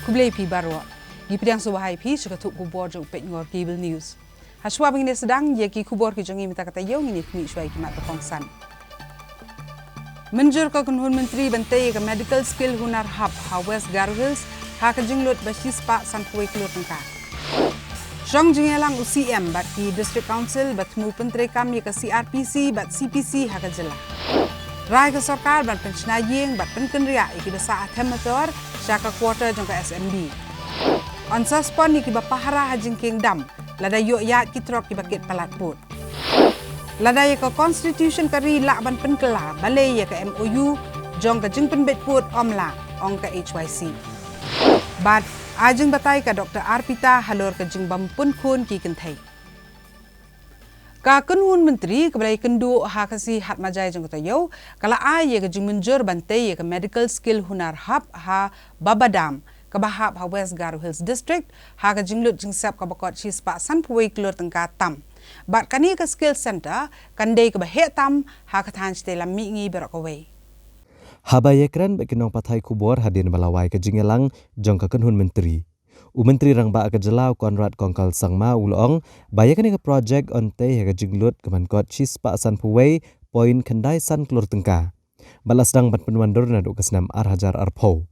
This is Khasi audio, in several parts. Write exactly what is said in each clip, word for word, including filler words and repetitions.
Khublei phi baroh. Ngi pdiang sngewbha ïa phi sha ka thup khubor jong u Peit Ngor Cable News. Hashwa ba ngin ïa sdang ïa ki khubor ki jong ngi mynta ka taïew, ngin ïa khmih shuwa ïa ki mat ba kongsan. Mynjur ka kynhun myntri ban tei ïa ka Medical Skill Hunar Hub ha West Garo Hills ha ka jinglut ba shispah sanphew wei klur tyngka. Shong jingïalang u C M bad ki District Council ba thmu pyntreikam ïa ka C R P C bad C P C ha ka jylla. Rai ka sorkar ban pynshna ïing bad pynkynriah ïa ki ba sah ha them motor sha ka quarter jong ka S M B. Yn sa spon ïa ki ba pahara ha jingkieng dam lada ïoh ïaid ki trok ki ba kit palat pud. Lada ïa ka Constitution ka ri lah ban pynkylla, balei ïa ka M O U jong ka jingpynbeit pud ym lah, ong ka H Y C. Bad ai jingbatai ka Doctor Arpita halor ka jingbym pun khun ki kynthei. Ka kynhun myntri kaba la ïakynduh ha ka sngi Hatmajai jong ka taïew ka la ai ïa ka jingmynjur ban tei ïa ka Medical Skill Hunar Hub ha Babadam, kaba hap ha West Garo Hills District, ha ka jinglut jingsep kaba kot shispah sanphew wei klur tyngka tam. Bad kane ka skill center kan dei kaba heh tam ha ka thaiñ shatei lam mihngi baroh kawei. Haba ïakren bad ki nongpathai khubor hadien ba la wai ka jingïalang jong ka kynhun myntri, u Myntri Rangbah ka jylla u Conrad Kongkal Sangma u la ong ba ïa kane ka projek yn tei ha ka jinglut kaban kot shispah sanphew wei point khyndai san klur tyngka. Bad la sdang ban pynwandur naduh ka snem ar hajar arphew.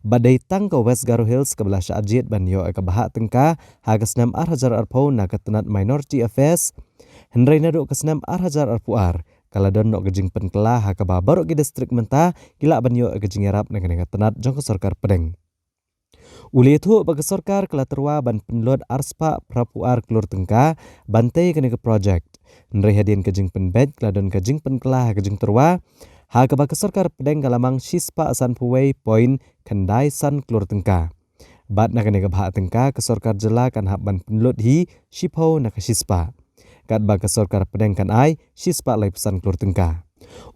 Bad dei tang ka West Garo Hills kaba la shah jied ban ïoh ïa ka bhah tyngka ha ka snem ar hajar arphew na ka tnat Minority Affairs. Hynrei naduh ka snem ar hajar arphew ar ka la don noh ka jingpynkylla ha kaba baroh ki district mynta ki lah ban ïoh ïa ka jingïarap na kane ka tnat jong ka sorkar pdeng. U la ïathuh ba ka sorkar ka la tyrwa ban pynlut arspah phraphew ar klur tyngka ban tei ïa kane ka projek. Hynrei hadien ka jingpynbeit ka la don ka jingpynkylla ha ka jingtyrwa, ha kaba ka sorkar pdeng ka la mang shispah sanphew wei point khyndai san klur tyngka. Bad na kane ka bhah tyngka ka sorkar jylla kan hap ban pynlut hi shiphew na ka shispah. Katba ka sorkar pdeng kan ai shispah laiphew san klur tyngka.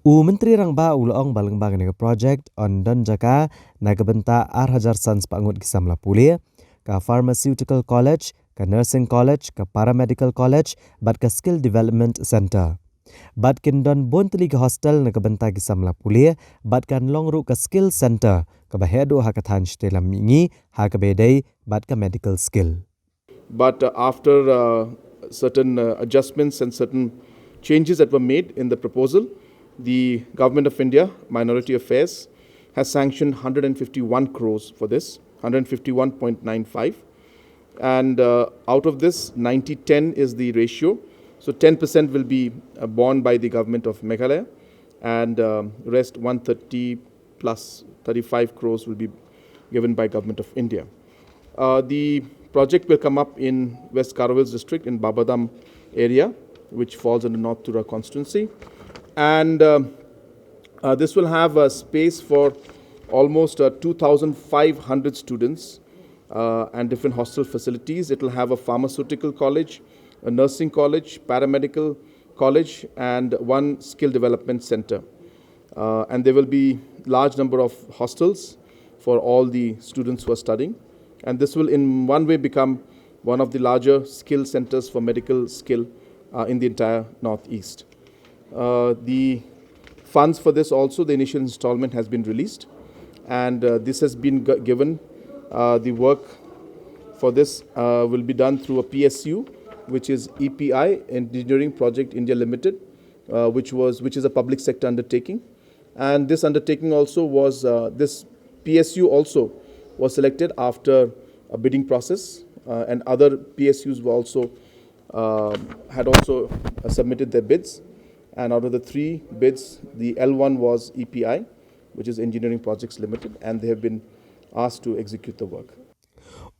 U Myntri Rangbah u la ong ba lyngba kane ka projek yn don jaka na ka bynta ar hajar san spah ngut ki samla pule, ka Pharmaceutical College, ka Nursing College, ka Paramedical College bad ka Skill Development Center. Bad kin don bun tylli ki hostel na ka bynta ki samla pule, bad kan long ruh ka Skill Center kaba heh duh ha ka thaiñ shatei lam mihngi ha kaba ïadei bad ka medical skill. But uh, after uh, certain uh, adjustments and certain changes that were made in the proposal, the Government of India, Minority Affairs, has sanctioned one hundred fifty-one crores for this, one hundred fifty-one point nine five. And uh, out of this, ninety ten is the ratio. So ten percent will be uh, borne by the government of Meghalaya, and um, rest one thirty plus thirty-five crores will be given by Government of India. Uh, the project will come up in West Garo Hills district in Babadam area, which falls under North Tura constituency. And um, uh, this will have a space for almost uh, two thousand five hundred students uh, and different hostel facilities. It will have a pharmaceutical college, a nursing college, paramedical college, and one skill development center. Uh, and there will be large number of hostels for all the students who are studying. And this will in one way become one of the larger skill centers for medical skill uh, in the entire Northeast. Uh, the funds for this also, the initial installment has been released, and uh, this has been g- given. Uh, the work for this uh, will be done through a P S U, which is E P I, Engineering Project India Limited, uh, which was which is a public sector undertaking, and this undertaking also was uh, this P S U also was selected after a bidding process, uh, and other P S Us were also um, had also uh, submitted their bids, and out of the three bids, the L one was E P I, which is Engineering Projects Limited, and they have been asked to execute the work.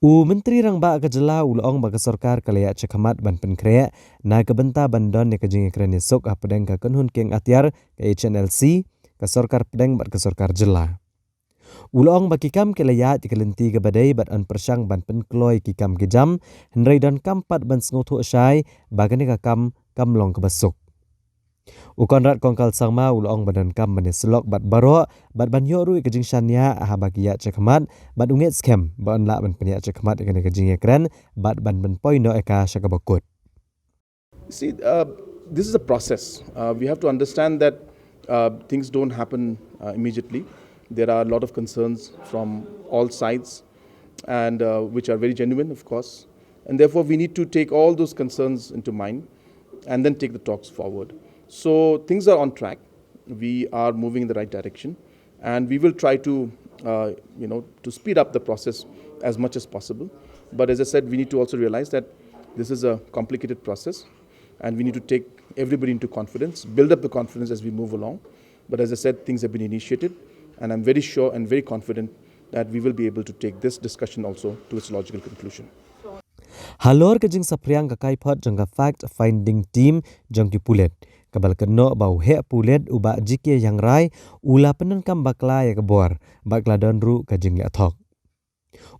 U Myntri Rangbah ka jylla u la ong ba ka sorkar ka la ïaid shakhmat ban pynkhreh na ka bynta ban don ïa ka jingïakren ïasuk hapdeng ka kynhun kieng atiar ka H N L C, ka sorkar pdeng bad ka sorkar jylla. U la ong ba ki kam ki la ïaid ïa ka lynti kaba dei bad yn pyrshang ban pynkloi ki kam ki jam, hynrei donkam pat ban sngewthuh shai ba kane ka kam kam long kaba suk. U Conrad Kongkal Sangma u la ong ba donkam ban ïasyllok bad baroh bad ban ïoh ruh ïa ka jingshaniah haba ki ïaid shakhmat, bad u ngeit skhem ba yn lah ban pynïaid shakhmat ïa kane ka jingïakren bad ban pynpoi noh ïa ka sha kaba kut. See, uh, this is a process. Uh, we have to understand that uh, things don't happen uh, immediately. There are a lot of concerns from all sides. and uh, which are very genuine, of course. And therefore, we need to take all those concerns into mind and then take the talks forward. So things are on track. We are moving in the right direction, and we will try to, uh, you know, to speed up the process as much as possible. But as I said, we need to also realize that this is a complicated process, and we need to take everybody into confidence, build up the confidence as we move along. But as I said, things have been initiated, and I'm very sure and very confident that we will be able to take this discussion also to its logical conclusion. Halor ka jingsaphriang ka kaiphod jong ka fact finding team jong ki pulit, ka ba la kynnoh ba u heh pulit u Bah G K Iangrai u la pyndonkam bakla ïa ka bor, bad ka la don ruh ka jingleh thok.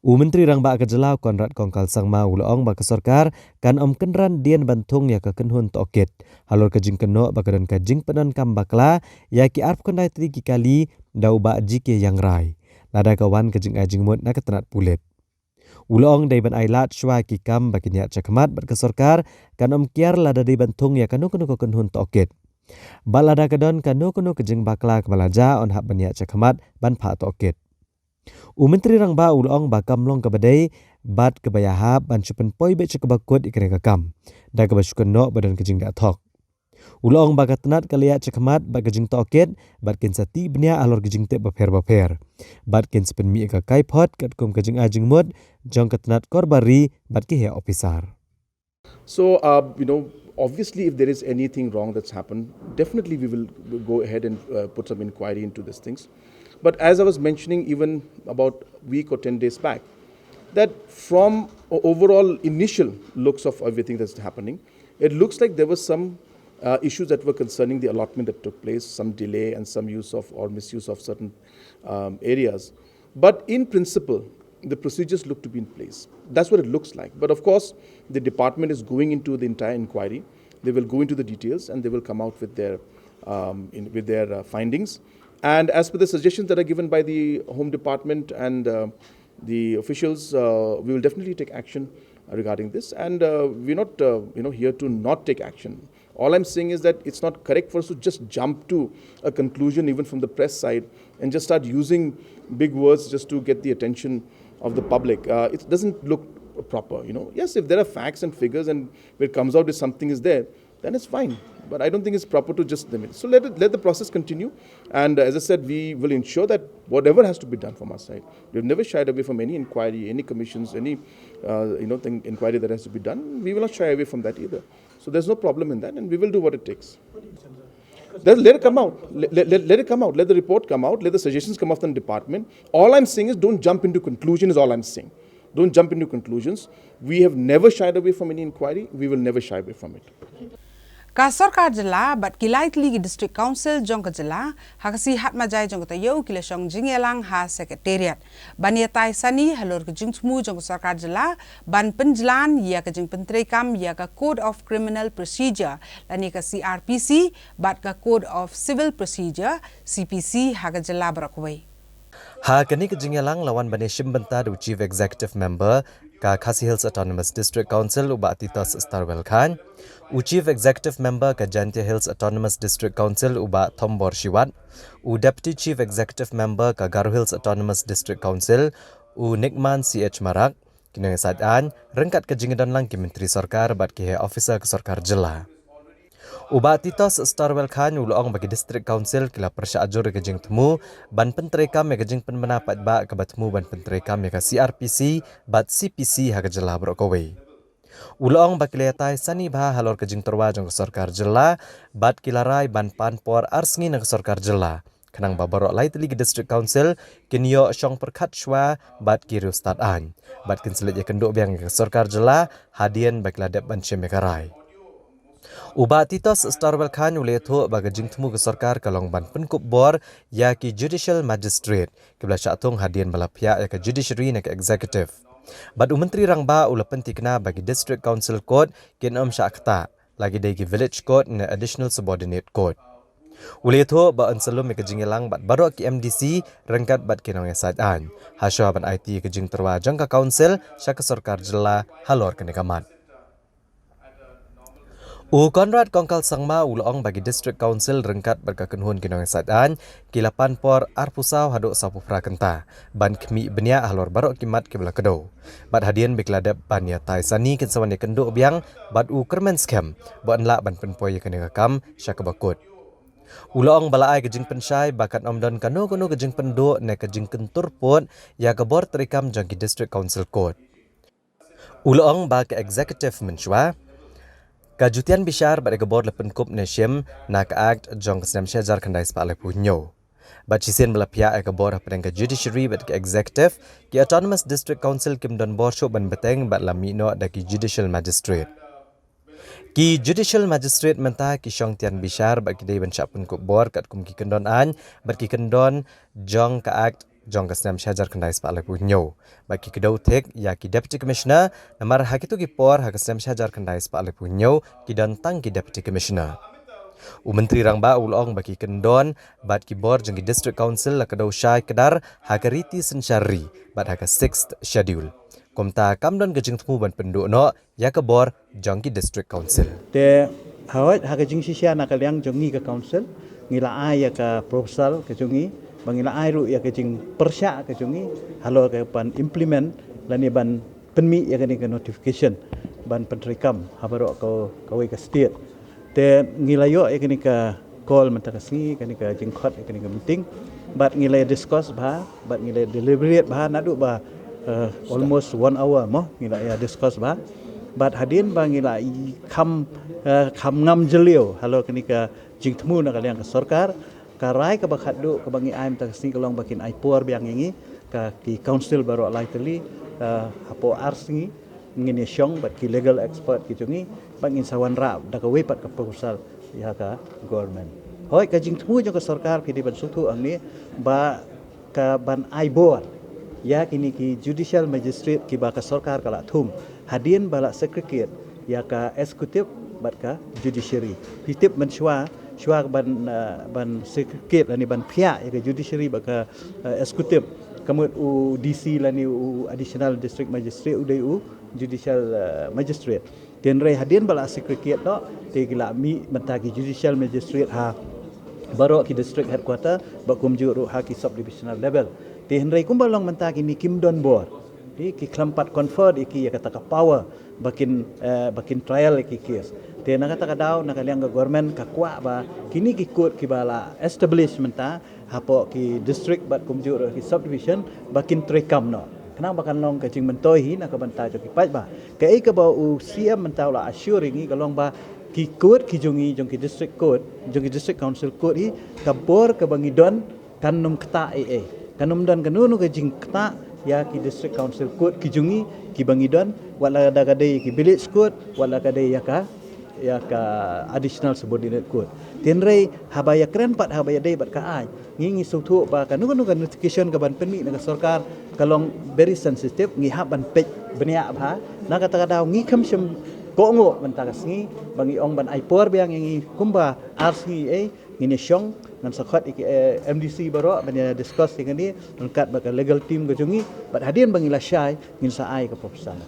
U Myntri Rangbah ka jylla u Conrad Kongkal Sangma u la ong ba ka sorkar kan ym kynran dien ban thung ïa ka kynhun tohkit halor ka jingkynnoh ba ka don ka jingpyndonkam bakla ïa ki arphew khyndai tylli ki kali da u Bah G K Iangrai, lada ka wan ka jingai jingmut na ka tnat pulit. U la ong dei ban ai lad shuwa ki kam ba kin ïaid shakhmat bad ka sorkar kan ym kiar lada dei ban thung ïa kano kano ka kynhun tohkit. Bad lada ka don kano kano ka jingbakla ka ba la jia, yn hap ban ïaid shakhmat ban phah tohkit. U Myntri Rangbah u la ong ba kam long ka ba dei bad ka ba ïahap ban shu pynpoi beit sha ka ba kut ïa kane ka kam, da ka ba shu kynnoh ba don ka jingleh thok. U la ong ba ka tnat ka la ïaid shakhmat bad ka jingtohkit, bad kin sa tih bniah halor ka jingtip bapher bapher, bad kin sa pynmih ïa ka kaiphod katkum ka jingai jingmut jong ka tnat kor bar ri bad ki heh ophisar. So, uh, you know, obviously, if there is anything wrong that's happened, definitely we will go ahead and uh, put some inquiry into these things. But as I was mentioning even about a week or ten days back, that from o- overall initial looks of everything that's happening, it looks like there were some uh, issues that were concerning the allotment that took place, some delay and some use of or misuse of certain um, areas. But in principle, the procedures look to be in place. That's what it looks like. But of course, the department is going into the entire inquiry. They will go into the details and they will come out with their um, in, with their uh, findings. And as per the suggestions that are given by the Home Department and uh, the officials, uh, we will definitely take action regarding this. And uh, we're not, uh, you know, here to not take action. All I'm saying is that it's not correct for us to just jump to a conclusion, even from the press side, and just start using big words just to get the attention of the public. Uh, it doesn't look proper, you know. Yes, if there are facts and figures and it comes out that something is there, then it's fine. But I don't think it's proper to just limit. So let it, let the process continue. And uh, as I said, we will ensure that whatever has to be done from our side, we've never shied away from any inquiry, any commissions, any uh, you know thing, inquiry that has to be done. We will not shy away from that either. So there's no problem in that, and we will do what it takes. Let, let it come out. Let, let, let it come out. Let the report come out. Let the suggestions come out from the department. All I'm saying is don't jump into conclusion is all I'm saying. Don't jump into conclusions. We have never shied away from any inquiry. We will never shy away from it. Ka sorkar jylla bad ki lai tylli ki district council jong ka jylla ha ka sngi Hatmajai jong ka taïew ki la shong jingïalang ha secretariat ban ïatai sani halor ka jingthmu jong ka sorkar jylla ban pynjlan ïa ka jingpyntreikam ïa ka Code of Criminal Procedure lane ka C R P C bad ka Code of Civil Procedure, C P C, ha ka jylla baroh kawei. Ha kane ka jingïalang la wan ban ïashim bynta da u Chief Executive Member ka Khasi Hills Autonomous District Council u Bah Titos Starwell Chyne, u Chief Executive Member ka Jaintia Hills Autonomous District Council u Bah Thombor Shiwat, u Deputy Chief Executive Member ka Garo Hills Autonomous District Council u Nikman C H Marak, ki nongïasaid aiñ, ryngkat ka jingdon lang ki myntri sorkar bad ki heh officer ka sorkar jylla. U Bah Titos Starwell Chyne u la ong ba ki District Council ki la pyrshah jur ïa ka jingthmu ban pyntreikam ïa ka jingpynbna paidbah kaba thmu ban pyntreikam ïa ka C R P C bad C P C ha ka jylla baroh kawei. U la ong ba ki la ïatai sani bha halor ka jingtyrwa jong ka sorkar jylla bad ki la rai ban pan por ar sngi na ka sorkar jylla, khnang ba baroh lai tylli ki District Council kin ïoh shong pyrkhat shuwa bad ki riewstad aiñ bad kin sa leit ïakynduh biang ïa ka sorkar jylla hadien ba ki la dep ban shim ïa ka rai. U Bah Titos Starwell Chyne u la ïathuh ba ka jingthmu ka sorkar ka long ban pynkup bor ïa ki Judicial Magistrate kiba la shah thung hadien ba la phiah ïa ka Judiciary ne ka Executive. Bad u Myntri Rangbah u la pynthikna ba ki District Council Court kin ym shah ktah, la ki dei ki Village Court ne Additional Subordinate Court. U la ïathuh ba yn sa lum ïa ka jingïalang bad baroh ki M D C ryngkat bad ki nongïasaid aiñ hashwa ban aiti ïa ka jingtyrwa jong ka Council sha ka sorkar jylla halor kane ka mat. U Conrad Kongkal Sangma u la ong ba ki District Council ryngkat bad ka kynhun ki nongïasaid aiñ ki la pan por arphew saw haduh sawphew phra kynta ban khmih bniah halor baroh ki mat kiba la kdew. Bad hadien ba ki la dep ban ïatai sani kin sa wan ïakynduh biang bad u kyrmen skhem ba yn lah ban pynpoi ïa kane ka kam sha kaba kut. U la ong ba la ai ka jingpynshai ba kan ym don kano kano ka jingpynduh ne ka jingkyntur pud ïa ka bor treikam jong ki District Council Court. U la ong ba ka executive mynshuwa ka ju tian bishar bad ïa ka bor la pynkup ne shim na ka Act jong ka snem shi hajar khyndai spah laiphew hynñiew. Bad shisien ba la phiah ïa ka bor hapdeng ka judiciary bad ka executive, ki Autonomous District Council kim don bor shuh ban bteng bad la mih noh da ki judicial magistrate. Ki judicial magistrate mynta ki shong tian bishar bad ki dei ban shah pynkup bor katkum ki kyndon aiñ bad ki kyndon jong ka Act jong ka snem shi hajar khyndai spah laiphew hynñiew. Bad ki kdew thik ïa ki Deputy Commissioner, namar ha kito ki por ha ka snem shi hajar khyndai spah laiphew hynñiew ki don tang ki Deputy Commissioner. U Myntri Rangbah u la ong ba ki kyndon bad ki bor jong ki District Council la kdew shai kdar ha ka riti synshar ri bad ha ka Sixth Schedule. Kumta kam don ka jingthmu ban pynduh noh ïa ka bor jong ki District Council. Te hawai ha ka jingshisha na ka liang jong ngi ka Council, ngi la ai ïa ka proposal ka jong ngi, ba ngi la ai ruh ïa ka jingpyrshah ka jong ngi halor ka ban implement lane ban pynmih ïa kane ka notification ban pyntreikam ha baroh ka, kawei ka state. Te ngi la ïoh ïa kane ka call mynta ka sngi, kane ka jingkhot ïa kane ka meeting. Bad ngi la discuss bha, bad ngi la deliberate bha naduh ba, eh, almost one hour mo ngi la ïa discuss bha. Bad hadien ba ngi la i kham, eh, kham ngam jylliew halor kane ka jingthmu na ka liang ka sorkar, ka rai kaba khatduh kaba ngi ai mynta ka sngi ka long ba kin ai por biang ïa ngi ka ki Council baroh lai tylli, eh, hapoh ar sngi ngin ïa shong bad ki legal expert ki jong ngi bad ngin sa wanrah da kawei pat ka proposal ïa ka government. Hoi ka jingthmu jong ka sorkar phi dei ban sngewthuh hangne ba ka ban ai bor ïa kine ki judicial magistrate kiba ka sorkar ka la thung hadien ba la segregate ïa ka executive bad ka judiciary. Phi tip mynshuwa, shuwa ban, eh, ban segregate lane ban phiah ïa ka judiciary bad ka, eh, executive, ka mut u D C lane u Additional District Magistrate u dei u judicial, eh, magistrate. Te hynrei hadien ba la segregate noh, te ki la mih mynta ki judicial magistrate ha baroh ki district headquarter bad kumjuh ruh ha ki subdivisional level. Te hynrei kumba long mynta kine kim don bor, ki, ki khlem pat confer ïa ki ïa kata ka power ba kin, eh, ba kin trial ïa ki case. Te na kata ka daw na ka liang ka government ka kwah ba kine ki court kiba la establish mynta hapoh ki district bad kumjuh ruh ki subdivision ba kin treikam noh. Khnang ba kan long ka jingmyntoi hi na ka bynta jong ki paidbah. Kaei kaba u C M mynta u la assure ïa ngi ka long ba ki court ki jong ngi, jong ki district court, jong ki district council court hi, ka bor kaba ngi don kan ym ktah ei ei. Kan ym don kano kano ka jingktah ïa ki district council court ki jong ngi kiba ngi don, wat la da ka dei ki village court, wat la ka dei ïa ka ïa ka additional subordinate court. Te hynrei haba ïakren pat, haba ïadei bad ka aiñ, ngi, ngi sngewthuh ba kano kano ka notification ka ban pynmih na ka sorkar ka long very sensitive, ngi hap ban peit bniah bha. Na kata ka daw ngi kham shym kohnguh mynta ka sngi ba ngi ong ban ai por biang ïa ngi kumba ar sngi ei, ngin ïa shong, ngan sa khot ïa ki, eh, M D C baroh ban ïa discuss ïa kane ryngkat bad ka legal team ka jong ngi, bad hadien ba ngi la shai ngin sa ai ka proposal.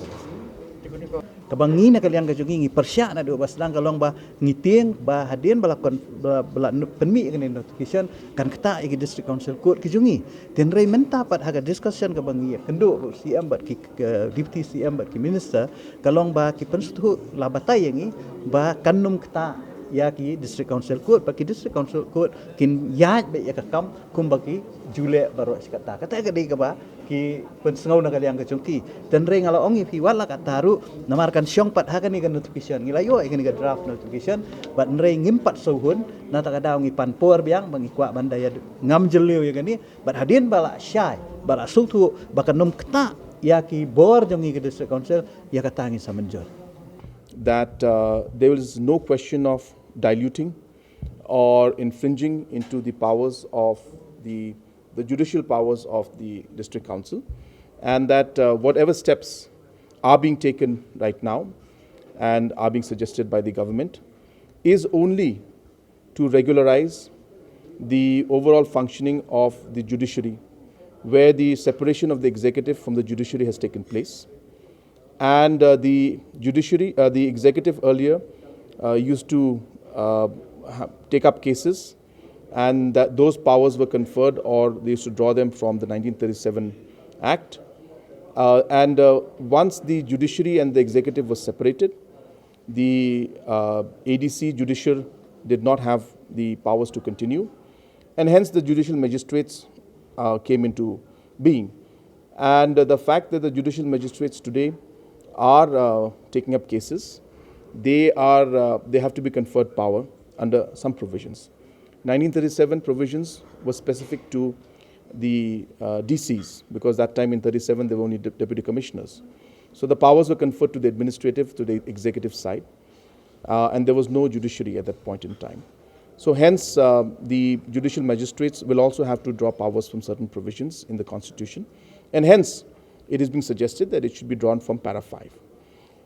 Kaba ngi na ka liang ka jong ngi ngi pyrshah naduh ba sdang ka long ba ngi tieng ba hadien ba la kon, ba, ba la nu-, pynmih ïa kane notification kan ktah ïa ki district council court ki jong ngi. Te hynrei mynta pat ha ka discussion kaba ngi ïakynduh ruh C M bad ki, ki Deputy C M bad ki minister, ka long ba ki pynsngewthuh la batai ïa ngi ba kan ym ktah ïa ki district council court, ba ki district council court kin ïaid beit ïa ka kam kumba ki ju leh baroh shi katta. Kata ka dei kaba ki pynsngew na ka liang ka jong ki. Te hynrei nga la ong ïa phi wat la katta ruh, namar kan shong pat ha kane ka notification, ngi la ïoh ïa kane ka draft notification, bad hynrei ngim pat sngewhun. Na kata ka daw ngi pan por biang ba ngi kwah ban da ïa ngam jylliew ïa kane, bad hadien ba la shai, ba la sngewthuh ba kan ym ktah ïa ki bor jong ngi ki district council, ïa kata ngin sa mynjur. That, uh, there is no question of diluting or infringing into the powers of the, the judicial powers of the district council, and that, uh, whatever steps are being taken right now and are being suggested by the government is only to regularize the overall functioning of the judiciary, where the separation of the executive from the judiciary has taken place. And, uh, the judiciary, uh, the executive earlier uh, used to uh, ha- take up cases, and that those powers were conferred, or they used to draw them from the nineteen thirty-seven Act. Uh, and uh, Once the judiciary and the executive was separated, the uh, A D C judicial did not have the powers to continue, and hence the judicial magistrates uh, came into being. And uh, the fact that the judicial magistrates today are uh, taking up cases, they are uh, they have to be conferred power under some provisions. nineteen thirty-seven provisions were specific to the uh, D Cs, because that time in thirty-seven they were only de- deputy commissioners. So the powers were conferred to the administrative, to the executive side, uh, and there was no judiciary at that point in time. So hence, uh, the judicial magistrates will also have to draw powers from certain provisions in the constitution, and hence it is being suggested that it should be drawn from para five.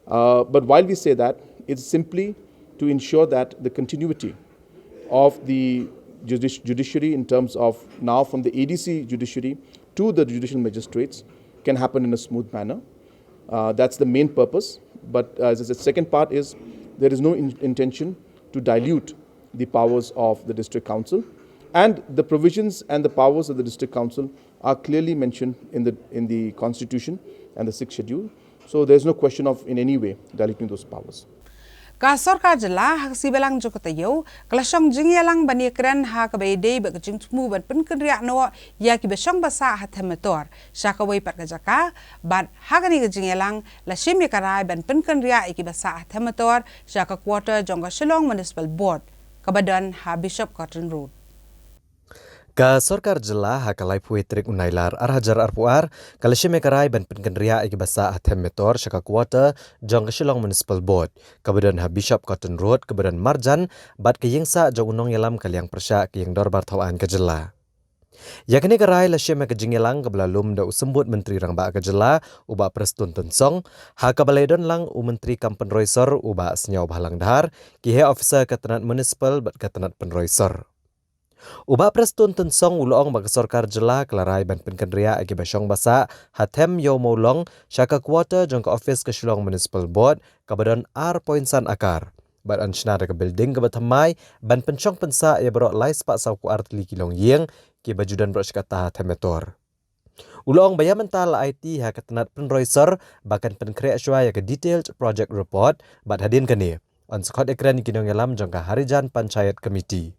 Uh, but while we say that, it's simply to ensure that the continuity of the judici- judiciary, in terms of now from the A D C judiciary to the judicial magistrates, can happen in a smooth manner. Uh, that's the main purpose. But uh, as I said, second part is there is no in- intention to dilute the powers of the district council, and the provisions and the powers of the district council are clearly mentioned in the in the constitution and the sixth schedule. So there's no question of in any way diluting those powers. Ka sorkar jylla ha ka sngi Balang jong ka taïew ka la shong jingïalang ban ïakren ha kaba ïadei bad ka jingthmu ban pynkynriah noh ïa kiba shong ba sah ha Them Metor sha kawei pat ka jaka, bad ha kane ka jingïalang la shim ïa ka rai ban pynkynriah ïa kiba sah ha Them Metor sha ka quarter jong ka Shillong Municipal Board kaba don ha Bishop Cotton Road. Ka sorkar jylla ha ka laiphew tarik u Nailar ar hajar arphew ar ka la shim ïa ka rai ban pynkynriah ïa kiba sah ha Them Metor sha ka quarter jong ka Shillong Municipal Board kaba don ha Bishop Cotton Road kaba don marjan bad ka ïing sah jong u nongïalam ka liang pyrshah ka ïing dorbar thaw aiñ ka jylla. Ïa kane ka rai la shim ha ka jingïalang kaba la lum da u symbud Myntri Rangbah ka jylla u Bah Prestone Tynsong, ha kaba la ïadon lang u Myntri kam pynroi sor u Bah Sniawbhalang Dhar, ki heh officer ka tnat municipal bad ka tnat pynroi sor. U Bah Prestone Tynsong u la ong ba ka sorkar jylla ka la rai ban pynkynriah ïa kiba shong ba sah ha Them Ïew Mawlong sha ka quarter jong ka office ka Shillong Municipal Board kaba don ar point san akar. Bad yn shna da ka building kaba thymmai ban pynshong pynsah ïa baroh lai spah saw phew ar tylli ki longïing kiba ju don baroh shi katta ha Them Metor. U la ong ba ïa mynta la aiti ha ka tnat pynroi sor ba kan pynkhreh shuwa ïa ka detailed project report bad hadien kane yn sa khot ïakren ïa ki nongïalam jong ka Harijan Panchayat Committee.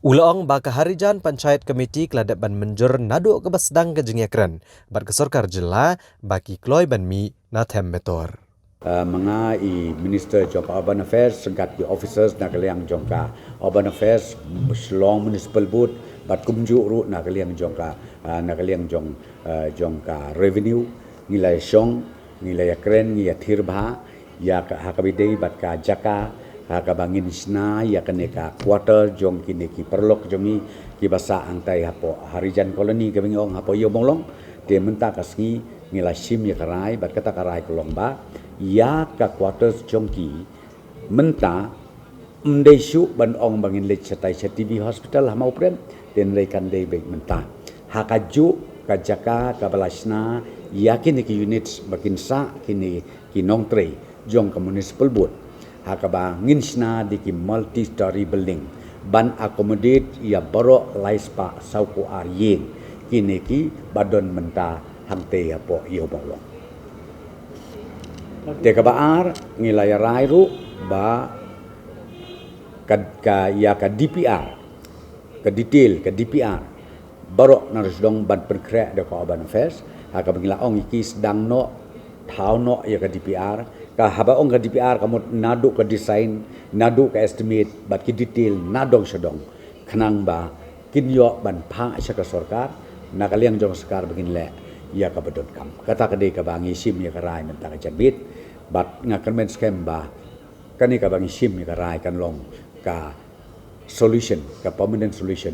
U la ong ba ka Harijan Panchayat Committee ka la dep ban mynjur naduh kaba sdang ka jingïakren bad ka sorkar jylla ba ki kloi ban mih na Them Metor. Uh, ma nga i Minister jong ka Urban Affairs ryngkat ki officers na ka liang jong ka Urban Affairs, Shillong Municipal Board bad kumjuh ruh na ka liang jong ka, uh, na ka liang jong, uh, jong ka Revenue, ngi la shong, ngi la ïakren, ngi ïathir bha ïa ka, ha kaba ïadei bad ka jaka ha kaba ngin shna ïa kane ka quarter jong kine ki paralok jong ngi kiba sah hangtai hapoh Harijan Colony kaba ngi ong hapoh Ïew Mawlong. Te mynta ka sngi ngi la shim ïa ka rai bad kata ka rai ka long ba ïa ka quarters jong ki mynta ym dei shuh ban ong ba ngin leit shatai sha T B Hospital ha Mawprem, te hynrei kan dei beit mynta ha kajuh ka jaka kaba la shna ïa kine ki units ba kin sah kine ki nongtrei jong ka Municipal Board ha kaba ngin shna da ki multi story building ban accommodate ïa baroh lai spah saw phew ar ïing kine kiba don mynta hangtei hapoh Ïew Mawlong. Te kaba ar ngi la ïa rai ruh ba ka, ka ïa ka D P R, ka detail ka D P R baroh na ruh sdang ban pynkhreh da ka Urban Affairs ha kaba ngi la ong ïa ki sdang noh, thaw noh ïa ka D P R. Ka haba ong ka D P R ka mut naduh ka design, naduh ka estimate bad ki detail na dong sha dong, khnang ba kin ïoh ban phah sha ka sorkar, na ka liang jong ka sorkar ba ngin leh ïa kaba donkam. Kata ka dei kaba ngi shim ïa ka rai mynta ka janmiet bad nga kyrmen skhem ba kane kaba ngi shim ïa ka rai kan long ka solution, ka permanent solution.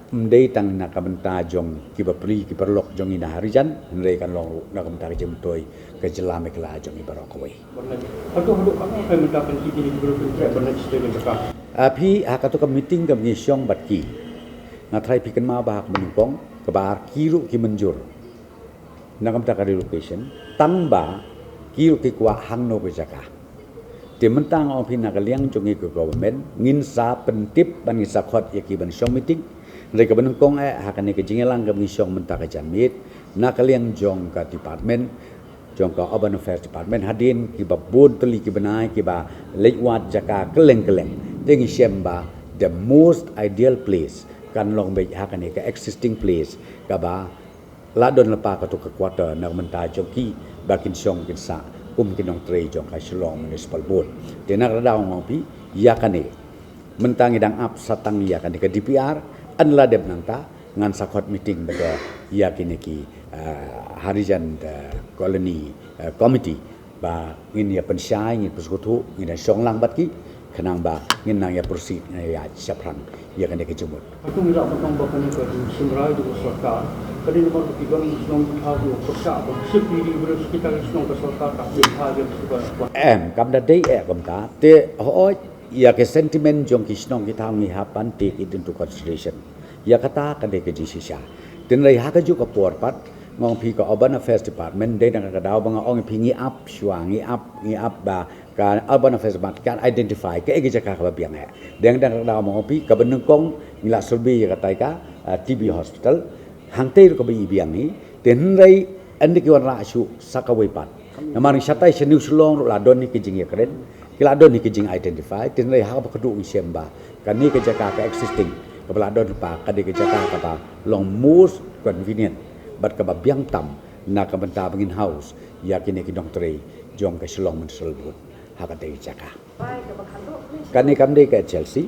Ym dei tang na ka bynta jong kiba pli ki paralok jong ngi na Harijan, hynrei kan long ruh na ka bynta ka jingmyntoi ka jylla Meghalaya jong ngi baroh kawei. Haduh haduh kaba mynta kan ki kine kiba pyntrei ban leit sha ka jaka. Aphi ha kato ka meeting kaba ngi shong bad ki, nga tharai phi kynmaw ba ha kaba nyngkong kaba ar ki ruh ki mynjur na ka bynta ka relocation, tang ba ki ruh ki kwah hangno ka jaka. Te mynta nga ong phi na ka liang jong ngi ka government, ngin sa pyntip bad ngin sa khot ïa ki ban shong meeting. Hynrei kaba nyngkong eh ha kane ka jingïalang kaba ngi shong mynta ka janmiet, na ka liang jong ka department, jong ka Urban Affairs Department, hadien kiba bun tylli ki bnai kiba leit wad jaka kylleng kylleng, te ngi shem ba the most ideal place kan long beit ha kane ka existing place kaba la don lypa katu ka quarter na ka bynta jong ki ba kin shong kin sah kum ki nongtrei jong ka Shillong Municipal Board. Te na ka daw nga ong phi ïa kane, mynta ngi dang ap sa tang ïa kane ka D P R, yn la dep nangta ngan sa khot meeting bad ïa kine ki, eh, Harijan, eh, Colony, eh, Committee, ba ngin ïa pynshai, ngin pynsngewthuh, ngin ïa shong lang bad ki, khnang ba ngin nang ïa proceed, ngin ïa shaphrang ïa kane ka jingmut. Hato ngi lah ban ong ba kane ka jingshim rai jong ka sorkar, kane namar ba ki don ki shnong ki thaw ki pyrshah ban shim ïa ki briew, kita ki shnong ka sorkar ka pynphai ïa ki suka. Em, kam da dei eh kumta, te hooid ïa ka sentiment jong ki shnong ki thaw ngi hap ban take it into consideration. Ïa kata ka dei ka jingshisha. Hynrei ha kajuh ka por pat, nga ong phi ka Urban Affairs Department, dei na ka daw ba nga ong phi ngi ap shuwa, ngi ap, ngi ap ba ka Urban Affairs Department kan identify kaei ka jaka kaba biang eh. Dei na ka daw ba nga ong phi kaba nyngkong ngi la survey ïa katai ka, ah, T B hospital. Hangtei ruh kaba i biang hi, te hynrei ynda ki wanrah shuh sa kawei pat. Namar ngi shatai sha New Shillong ruh la don hi ka jingïakren, ki la don hi ka jing-identify, te hynrei ha kaba kduh ngi shem ba kane ka jaka ka existing kaba la don lypa ka dei ka jaka kaba long most convenient bad kaba biang tam na ka bynta ba ngin house ïa kine ki nongtrei jong ka Shillong Municipal Board ha katei ka jaka. Kane kam dei ka H L C,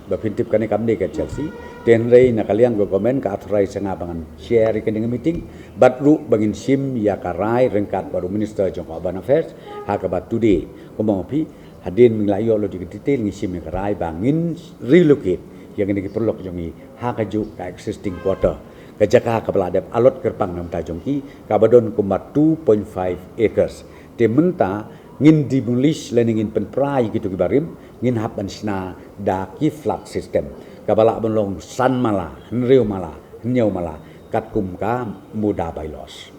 ba phin tip kane kam dei ka H L C. Te hynrei na ka liang ka government ka authorize ïa nga ba ngan chair ïa kane ka meeting, bad ruh ba ngin shim ïa ka rai ryngkat bad u Minister jong ka Urban Affairs, ha kaba today, kumba nga ong phi, hadien ba ngi la ïoh lut ïa ka detail ngi shim ïa ka rai ba ngin relocate ïa kine ki paralok jong ngi ha kajuh ka existing quarter. Ka jaka kaba la dep allot kyrpang na ka bynta jong ki, kaba don kumba two point five acres. Te mynta ngin demolish lane ngin pynpra ïa kito kiba rim, ngin hap ban shna da ki flat system. Kaba lah ban long san mala, hynriew mala, hynñiew mala, katkum ka MUDA bylaws.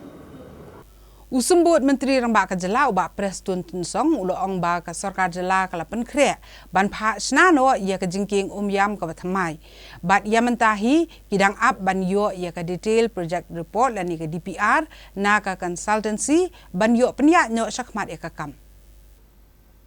U Symbud Myntri Rangbah ka Jylla u Bah Prestone Tynsong u la ong ba ka sorkar jylla ka la pynkhreh ban phah shna noh ïa ka jingkieng Umiam kaba thymmai. Bad ïa mynta hi ki dang ap ban ïoh ïa ka detail project report lane ka D P R na ka consultancy ban ïoh pynïaid noh shakhmat ïa ka kam.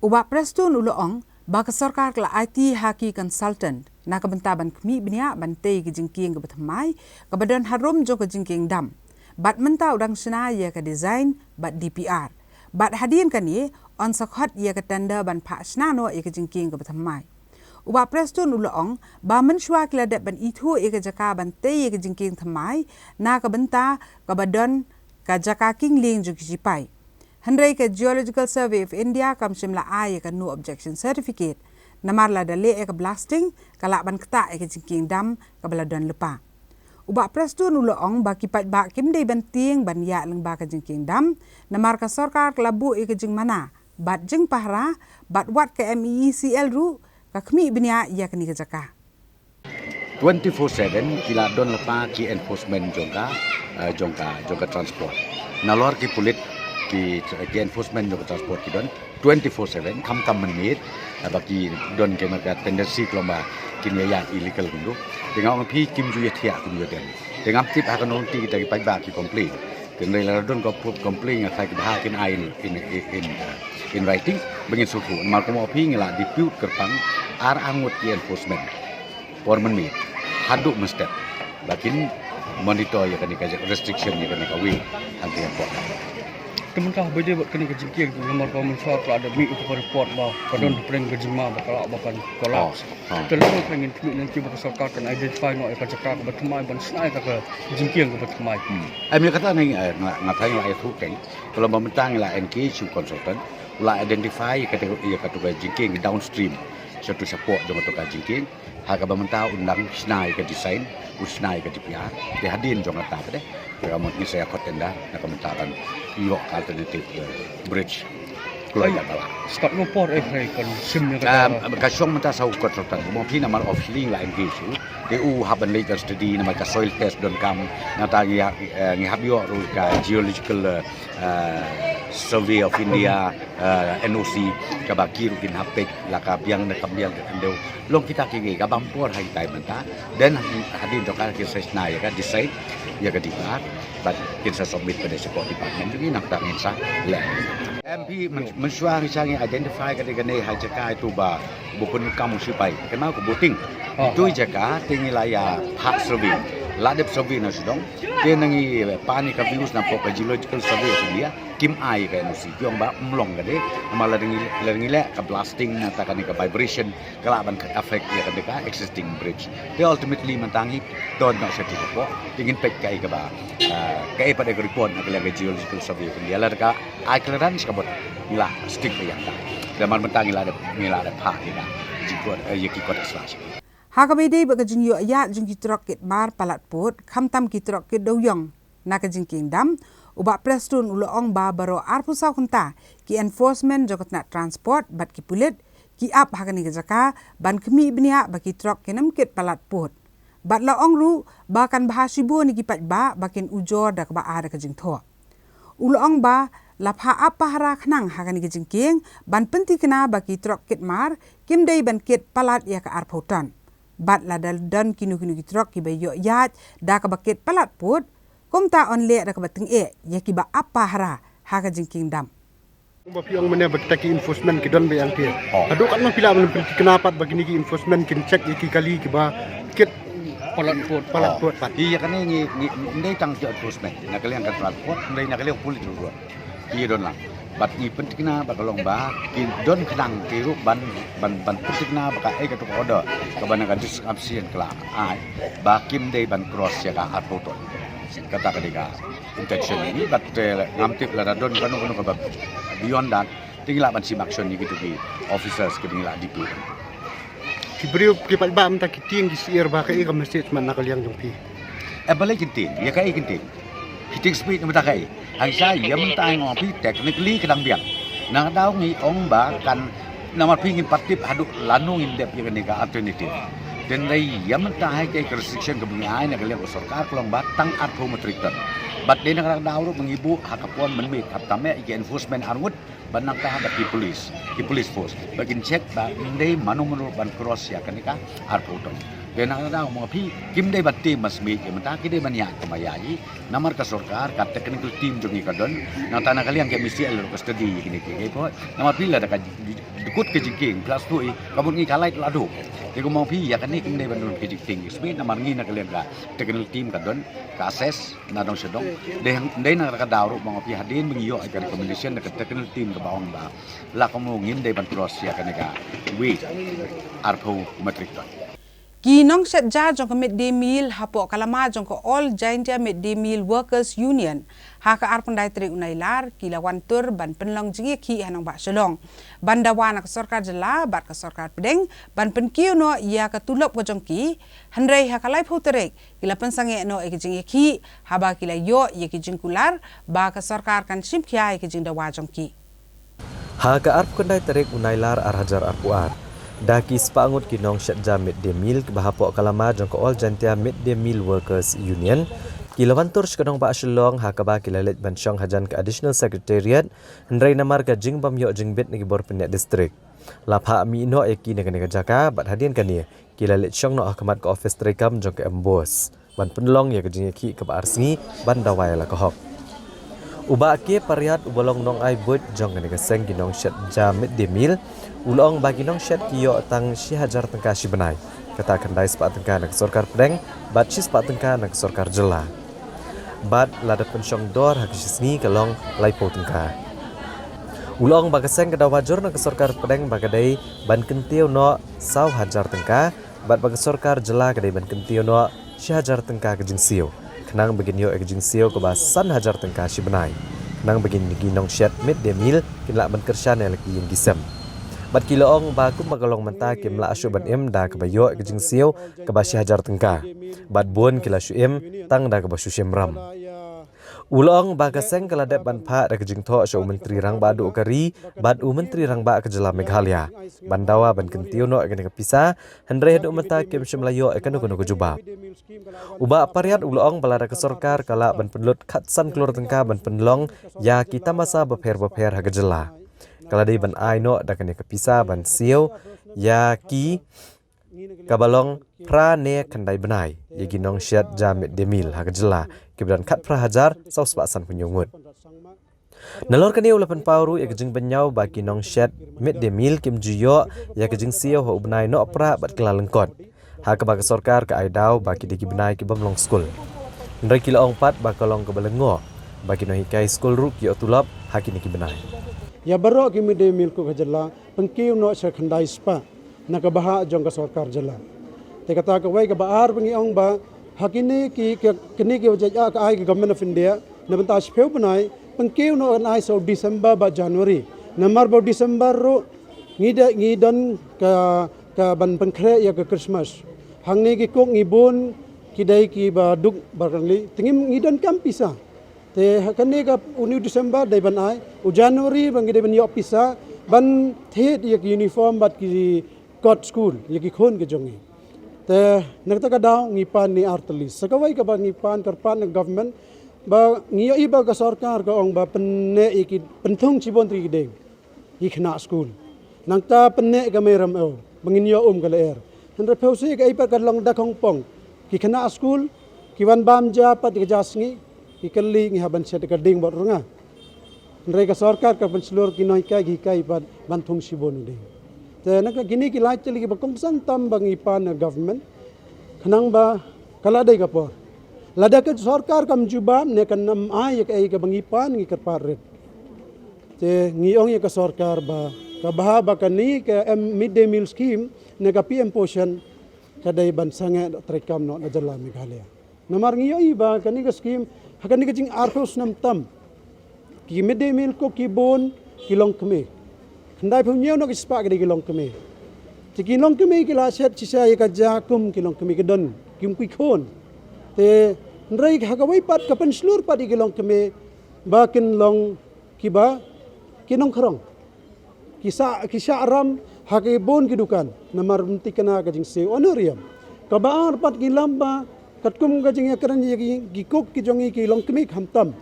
U Bah Prestone u la ong ba ka sorkar ka la aiti ha ki consultant na ka bynta ban khmih bniah ban tei ka jingkieng kaba thymmai kaba don harum jong ka jingkieng dam. Bad mynta u dang shna ïa ka design bad D P R. Bad hadien kane yn sa khot ïa ka tender ban phah shna noh ïa ka jingkieng kaba thymmai. U Bah Prestone u la ong ba mynshuwa ki la dep ban ithuh ïa ka jaka ban tei ïa ka jingkieng thymmai na ka bynta kaba don ka jaka kieng lieng jong ki shipai. Hynrei ka Geological Survey of India kam shym la ai ïa ka no objection certificate. Namar lada leh ïa ka blasting ka lah ban ktah ïa ka jingkieng dam kaba la don lypa. U Bah Prestone u la ong ba ki paidbah kim dei ban tieng ban ïaid lyngba ka jingkieng dam, namar ka sorkar ka la buh ïa ka jingmana bad jingpahara bad wat ka M E E C L ruh ka khmih bniah ïa kane ka jaka. Twenty four seven ki la don lypa ki enforcement jong ka, eh, jong ka, jong ka transport. Nalor ki pulit ki, ki enforcement jong ka transport ki don twenty four seven, khamtam mynmiet, eh, ba ki don ki, ka tendency ka long ba kin ïa ïaid illegal kumno. Te nga ong phi kim ju ïathiah kim ju ïadem. Te ngam tip ha kano lynti kita ki paidbah ki complain. Te hynrei lada don ka pu-, complain nga tharai ki bha kin ai in, in, in, in, eh, in writing ba ngin sngewthuh. Namar kumba phi ngi la dispute kyrpang ar arngut ki enforcement por mynmiet haduh mynstep ba kin monitor ïa kane ka restriction ïa kane ka way hangtei hapoh. Te mynta ba ïadei bad kane ka jingkieng tu namar ba mynshuwa ka la da mih ïa ka report ba ka don hapdeng ka jingma ba ka lah ba kan collapse. Oh, oh. Te lada ka ngin khmih lynti ba ka sorkar kan identify noh ïa ka jaka kaba thymmai ban shna ïa ka jingkieng kaba thymmai. Hmm. Em ïa kata ngi, eh, nga, nga tharai ngi la ïathuh kein. Ka long ba mynta ngi la engage u consultant u la identify ïa katu, ïa katu ka jingkieng downstream. Shatu shapoh jong katu ka jingkieng. Ha kaba mynta un dang shna ïa ka design, un shna ïa ka D P R. Te hadien jong kata pat de, ka mut ngi sa ïa khot tender na ka bynta ban ïoh ka alternative, eh, bridge. Kloi ka la. Start no por eh hai kan sim ne ka. Ka shong mynta sa u consultant. Mo phi namar of healing la engage u. Te u hap ban leit ka study namar ka soil test don kam. Nangta ngi hap ïoh ruh ka Geological Survey of India, N O C, kaba ki ruh kin hap peit la ka biang ne kam biang ka khyndew. Long kita ki ngi ka bam por hai tai mynta. Then hadien to ka ki sa shna ïa ka decide ïa ka dei ba. Bad kin sa submit ka dei support department jong ngi nangta ngin sa leh. M P mynshuwa ngi sa ngi identify ka dei kane ha jaka itu ba ba pun kam u sipai. Kane ka voting. Tu jaka te ngi la ïa phah survey. La dep survey na sdang. Te ngi pan ïa ka views na pok ka Geological Survey of India. Kim ai ka N O C ki ong ba mlong ka dei. Ma la dang ngi leh ka blasting nangta kane ka vibration. Ka lah ban affect ïa ka dei ka existing bridge. Te ultimately mynta ngi don na sha ki ko. Te ngin peit kaei kaba kaei pat ka report na ka liang ka Geological Survey of India. Lada ka ai clearance ka bot ngi la stick ka ïa ka. Namar mynta ngi la dep ngi la dep phah ïa ka jingkot ïa ki kot sla. Ha kaba ïadei bad ka jingïoh ïaid jong ki trok kit mar palat pud khamtam ki trok kit dewiong na ka jingkieng dam, u Bah Prestone u la ong ba baroh arphew saw kynta ki enforcement jong ka tnat transport bad ki pulit ki ap ha kane ka jaka ban khmih bniah ba ki trok kin ym kit palat pud. Bad la ong ruh ba kan bha shibun ïa ki paidbah ba kin ujor da kaba ar ka jingthoh. U la ong ba la phah ap pahara khnang ha kane ka jingkieng ban pynthikna ba ki trok kit mar kim dei ban kit palat ïa ka arphew ton. Bad lada don kino kino ki trok kiba ïoh ïaid da kaba kit palat pud, kumta yn leh da kaba tyngeh ïa kiba ap pahara ha ka jingkieng dam. Ba phi ong mynne ba kita ki enforcement ki don ba ïa ki. Haduh katno phi lah ban pynthikna pat ba kine ki enforcement kin check ïa ki kali kiba kit palat pud palat pud pat. Ïa kane ngi ngi ndei tang ki enforcement na ka liang ka transport, ndei na ka liang pulit ruh. Ïa don lang. Bad ngi pynthikna ba ka long ba ki don khnang ki ruh ban ban ban pynthikna ba kaei katu ka order kaba na ka disruption ka la ai ba kim dei ban cross ïa ka arphew ton. Kata ka dei ka intention ngi bad ngam tip lada don kano kano kaba beyond that. Te ngi lah ban shim action ïa kitu ki officers kiba ngi lah deploy. Ki briew ki paidbah mynta ki tieng ki syier ba kaei ka message man na ka liang jong phi. Em balei kin tieng ïa kaei kin tieng. Ki tieng speed mynta kaei. Hangta ïa mynta ngi ong phi technically ka dang biang. Na ka daw ngi ong ba kan namar phi ngim pat tip haduh lano ngin dep ïa kane ka alternative. Te ïa mynta hai ka restriction kaba ngi ai na ka liang ka sorkar ka long ba tang arphew metric ton. Bad dei na ka daw ruh ba ngi buh ha ka por mynmiet hap tam ïa ki enforcement arngut. Ba nangta ha ki police ki police force ba kin check ba ym dei mano mano ban cross ïa kane ka arphew ton. Te na ka daw mo phi kim dei ban tieng ban smiej ïa mynta ki dei ban ïaid kumba ïaid namar ka sorkar ka technical team jong ngi ka don. Nangta na ka liang ka M C L ruh ka study ïa kine ki ngi poi namar phi lada ka dkut ka jingkieng plus tu i ka mut ngi ka lait la duk. Te ko mo phi ïa kane kim dei ban don ka jingtieng smiej namar ngi na ka liang ka technical team ka don ka assess. Na dong sha dong. Dei hang dei na ka daw ruh ba nga phi hadien ba ngi ïoh ïa ka recommendation na ka technical team kaba ong ba la ka mo ngim dei ban cross ïa kane ka weight arphew metric ton. Ki nongshet ja jong ka midday meal hapoh ka lama jong ka All Jaintia Midday Meal Workers Union ha ka arphew khyndai tarik u Nailar ki la wan tur ban pynlong jingïakhih ha nongbah Shillong ban dawa na ka sorkar jylla bad ka sorkar pdeng ban pynkiew noh ïa ka tulop ka jong ki. Hynrei ha ka laiphew tarik ki la pynsangeh noh ïa ka jingïakhih haba ki la ïoh ïa ka jingkular ba ka sorkar kan shim khia ïa ka jingdawa jong ki. Ha ka arphew khyndai tarik u Nailar ar hajar arphew ar, da ki spah ngut ki nongshet ja midday meal kiba hapoh ka lama jong ka All Jaintia Midday Meal Workers Union ki la wan tur sha ka nongbah Shillong ha kaba ki la leit ban shong hajan ka Additional Secretariat. Hynrei namar ka jingbym ïoh jingbit na ki bor pynïaid district, la phah mih noh ïa ki na kane ka jaka bad hadien kane ki la leit shong noh ha khmat ka office treikam jong ka MBOSE ban pynlong ïa ka jingïakhih kaba ar sngi ban dawa ïa la ka hok. U Bah K Pariat uba long nongai buit jong kane ka seng ki nongshet ja midday meal u la ong ba ki nongshet ki ïoh tang shi hajar tyngka shi bnai. Kata khyndai spah tyngka na ka sorkar pdeng bad shi spah tyngka na ka sorkar jylla. Bad lada pynshong dor ha ka shi sngi ka long laiphew tyngka. U la ong ba ka seng ka dawa jur na ka sorkar pdeng ba ka dei ban kyntiew noh saw hajar tyngka bad ba ka sorkar jylla ka dei ban kyntiew noh shi hajar tyngka ka jingsiew. Khnang ba kin ïoh ïa ka jingsiew kaba san hajar tyngka shi bnai. Khnang ba kin ki nongshet midday meal kin lah ban kyrshan ïa la ki ïing ki sem. Bad ki la ong ba kumba ka long mynta kim lah shuh ban im da kaba ïoh ïa ka jingsiew kaba shi hajar tyngka. Bad bun ki la shu im tang da kaba shu shim ram. U la ong ba ka seng ka la dep ban phah da ka jingthoh sha u Myntri Rangbah Duh ka ri bad u Myntri Rangbah ka jylla Meghalaya ban dawa ban kyntiew noh ïa kane ka pisa, hynrei haduh mynta kim shym la ïoh ïa kano kano ka jubab. U Bah Pariat u la ong ba lada ka sorkar ka lah ban pynlut khatsan klur tyngka ban pynlong ïa ki tamasa bapher bapher ha ka jylla, ka la dei ban ai noh da kane ka pisa ban siew ïa ki kaba long phra ne khyndai bnai ïa ki nongshet ja mid day meal ha ka jylla, kiba don khatphra hajar saw spah sanphew hynñiew ngut. Nalor kane u la pynpaw ruh ïa ka jingbynñiaw ba ki nongshet mid day meal kim ju ïoh ïa ka jingsiew ha u bnai Nohprah bad Kyllalyngkot, ha kaba ka sorkar ka ai daw ba ki dei ki bnai ki bym long skul. Hynrei ki la ong pat ba ka long kaba lyngngoh ba ki nonghikai skul ruh ki ïoh tulop ha kine ki bnai. Ïa baroh ki mid day meal cook ha jylla pynkiew noh sha khyndai spah na ka bhah jong ka sorkar jylla. Te kata kawei kaba ar ba ngi ong ba ha kine ki, ki, kine ki wajah ka ai ka Government of India na bynta shiphew bnai pynkiew noh kan ai sa u December bad January. Namar ba u December ruh ngi da, ngi don ka, ka ban pynkhreh ïa ka Christmas. Hangne ki cook ngi bun ki dei kiba duk barkali. Te ngi, ngi donkam pisa. Te ha kane ka une u December dei ban ai, u January ba ngi dei ban ïoh pisa ban thied ïa ki uniform bad ki kot skul ïa ki khun ki jong ngi. Te na kata ka daw ngi pan ne ar tylli. Sa kawei kaba ngi pan kyrpad na government ba ngi ïohi ba ka sorkar ka ong ba pynneh ïa ki, pynthung shibun tylli ki dieng ïa ki khynnah skul. Nangta pynneh ka mei rymew ba ngin ïoh um ka lyer. Hynrei phi sngewsih kaei pat ka long da khongpong. Ki khynnah skul ki wan bam ja pat ka ja sngi, ki kylli ngi hap ban shet ka dieng bad rnga. Hynrei ka sorkar ka pynshlur ki nonghikai, ki hikai pat ban thung shibun u dieng. Te na ka kine ki lai tylli kiba kongsan tam ba ngi pan na government khnang ba ka la dei ka por. Lada ka sorkar kam jubab ne kam ai ïa kaei kaba ngi pan, ngi kyrpad rit. Te ngi ong ïa ka sorkar ba ka bha ba kane ka M, mid day meal scheme ne ka P M Poshan ka dei ban sangeh treikam noh na jylla Meghalaya. Namar ngi ïohi ba kane ka scheme ha kane ka jingarphew snem tam ki mid day meal cook ki bun ki longkmie. Khyndaiphew hynñiew noh ki spah ki dei ki longkmie. Te ki longkmie ki la shet shisha ïa ka ja kum ki longkmie, ki don kim ki khun. Te hynrei ha kawei pat ka pynshlur pat ïa ki longkmie ba kin long kiba ki nongkhrong. Ki shah, ki shah ram ha ki bun ki dukan namar ym thikna ka jingsiew. Ono ruh ïa kaba ar pat ngi lam ba katkum ka jingïakren ïa ki, ki cook ki jong ngi ki longkmie khamtam.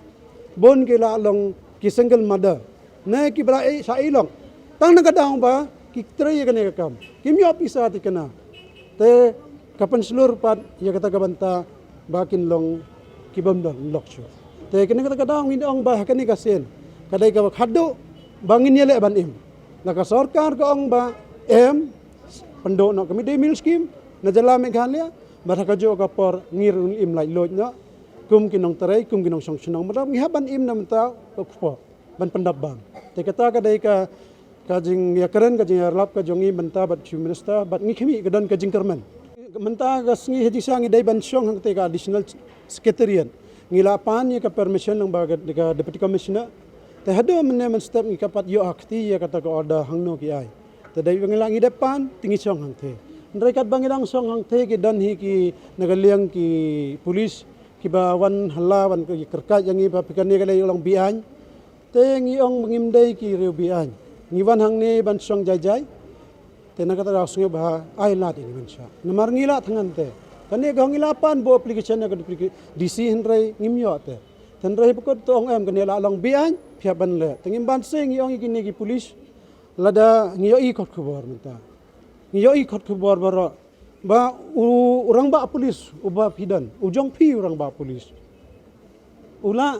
Bun ki la long ki single mother ne kiba la ïeit shah ïeit long. Tang na ka daw ba ki trei ïa kane ka kam, kim ïoh pisa thikna. Te ka pynshlur pat ïa kata ka bynta ba kin long ki bym don lok shuh. Te kane kata ka daw ngin ong ba ha kane ka sien ka dei kaba khadduh ba ngin ïaleh ban im. Na ka sorkar ka ong ba em pynduh noh ka mid day meal scheme na jylla Meghalaya, bad ha kajuh ka por ngin im laitluid noh kum ki nongtrei, kum ki nongshong shnong, bad ngi hap ban im na bynta ka kpoh ban pyndap bam. Te kata ka dei ka, ka jingïakren, ka jingïalap ka jong ngi mynta bad Chief Minister bad ngi khmih ka don ka jingkyrmen. Mynta ka sngi ha jingshisha ngi dei ban shong hangtei ka Additional Secretariat. Ngi la pan ïa ka permission lyngba ka, ka Deputy Commissioner. Te haduh mynne mynstep ngi ka pat ïoh ha kti ïa kata ka order hangno ki ai. Te dei ba ngi la, ngi dep pan te ngi shong hangtei. Hynrei katba ngi dang shong hangtei ki don hi ki na ka liang ki police kiba wan hala wan kyrkhat ïa ngi ba phi kane ka dei long be-aiñ. Te ngi ong ba ngim dei ki riew be-aiñ. Ngi wan hangne ban shong jai jai. Te na kata ka daw sngewbha ai lad ïa ngi ban shah. Namar ngi la thngan te. Kane ka ngi la pan buh application ïa ka D C hynrei ngim ïoh te. Te hynrei ba kut te ong em kane la long be-aiñ, phi hap ban leh. Te ngim banse, ngi ong ïa kine ki police. Lada ngi ïohi kot khubor mynta. Ngi ïohi kot khubor baroh. Ba u, u rangbah police uba phi don, u jong phi u rangbah police. U la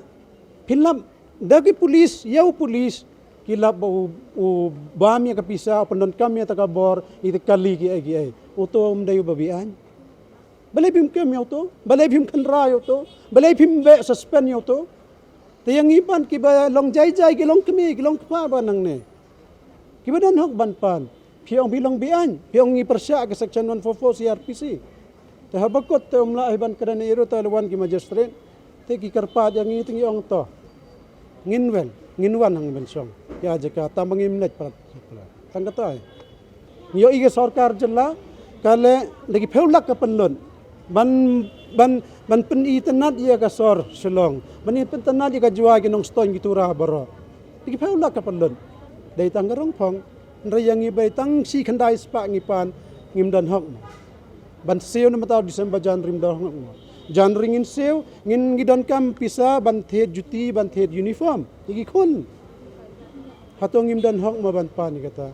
pynlap da ki police, ïa u police ki lap ba u, u bam ïa ka pisa, u pyndonkam ïa ta ka bor, ïa ta kali ki ei ki ei. Uto um dei uba be-aiñ. Balei phim kem ïa uto? Balei phim khynra ïa uto? Balei phim beh suspend ïa uto? Te ïa ngi pat kiba long jai jai, ki longkmie, ki longkpa ba nangne, kiba don hok ban pan. Phi ong phi long be-aiñ, phi ong ngi pyrshah ka section one four four C R P C. Te haba kut te um lah hi ban kren ïa ruh, te la wan ki magistrate. Te ki kyrpad ïa ngi te ngi ong to. Ngin wan, ngin wan hangne ban shong ïa jaka, tang ba ngim leit palat. Tang kata. Ngi ïohi ka sorkar jylla ka leh da ki phew lak ka pynlut ban Ban, ban pyni tynat ïa ka sor Shillong. Ban pyni tynat ïa ka Jowai, ki Nongstoiñ, ki Tura baroh. Te ki phew lak ka pynlut. Dei tang ka rong phong. Hynrei ïa ngi ba dei tang shi khyndai spah ngi pan, ngim don hok mo. Ban siew na mynta u December, January ngim don hok mo. January ngin siew, ngin, ngi donkam pisa ban thied juti, ban thied uniform ïa ki khun. Hato ngim don hok mo ban pan ïa kata?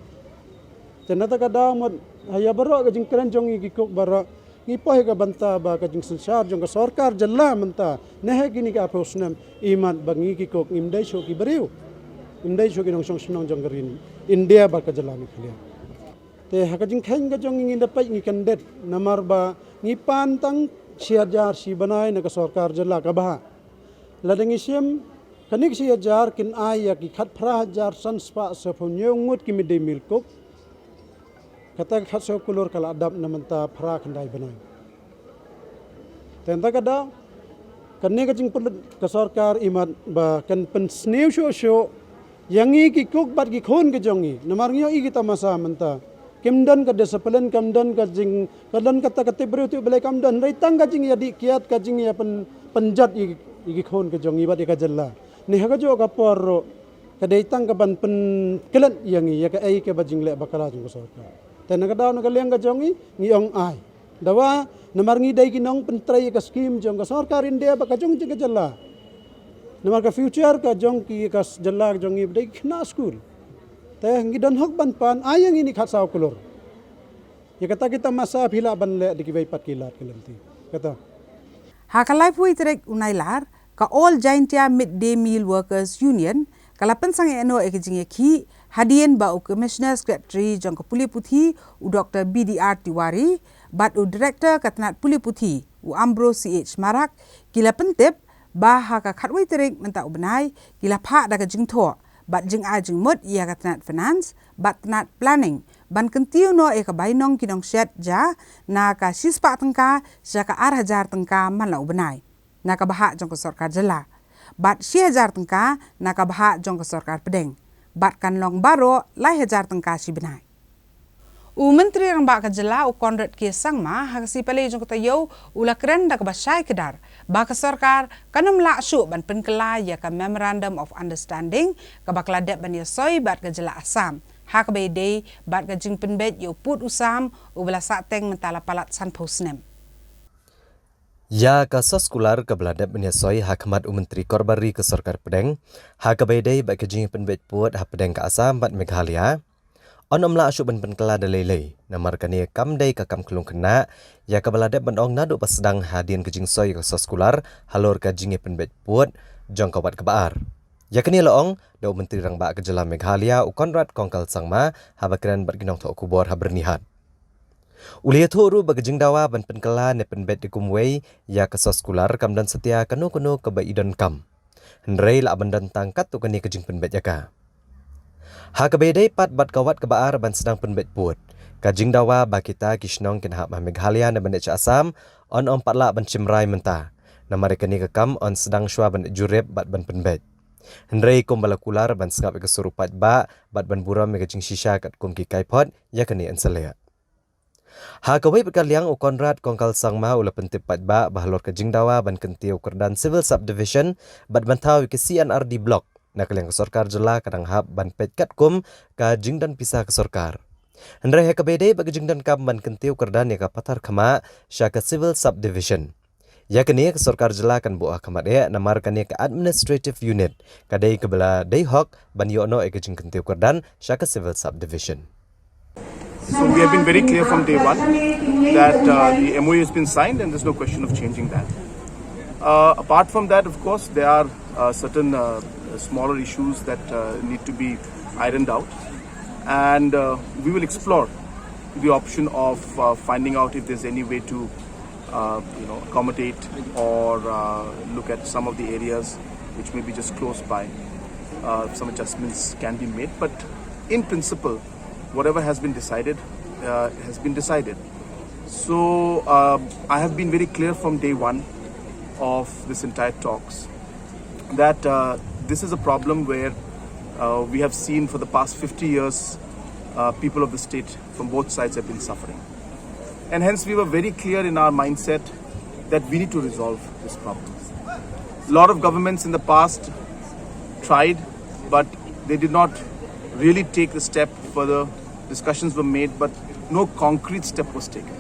Te na kata ka daw mo, ha ïa baroh ka jingkren jong ngi ki cook baroh, ngi poi ha ka bynta ba ka jingsynshar jong ka sorkar jylla mynta, ne ha kine ki arphew snem, imat ba ngi ki cook ngim dei shuh ki briew, ngim dei shuh ki nongshong shnong jong ka ri India bad ka jylla Meghalaya. Te ha ka jingkheiñ ka jong ngi, ngi da peit, ngi kyndit, namar ba ngi pan tang shi hajar shi bnai na ka sorkar jylla, ka bha. Lada ngi shim kane ka shi hajar, kin ai ïa ki khatphra hajar san spah saphew hynñiew ngut ki mid day meal cook. Kata ka khatsaw klur ka la dap na mynta phra khyndai bnai. Te na kata ka daw, kane ka jingpynlut ka sorkar, imat ba kan pynsniew shuh shuh ïa ngi ki cook bad ki khun ka jong ngi. Namar ngi ïohi ki tamasa mynta, kim don ka discipline, kam don ka jing, ka don kata ka tip briew tip Blei kam don. Hynrei tang ka jingïadih kiad, ka jingïapyn, pynjot ïa, ïa ki khun ka jong ngi bad ïa ka jylla. Ne ha kajuh ka por ruh, ka dei tang ka ban pynklet ïa ngi ïa kaei kaba jingleh bakla jong ka sorkar. Te na ka daw, na ka liang ka jong ngi, ngi ong ai. Dawa, namar ngi dei ki nongpyntrei ïa ka scheme jong ka sorkar India bad ka jong, jong ka jylla. Namar ka future ka jong ki, ka s-, jylla ka jong ngi ba dei ki khynnah skul. Te ngi don hok ban pan, ai ïa ngi kine khatsaw klur. Ïa kata ki tamasa phi lah ban leh da kiwei pat ki lad ki lynti. Kata. Ha ka laiphew tarik u Nailar, ka All Jaintia Mid Day Meal Workers Union ka la pynsangeh noh ïa ka jingïakhih, hadien ba u Commissioner Secretary jong ka pule puthi, u Doctor B D R Tiwari, bad u Director ka tnat pule puthi, u Ambrose C H Marak, ki la pyntip ba ha ka khatwei tarik mynta u bnai, ki la phah da ka jingthoh bad jingai jingmut ïa ka tnat Finance bad tnat Planning ban kyntiew noh ïa ka bainong ki nongshet ja na ka shispah tyngka sha ka ar hajar tyngka man la u bnai na ka bhah jong ka sorkar jylla, bad shi hajar tyngka na ka bhah jong ka sorkar pdeng, bad kan long baroh lai hajar tyngka shi bnai. U Myntri Rangbah ka jylla, u Conrad K Sangma, ha ka sngi Palei jong ka taïew, u la kren da kaba shai kdar ba ka sorkar kan ym lah shuh ban pynkylla ïa ka Memorandum of Understanding kaba ka la dep ban ïasoi bad ka jylla Assam ha kaba ïadei bad ka jingpynbeit ïa u pud u sam uba la sahteng mynta la palat sanphew snem. Ïa ka soskular kaba la dep ban ïasoi ha khmat u Myntri Korbar Ri ka sorkar pdeng ha kaba ïadei bad ka jingpynbeit pud hapdeng ka Assam bad Meghalaya, yn ym lah shuh ban pynkylla da lei lei, namar kane kam dei ka kam khlung khynnah, ïa kaba la dep ban ong naduh ba sdang hadien ka jingsoi ïa ka soskular halor ka jingïapynbeit pud jong ka wat kaba ar. Ïa kane la ong da u Myntri Rangbah ka jylla Meghalaya, u Conrad Kongkal Sangma, haba kren bad ki nongthoh khubor ha Byrnihat. U la ïathuh ruh ba ka jingdawa ban pynkylla ne pynbeit kumwei ïa ka soskular kam don satia kano kano kaba i donkam, hynrei lah ban don tang katto katne ka jingpynbeit ïa ka. Ha kaba ïadei pat bad ka wat kaba ar ban sdang pynbeit pud, ka jingdawa ba kita ki shnong kin hap ha Meghalaya ne ban leit sha Assam, yn ym pat lah ban shim rai mynta, namar ïa kane ka kam yn sdang shuwa ban leit jurip bad ban pynbeit. Hynrei kumba la kular ban sngap ïa ka sur u paidbah bad ban burom ïa ka jingshisha katkum ki kaiphod, ïa kane yn sa leh. Ha kawei pat ka liang, u Conrad Kongkal Sangma u la pyntip paidbah ba halor ka jingdawa ban kyntiew kyrdan Civil Subdivision bad ban thaw ïa ka C and R D Block na ka liang ka sorkar jylla ka dang hap ban peit katkum ka jingdon pisa ka sorkar. Hynrei ha kaba ïadei bad ka jingdonkam ban kyntiew kyrdan ïa ka Patharkhmah sha ka Civil Subdivision, ïa kane ka sorkar jylla kan buh ha khmat eh, namar kane ka administrative unit ka dei kaba la dei hok ban ïoh noh ïa ka jingkyntiew kyrdan sha ka Civil Subdivision. So we have been very clear from day one that, uh, the M O U has been signed and there's no question of changing that. Uh, apart from that, of course, there are, uh, certain, uh, smaller issues that, uh, need to be ironed out, and, uh, we will explore the option of, uh, finding out if there's any way to, uh, you know, accommodate or, uh, look at some of the areas which may be just close by. Uh, some adjustments can be made, but in principle, whatever has been decided, uh, has been decided. So, uh, I have been very clear from day one of this entire talks that, uh, this is a problem where, uh, we have seen for the past fifty years, uh, people of the state from both sides have been suffering. And hence we were very clear in our mindset that we need to resolve this problem. A lot of governments in the past tried, but they did not really take the step further. Discussions were made, but no concrete step was taken.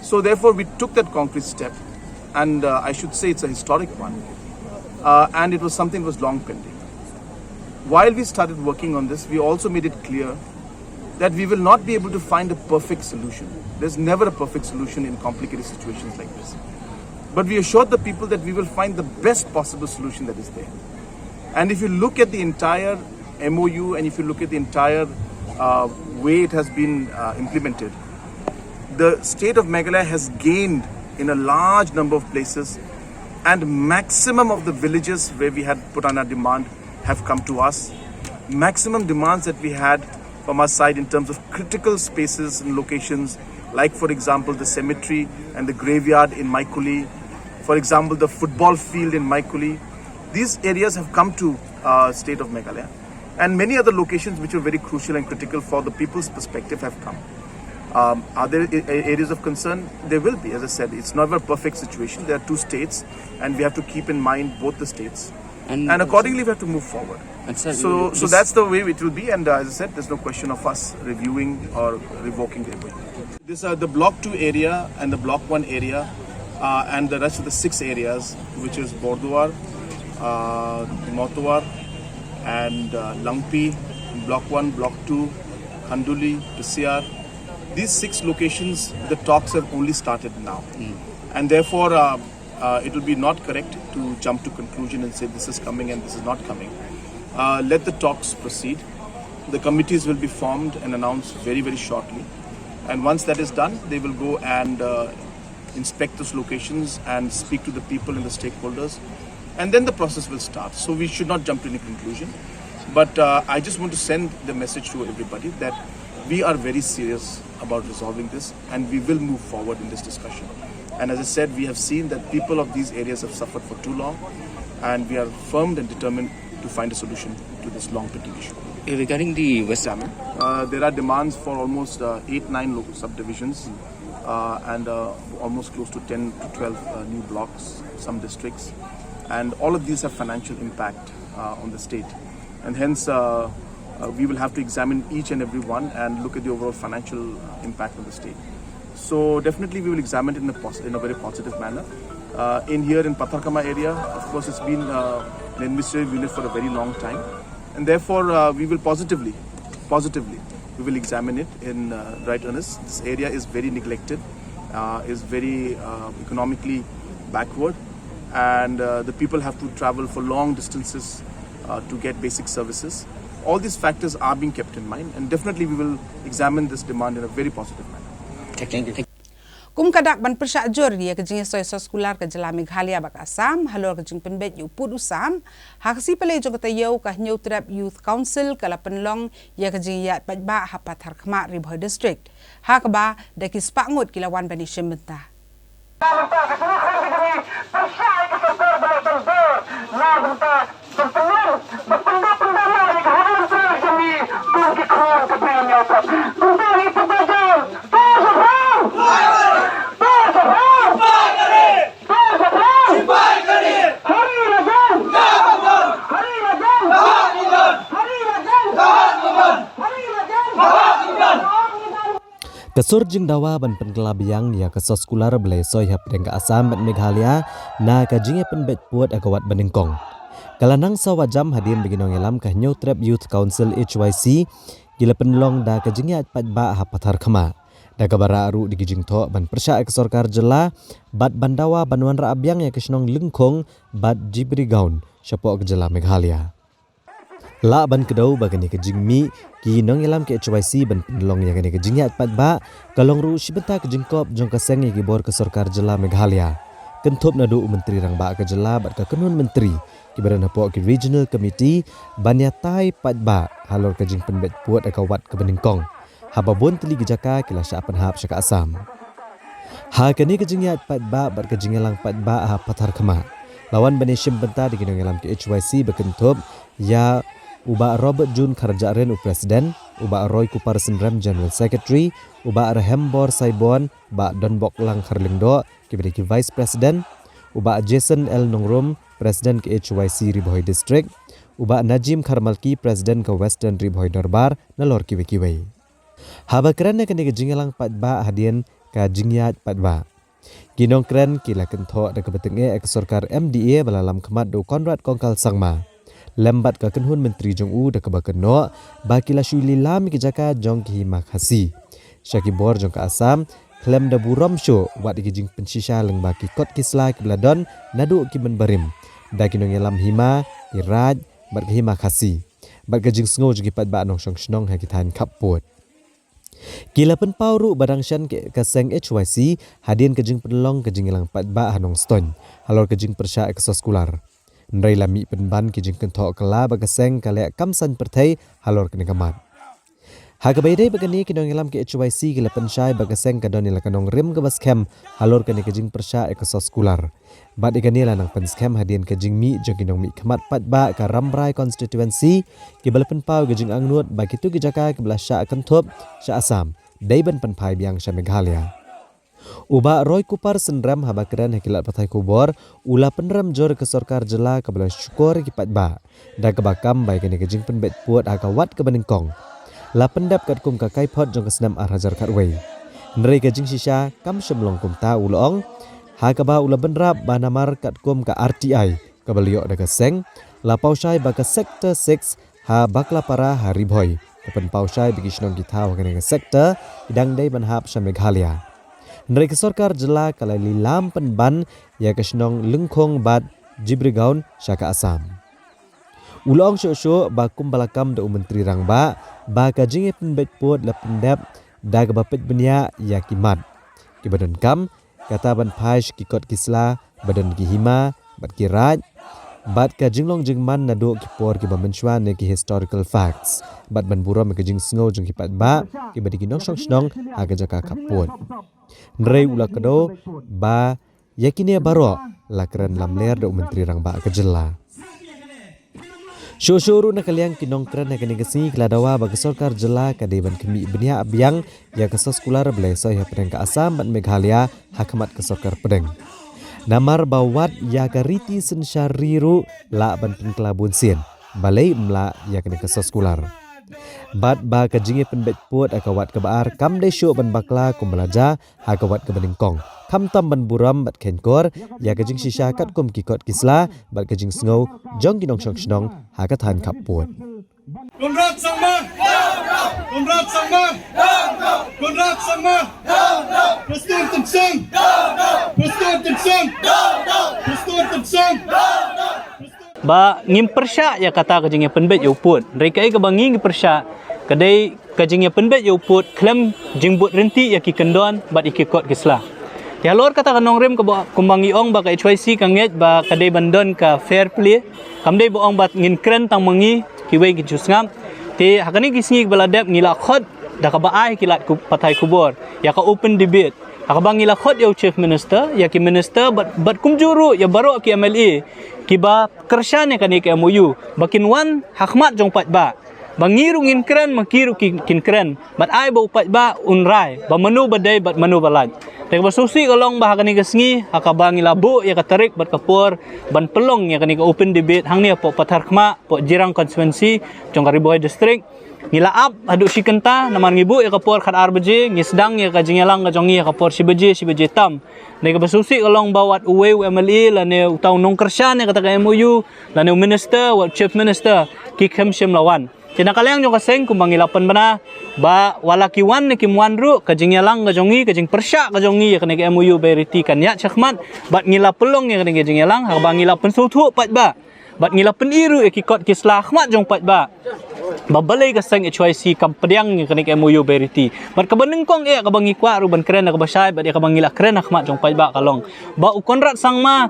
So therefore, we took that concrete step, and uh, I should say it's a historic one, uh, and it was something that was long pending. While we started working on this, we also made it clear that we will not be able to find a perfect solution. There's never a perfect solution in complicated situations like this. But we assured the people that we will find the best possible solution that is there. And if you look at the entire M O U and if you look at the entire uh, way it has been uh, implemented, the state of Meghalaya has gained in a large number of places, and maximum of the villages where we had put on our demand have come to us. Maximum demands that we had from our side in terms of critical spaces and locations, like, for example, the cemetery and the graveyard in Maikuli, for example, the football field in Maikuli. These areas have come to uh, state of Meghalaya, and many other locations which are very crucial and critical for the people's perspective have come. Um, are there a- a- areas of concern? There will be, as I said. It's not a perfect situation. There are two states, and we have to keep in mind both the states. And accordingly, we have to move forward. And sir, so, you- so this- that's the way it will be. And uh, as I said, there's no question of us reviewing or revoking the M O U. This uh, the block two area and the block one area, uh, and the rest of the six areas, which is Borduar, uh, Motowar, and uh, Langpi, block one, block two, Khanduli, Pesiar. These six locations, the talks have only started now, and therefore uh, uh, it will be not correct to jump to conclusion and say this is coming and this is not coming. Uh, let the talks proceed. The committees will be formed and announced very, very shortly. And once that is done, they will go and uh, inspect those locations and speak to the people and the stakeholders. And then the process will start. So we should not jump to any conclusion. But uh, I just want to send the message to everybody that we are very serious about resolving this and we will move forward in this discussion. And as I said, we have seen that people of these areas have suffered for too long, and we are firm and determined to find a solution to this long pending issue. Regarding the West Dam, uh, there are demands for almost uh, eight, nine local subdivisions uh, and uh, almost close to ten to twelve uh, new blocks, some districts, and all of these have financial impact uh, on the state, and hence uh, uh, we will have to examine each and every one and look at the overall financial uh, impact on the state. So definitely we will examine it in a, pos- in a very positive manner. Uh, in here in Patharkhmah area, of course, it's been uh, an administrative unit for a very long time, and therefore uh, we will positively, positively, we will examine it in uh, right earnest. This area is very neglected, uh, is very uh, economically backward, and uh, the people have to travel for long distances uh, to get basic services. All these factors are being kept in mind, and definitely we will examine this demand in a very positive manner. Thank you. Kum ka dak ban pyrshah jur ïa ka jingïasoi soskular ka jylla Meghalaya bad ka Assam halor ka jingpynbeit ïa u pud u sam, ha ka sngi Palei jong ka taïew ka Hynñiewtrep Youth Council ka la pynlong ïa ka jingïaid paidbah ha Patharkhmah, Ri Bhoi District, ha kaba da ki spah ngut ki la wan ban ïashim bynta. Ka sur jingdawa ban pynkylla biang ïa ka soskular ba la ïasoi hapdeng ka Assam bad Meghalaya na ka jingïapynbeit pud ha ka wat banyngkong ka la nang sawa jam hadien ba ki nongïalam ka Hynñiewtrep Youth Council, H Y C, ki la pynlong da ka jingïaid paidbah ha Patharkhmah, da kaba rah ruh da ki jingthoh ban pyrshah ïa ka sorkar jylla bad ban dawa ban wanrah biang ïa ka shnong Lyngkhong bad Jibrigaon shapoh ka jylla Meghalaya. Lah ban kdew ba kane ka jingmih ki nongïalam ka H Y C ban pynlong ïa kane ka jingïaid paidbah ka long ruh shi bynta ka jingkop jong ka seng ïa ki bor ka sorkar jylla Meghalaya, kynthup naduh u Myntri Rangbah ka jylla bad ka kynhun myntri kiba don hapoh ki Regional Committee, ban ïatai paidbah halor ka jingpynbeit pud ha ka wat kaba nyngkong haba bun tylli ki jaka ki la shah pynhap sha ka Assam. Ha kane ka jingïaid paidbah bad ka jingïalang paidbah ha Patharkhmah, la wan ban ïashim bynta da ki nongïalam ka H Y C ba kynthup ïa u Bah Robert June Kharjahrin, u President, u Bah Roy Kupar Synrem, General Secretary, u Bah Rahembor Saibon, Bah Donbok Langkharlingdo, kiba dei ki Vice President, u Bah Jason L Nongrum, President ka H Y C Ri Bhoi District, u Bah Najim Kharmalki, President ka Western Ri Bhoi Dorbar, nalor kiwei kiwei. Haba kren ha kane ka jingïalang paidbah hadien ka jingïaid paidbah, ki nongkren ki la kynthoh da kaba tyngeh ïa ka sorkar M D A ba la lam khmat da u Conrad Kongkal Sangma, lem bad ka kynhun myntri jong u da kaba kynnoh ba ki la shu lilam ïa ki jaka jong ki hima Khasi sha ki bor jong ka Assam, khlem da burom shuh wat ïa ki jingpynshisha lyngba ki kot ki sla kiba la don naduh ki mynbarim da ki nongïalam hima, ki raid bad ka hima Khasi, bad ka jingsngew jong ki paidbah nongshong shnong ha ki thaiñ khappud. Ki la pynpaw ruh ba dang shen ka seng H Y C hadien ka jingpynlong ka jingïalang paidbah ha Nongstoiñ halor ka jingpyrshah ïa ka soskular. Hynrei la mih pynban ki jingkynthoh kylla ba ka seng ka leh kam saiñ pyrthei halor kane ka mat. Ha kaba ïadei bad kane, ki nongïalam ka H Y C ki la pynshai ba ka seng ka don ïa la ka nongrim kaba skhem halor kane ka jingpyrshah ïa ka soskular. Bad ïa kane la nang pynskhem hadien ka jingmih jong ki nongmihkhmat paidbah ka Rambrai Constituency, kiba la pynpaw ïa ka jingangnud ba kito ki jaka kiba la shah kynthup sha Assam dei ban pynphai biang sha Meghalaya. U Bah Roy Kupar Synrem, haba kren ha ki lad pathai khubor, u la pynrem jur ïa ka sorkar jylla kaba la shukor ïa ki paidbah da kaba kam ba ïa kane ka jingpynbeit pud ha ka wat kaba nyngkong la pyndep katkum ka kaiphod jong ka snem ar hajar khatwei. Hynrei ka jingshisha kam shym long kumta, u la ong, ha kaba u la bynrap ba namar katkum ka R T I kaba la ïoh da ka seng, la paw shai ba ka Sector six ha Baklapara ha Ri Bhoi, ka pynpaw shai ba ki shnong ki thaw ha kane ka sector ki dang dei ban hap sha Meghalaya. Hynrei ka sorkar jylla ka la lilam pynban ïa ka shnong Lyngkhong bad Jibrigaon sha ka Assam. U la ong shuh shuh ba kumba la kam da u Myntri Rangbah ba ka jingïapynbeit pud la pyndep da kaba peit bniah ïa ki mat kiba donkam, kata ban phai sha ki kot ki sla ba don ki hima bad ki raid, bad ka jinglong jingman naduh ki por kiba mynshuwa ne ki historical facts, bad ban burom ïa ka jingsngew jong ki paidbah kiba dei ki nongshong shnong ha ka jaka khappud. Hynrei u la kdew ba ïa kine baroh la kren lamler da u Myntri Rangbah ka jylla. Shuh shuh ruh na ka liang ki nongkren ha kane ka sngi ki la dawa ba ka sorkar jylla ka dei ban khmih bniah biang ïa ka soskular ba la soi hapdeng ka Assam bad Meghalaya ha khmat ka sorkar pdeng. Namar ba wat ïa ka riti synshar ri ruh lah ban pynkylla bunsien, balei ym lah ïa kane ka soskular. Bad ba ka jingïapynbeit pud ha ka wat kaba ar kam dei shuh ban bakla kumba la jia ha ka wat kaba nyngkong, khamtam ban burom bad kheiñkor ïa ka jingshisha katkum ki kot ki sla bad ka jingsngew jong ki nongshong shnong ha ka thaiñ khappud. Conrad Sangma! Conrad Sangma! Conrad Sangma! Prestone Tynsong! Prestone Tynsong! Prestone Tynsong! Ba ngim pyrshah ïa kata ka jingïapynbeit ïa u pud. Hynrei kaei kaba ngi ngi pyrshah ka dei ka jingïapynbeit ïa u pud khlem jingbud ryntih ïa ki kyndon bad ïa ki kot ki sla. Te halor kata ka nongrim kaba kumba ngi ong ba ka H Y C ka ngeit ba ka dei ban don ka fair play. Kam dei ba ong ba ngin kren tang ma ngi, kiwei ki ju sngap. Te ha kane ki sngi ba la dep ngi la khot da kaba ai ki lad pathai khubor ïa ka open debate, ha kaba ngi la khot ïa u Chief Minister, ïa ki minister bad, bad kumjuh ruh ïa baroh ki M L A kiba kyrshan ïa kane ka M O U ba kin wan ha khmat jong paidbah, ba ngi ruh ngin kren, ma ki ruh kin kren, bad ai ba u paidbah un rai ba mano ba dei bad mano ba lait. Te kaba sngewsih ka long ba ha kane ka sngi ha kaba ngi la buh ïa ka tarik bad ka por ban pynlong ïa kane ka open debate hangne hapoh Patharkhmah, hapoh Jirang constituency jong ka Ri Bhoi District, ngi la ap haduh shi kynta namar ngi buh ïa ka por khatar baje, ngi sdang ïa ka jingïalang ka jong ngi ïa ka por shi baje, shi baje tam. Te kaba sngewsih ka long ba wat uwei u M L A lane uta u nongkyrshan ïa kata ka M O U lane u minister, wat u Chief Minister, ki khlem shym la wan. Te na ka liang jong ka seng kumba ngi la pynbna ba wat la ki wan ne kim wan ruh, ka jingïalang ka jong ngi, ka jingpyrshah ka jong ngi ïa kane ka M O U ba ïa riti kan ïaid shakhmat, bad ngi la pynlong ïa kane ka jingïalang ha kaba ngi la pynsngewthuh paidbah bad ngi la pyni ruh ïa ki kot ki sla ha khmat jong paidbah ba balei ka seng H Y C kam pdiang ïa kane ka M O U ba ïa riti. Bad kaba nyngkong eh kaba ngi kwah ruh ban kren ha kaba shai bad ïa kaba ngi la kren ha khmat jong paidbah ka long ba u Conrad Sangma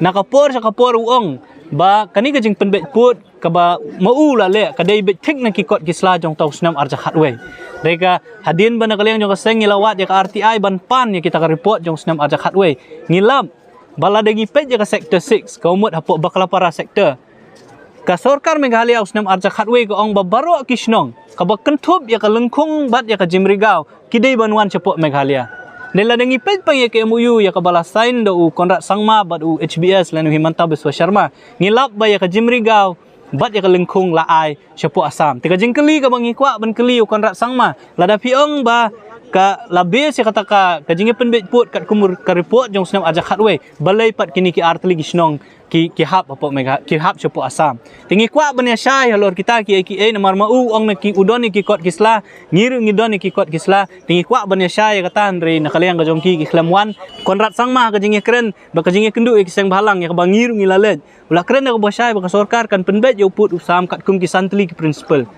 na ka por sha ka por u ong ba kane ka jingpynbeit pud kaba ma u la leh ka dei beit thik na ki kot ki sla jong uta u snem ar hajar khatwei. Te ka hadien ba na ka liang jong ka seng ngi la wad ïa ka R T I ban pan ïa kita ka report jong u snem ar hajar khatwei, ngi lap ba lada ngi peit ïa ka sector six kaba mut hapoh Baklapara sector, Ka sorkar Meghalaya u snem arja khatwei ka ong ba baroh ki shnong kaba kynthup ïa ka Lyngkhung bad ïa ka Jymrigaw ki dei ban wan shapoh Meghalaya. Dei lada ngi peit pang ïa ka M O U ïa kaba la sign da u Conrad Sangma bad u H B S lane u Himanta Biswa Sharma, ngi lap ba ïa ka Jymrigaw bad ïa ka Lyngkhung la ai shapoh Assam. Te ka jingkylli kaba ngi kwah ban kylli u Conrad Sangma, lada phi ong ba ka la base ïa kata ka, ka jingïapynbeit pud katkum ka report jong u snem arja khatwei, balei pat kine ki artylli ki shnong ki, ki hap hapoh Megha-, ki hap shapoh Assam. Te ngi kwah ban ïa shai halor kita ki, ki, eh, namar ma u ong na ki u don ïa ki kot ki sla, ngi ruh ngi don ïa ki kot ki sla. Te ngi kwah ban ïa shai ïa kata, hynrei na ka liang ka jong ki ki khlem wan. Conrad Sangma ka jingïakren bad ka jingïakynduh ïa ki seng bhalang ïa kaba ngi ruh ngi la leit, u la kren da kaba shai ba ka sorkar kan pynbeit ïa u pud u Assam katkum ki san tylli ki principal.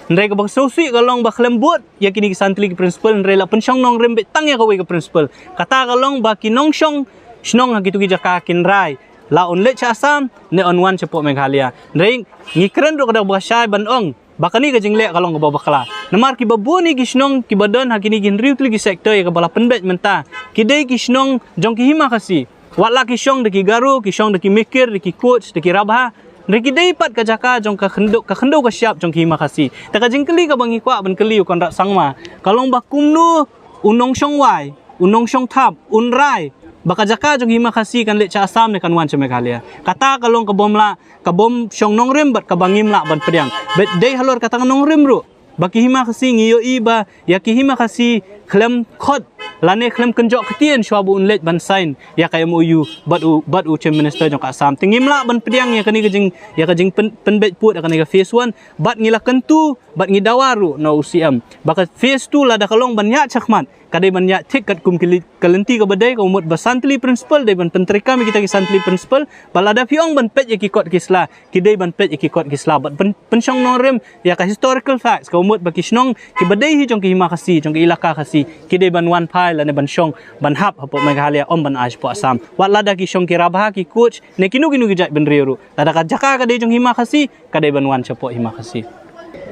Hynrei kaba sngewsih ka long ba khlem bud ïa kine ki san tylli ki principal, hynrei la pynshong nongrim beit tang ïa kawei ka principal. Kata ka long ba ki nongshong shnong ha kitu ki jaka kin rai la un leit sha Assam ne un wan shapoh Meghalaya. Hynrei ngi kren ruh ka da kaba shai ban ong ba kane ka jingleh ka long kaba bakla. Namar kiba bun ïa ki shnong kiba don ha kine ki hynriew tylli ki sector ïa kaba la pynbeit mynta, ki dei ki shnong jong ki Hima Khasi. Wat la ki shong da ki Garo, ki shong da ki Mikir, da ki Koch, da ki Rabha, hynrei ki dei pat ka jaka jong ka khyndew, ka khyndew ka shyiap jong ki Hima Khasi. Te ka jingkylli kaba ngi kwah ban kylli u Conrad Sangma ka long ba kumno u nongshong wai, u nongshong thap un rai ba ka jaka jong ki Hima Khasi kan leit sha Assam ne kan wan sha Meghalaya. Kata ka long kabym lah, kabym shong nongrim bad kaba ngim lah ban pdiang. Bad dei halor kata ka nongrim ruh ba ki Hima Khasi ngi ïohi ba ïa ki Hima Khasi khlem khot lane khlem kynjoh ktien shuwa ba un leit ban sign ïa ka M O U bad u, bad u Chief Minister jong ka Assam. Te ngim lah ban pdiang ïa kane ka jing, ïa ka jingpyn, pynbeit pud ïa kane ka phase one, bad ngi la kyntu bad ngi dawa ruh na u C M ba ka phase two lada ka long ban ïaid shakhmat, ka dei ban ïaid thik katkum ki li-, ka lynti kaba dei, ka mut ba san tylli principal dei ban pyntreikam ïa kita ki san tylli principal. Bad lada phi ong ban peit ïa ki kot ki sla, ki dei ban peit ïa ki kot ki sla bad pyn-, pynshong nongrim ïa ka historical facts, ka mut ba ki shnong kiba dei hi jong ki Hima Khasi, jong ki ilaka Khasi, ki dei ban wan phai lane ban shong, ban hap hapoh Meghalaya, ym ban ai shapoh Assam. Wat lada ki shong ki Rabha, ki Koch ne kino kino ki jaitbynriew ruh, lada ka jaka ka dei jong Hima Khasi, ka dei ban wan shapoh Hima Khasi.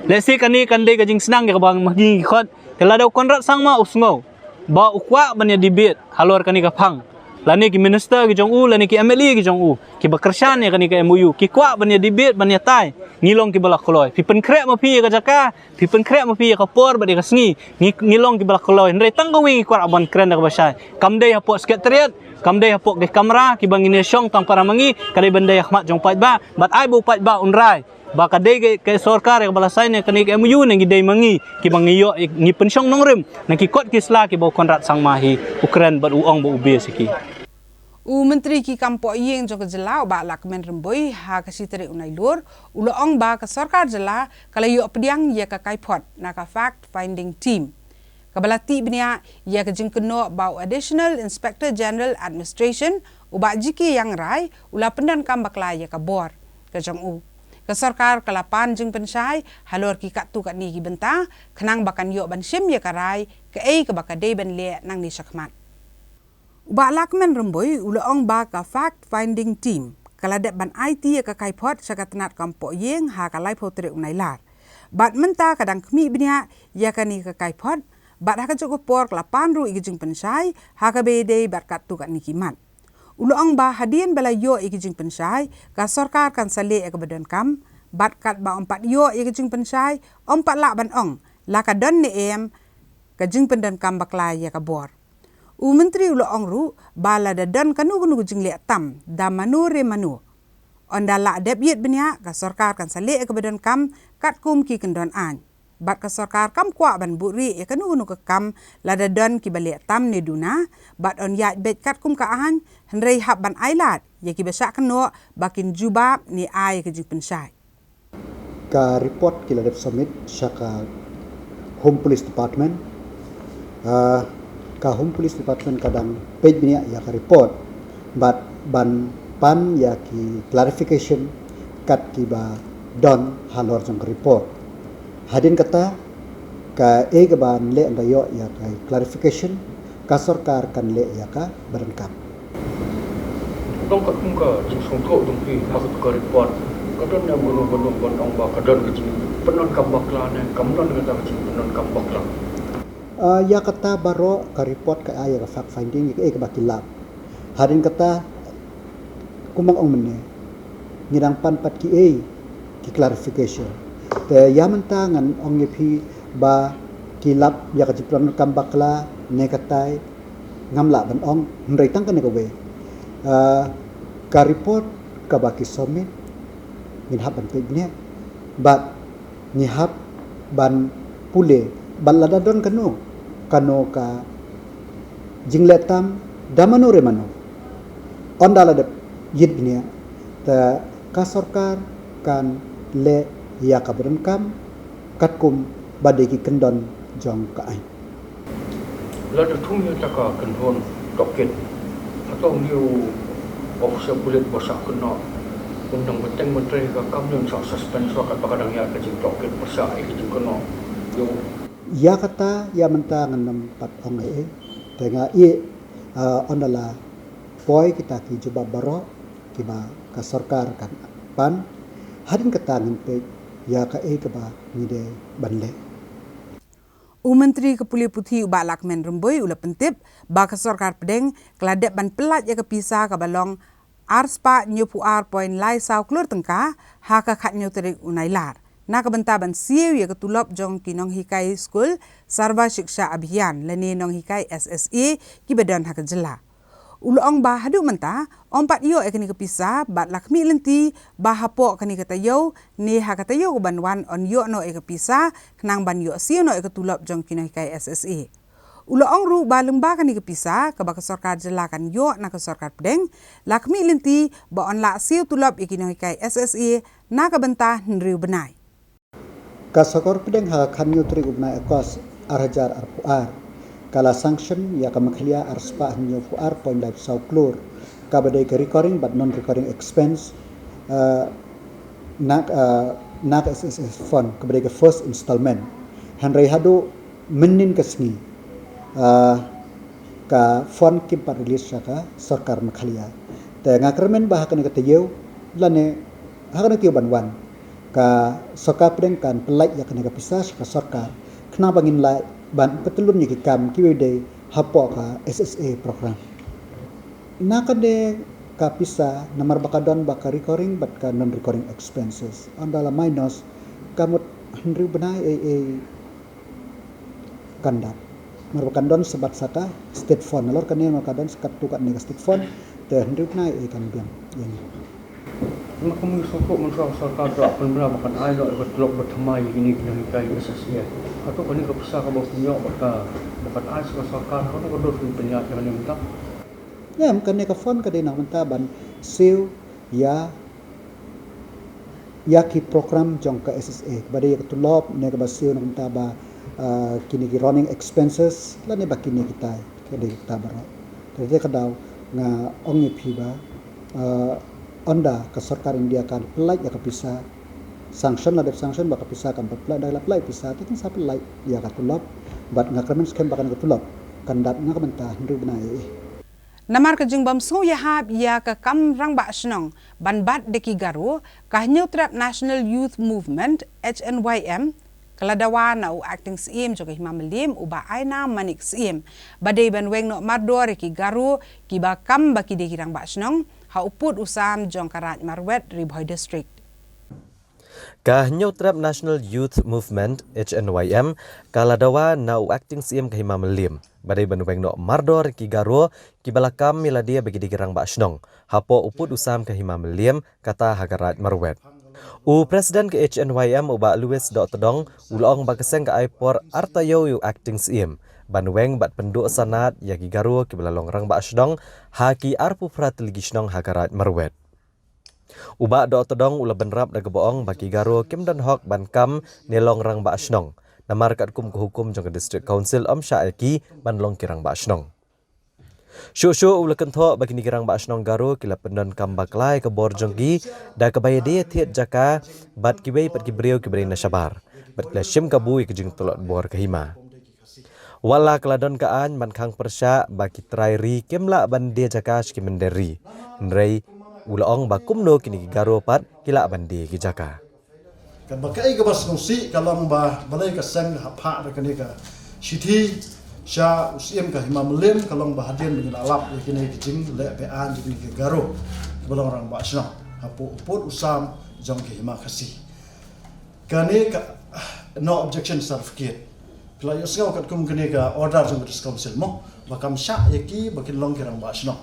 Lehse kane kan dei ka jingsnang ïa kaba ma ngi ki khot. Te lada u Conrad Sangma u sngew ba u kwah ban ïa debate halor kane ka phang, lane ki minister ki jong u, lane ki M L A ki jong u, kiba kyrshan ïa kane ka M O U, ki kwah ban ïa debate, ban ïatai, ngi long kiba la kloi. Phi pynkhreh ma phi ïa ka jaka, phi pynkhreh ma phi ïa ka por bad ïa ka sngi, ngi, ngi long kiba la kloi. Hynrei tang kawei ngi kwah ban kren da kaba shai. Kam dei hapoh Secretariat, kam dei hapoh ki kamra kiba ngin ïa shong tang para ma ngi, ka dei ban dei ha khmat jong u paidbah. Bad ai ba u paidbah un rai ba ka dei ka, ka sorkar ïa kaba la sign ïa kane ka M O U ne ngi dei ma ngi kiba ngi ïoh, ngi pynshong nongrim na ki kot ki sla kiba u Conrad Sangma hi u kren bad u ong ba u base ïa ki. U Myntri ki kam pohïing jong ka jylla u Bah Lahkmen Rymbui ha ka shi tarik u Nailur u la ong ba ka sorkar jylla ka la ïoh pdiang ïa ka kaiphod na ka fact finding team kaba la tih bniah ïa ka jingkynnoh ba u Additional Inspector General Administration u Bah G K Iangrai u la pyndonkam bakla ïa ka bor ka jong u. Ka sorkar ka la pan jingpynshai halor ki katto katne ki bynta khnang ba kan ïoh ban shim ïa ka rai kaei kaba ka dei ban leh nangne shakhmat. U Bah Lahkmen Rymbui u la ong ba ka fact finding team ka la dep ban aiti ïa ka kaiphod sha ka tnat kam pohïing ha ka laiphew tarik u Nailar. Bad mynta ka dang khmih bniah ïa kane ka kaiphod, bad ha kajuh ka por ka la pan ruh ïa ka jingpynshai ha kaba ïadei bad katto katne ki mat. U la ong ba hadien ba la ïoh ïa ka jingpynshai, ka sorkar kan sa leh ïa kaba donkam, bad katba ym pat ïoh ïa ka jingpynshai, ym pat lah ban ong la ka don ne em ka jingpyndonkam bakla ïa ka bor. U Myntri u la ong ruh ba lada don kano kano ka jingleh tam da mano re mano, ynda lah dep ïit bniah, ka sorkar kan sa leh ïa kaba donkam katkum ki kyndon aiñ. Bad ka sorkar kam kwah ban buhrieh ïa kano kano ka kam lada don kiba leh tam ne duna, bad yn ïaid beit katkum ka aiñ, hynrei hap ban ailad ïa kiba shah kynnoh ba kin jubab ne ai ïa ka jingpynshai. Ka report ki la dep submit sha ka Home Police Department. Ah, ka Home Police Department ka dang peit bniah ïa ka report bad ban pan ïa ki clarification kat kiba don halor jong ka report. Hadien kata, kaei kaban leh ynda ïoh ïa ka clarification, ka sorkar kan leh ïa kaba donkam. Tang katkum ka jingsngewthuh jong phi ha katu ka report, ka don ne mano mano ban ong ba ka don ka jingpyndonkam bakla ne kam don kata ka jingpyndonkam bakla? Ah, ïa kata baroh ka report ka ai ïa ka fact finding ïa kaei kaba ki lap. Hadien kata, kumba nga ong mynne, ngi dang pan pat kiei ki clarification. Te ïa mynta ngan ong ïa phi ba ki lap ïa ka jingpyndonkam bakla ne katai ngam lah ban ong, hynrei tang kane kawei. Ah, ka report kaba ki submit ngin hap ban peit bniah bad ngi hap ban pule bad lada don kano kano ka jingleh tam da mano re mano, ynda la dep ïit bniah, te ka sorkar kan leh ïa kaba donkam katkum ba dei ki kyndon jong ka aiñ. Lada thung ïa kata ka kynhun tohkit, hato une u officer pulit ba sah kynnoh un nang bteng ban trei ka kam ne un sah suspend shuwa katba ka dang ïaid ka jingtohkit, ba sah ïa ka jingkynnoh? Ïa kata, ïa mynta ngan ym pat ong ei ei. Te nga ïeh, ah, ynda la poi kita ki jubab baroh kiba ka sorkar kan pan, hadien kata ngin peit ïa kaei kaba ngi dei ban leh. U Myntri ka Pule Puthi u Bah Lahkmen Rymbui u la pyntip ba ka sorkar pdeng ka la dep ban pyllait ïa ka pisa kaba long ar spah hynñiewphew ar point lai saw klur tyngka ha ka khathynñiew tarik u Nailar na ka bynta ban siew ïa ka tulop jong ki nonghikai skul Sarva Shiksha Abhiyan lane nonghikai S S A kiba don ha ka jylla. U la ong ba haduh mynta ym pat ïoh ïa kane ka pisa bad la khmih lynti ba hapoh kane ka taïew ne ha ka taïew kaban wan yn ïoh noh ïa ka pisa khnang ban ïoh siew noh ïa ka tulop jong ki nonghikai S S A. U la ong ruh ba lyngba kane ka pisa kaba ka sorkar jylla kan ïoh na ka sorkar pdeng, la khmih lynti ba yn lah siew tulop ïa ki nonghikai S S A na ka bynta hynriew bnai. Ka sorkar pdeng ha ka khathynñiew tarik u bnai August ar hajar arphew ar ka la sanction ïa ka Meghalaya ar spah hynñiewphew ar point lai saw klur kaba dei ka recurring bad non-recurring expense, eh, na, eh, na ka S S A fund kaba dei ka first installment. Hynrei haduh mynnin ka sngi, eh, ka fund kim pat release sha ka sorkar Meghalaya. Te nga kyrmen ba ha kane ka taïew lane ha kane ka taïew ban wan ka sorkar pdeng kan pyllait ïa kane ka pisa sha ka sorkar khnang ba ngin lah ban pyntylun ïa ki kam kiba dei hapoh ka S S A program. Na kane ka pisa namar ba ka don ba ka recurring bad ka non-recurring expenses, ynda la minus ka mut hynriew bnai ei ei kan dap. Namar ba kan don sa bad sa ka state fund. Nalor kane namar ka don sa katto katne ka state fund, te hynriew bnai ei kan biang ïa ngi. Nga kum ngi sngewthuh mynta ka sorkar ka la pynbna ba kan ai noh ïa ka tulop ba thymmai ïa kine ki nonghikai S S A. Hato kane ka pisa kaba pynïoh ba ka, ba kan ai sa ka sorkar, hato ka dur pynïaid ïa kane mynta? Em, kane ka fund ka dei na ka bynta ban siew ïa, ïa ki program jong ka S S A, ba dei ïa ka tulop ne kaba siew na ka bynta ba, ah, kine ki running expenses lane ba kine kita, ka dei kita baroh. Te ka daw nga ong ïa phi ba, ah, ynda ka sorkar India kan pyllait ïa ka pisa, sanction, la dep sanction ba ka pisa kan pyllait, ynda la pyllait pisa te kin sa pyllait ïa ka tulop bad nga kyrmen skhem ba kane ka tulop kan dap na ka bynta hynriew bnai ei ei. Namar ka jingbym sngewïahap ïa ka kam rangbah shnong ban bat da ki Garo, ka Hynñiewtrep National Youth Movement, H N Y M, ka la dawa na u Acting Syiem jong ka Hima Mylliem, u Bah Aina Manik Syiem, ba dei ban weng noh mardor ïa ki Garo kiba kam ba ki dei ki rangbah shnong ha u pud u sam jong ka Raid Marwet, Ri Bhoi District. Ka Hynñiewtrep National Youth Movement, H N Y M, ka la dawa na u Acting Syiem ka Hima Mylliem ba dei ban weng noh mardor ïa ki Garo kiba la kam ïa lade ba ki dei ki rangbah shnong hapoh u pud u sam ka Hima Mylliem, kata ha ka Raid Marwet. U President ka H N Y M, u Bah Louis Dohtdong, u la ong ba ka seng ka ai por ar taïew ïa u Acting Syiem ban weng bad pynduh sanad ïa ki Garo kiba la long rangbah shnong ha ki arphew phra tylli ki shnong ha ka Raid Marwet. U Bah Dohtdong u la bynrap da kaba ong ba ki Garo kim don hok ban kam ne long rangbah shnong, namar katkum ka hukum jong ka District Council ym shah ïa ki ban long ki rangbah shnong. Shuh shuh u la kynthoh ba kine ki rangbah shnong Garo ki la pyndonkam bakla ïa ka bor jong ki da kaba ïadie thied jaka bad kiwei pat ki briew kiba dei na shabar, bad ki la shim kabu ïa ka jingtlot bor ka hima. Wat la ka la don ka aiñ ban khang pyrshah ba ki trai ri kim lah ban die jaka sha ki mynder ri, hynrei u la ong ba kumno kine ki Garo pat ki lah ban die ki jaka. Katba kaei kaba sngewsih ka long ba balei ka seng ka hap phah da kane ka shithi sha u Syiem ka Hima Mylliem, ka long ba hadien ba ngi la lap ïa kine ki jingleh be-aiñ jong kine ki Garo kiba long rangbah shnong hapoh u pud u sam jong ka Hima Khasi. Kane ka no objection certificate. Phi la ïohsngew katkum kane ka order jong ka District Council mo, ba kam shah ïa ki ba kin long ki rangbah shnong.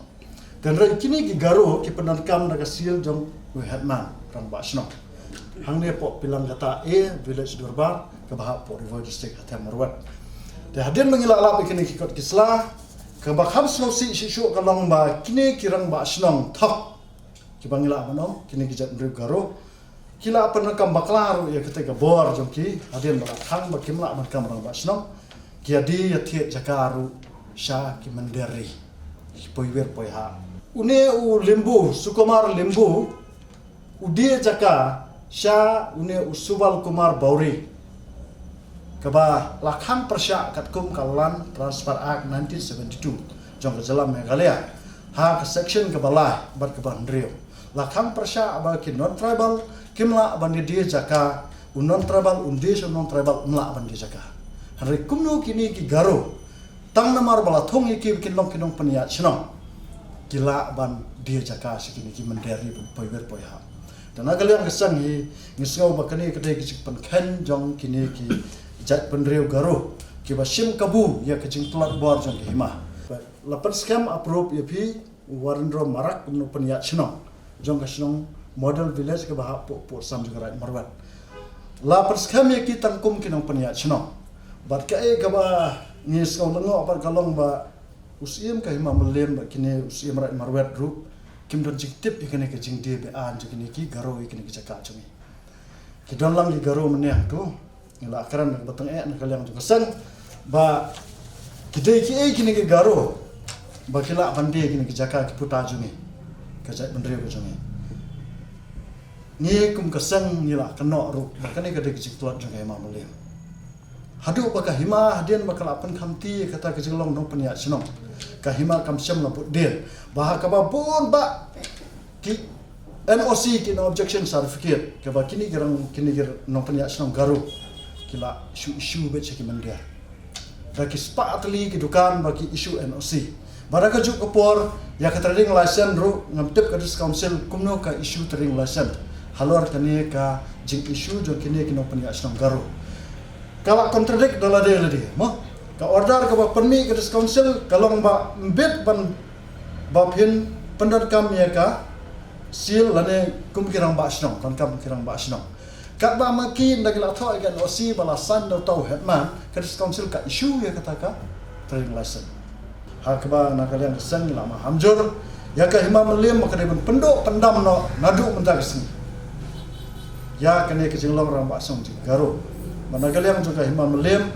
Hynrei kine ki Garo ki pyndonkam da ka seal jong u headman rangbah shnong. Hangne hapoh Pilangkata A, Village Durbar, kaba hap hapoh Ri Bhoi District, ha Them Marwet. Te hadien ba ngi la lap ïa kine ki kot ki sla, kaba kham sngewsih shisha ka long ba kine ki rangbah shnong thok kiba ngi la ban ong, kine ki jaitbynriew Garo, ki la pyndonkam bakla ruh ïa kata ka bor jong ki, hadien ba la khang ba kim lah ban kam rangbah shnong, ki ïa die ïa thied jaka ruh sha ki mynder ri, ki poiwir poihah. Une u Limbu, Sukumar Limbu, u die jaka sha une u Subal Kumar Bawri, kaba la khang pyrshah katkum ka Land Transfer Act nineteen seventy-two jong ka jylla Meghalaya, ha ka section kaba lai bad kaba hynriew. La khang pyrshah ba ki non tribal kim lah ban die jaka, u non tribal un die sha u non tribal, um lah ban die jaka. Hynrei kumno kine ki Garo, tang namar ba la thung ïa ki ba kin long ki nongpynïaid shnong, ki lah ban die jaka sha kine ki mynder ri ba poiwir poihah. Te na ka liang ka seng hi, ngi sngew ba kane ka dei ka jingpynkheiñ jong kine ki jaitbynriew Garo kiba shim kabu ïa ka jingtlot bor jong ka hima. La pynskhem approve ïa phi u Warendra Marak kum u nongpynïaid shnong jong ka shnong Model Village kaba hap hapoh, hapoh Sam jong ka Raid Marwet. La pynskhem ïa ki tang kum ki nongpynïaid shnong. Bad kaei kaba ngi sngew lyngngoh bad ka long ba u Syiem ka Hima Mylliem bad kine u Syiem Raid Marwet ruh kim don jingtip ïa kane ka jingdie be-aiñ jong kine ki Garo ïa kine ki jaka jong ngi. Ki don lang ki Garo mynne hangto. Ngi la kren da kaba tyngeh na ka liang jong ka seng ba ki dei kiei kine ki Garo ba ki lah ban die kine ki jaka ki puta jong ngi, ka jaitbynriew ka jong ngi. Ngi kum ka seng ngi la kynnoh ruh ba kane ka dei ka jingtlot jong ka Hima Mylliem. Haduh ba ka hima hadien ba ka la pynkhamti kata ka jinglong nongpynïaid shnong, ka hima kam shym la bud dien ba ha kaba bun bah ki N O C, ki no objection certificate, kaba kine ki rang, kine ki nongpynïaid shnong Garo ki la shu issue beit sha ki mynder. Da ki spah tylli ki dukan ba ki issue N O C. Bad ha kajuh ka por ïa ka trading license ruh ngam tip ka District Council kumno ka issue trading license halor kane ka jing issue jong kine ki nongpynïaid shnong Garo. Ka la contradict da lade lade mo. Ka order kaba pynmih ka District Council ka long ba ym bit ban ba phin pyndonkam ïa ka seal lane kum ki rangbah shnong, donkam ki rangbah shnong. Katba ma ki ynda ki la thoh ïa ka N O C ba la sign da uta u headman, ka District Council ka issue ïa kata ka trading license. Ha kaba na ka liang ka seng la maham jur ïa ka Hima Mylliem ba ka dei ban pynduh pyndam noh naduh mynta ka sngi ïa kane ka jinglong rangbah shnong jong ki Garo. Ba na ka liang jong ka Hima Mylliem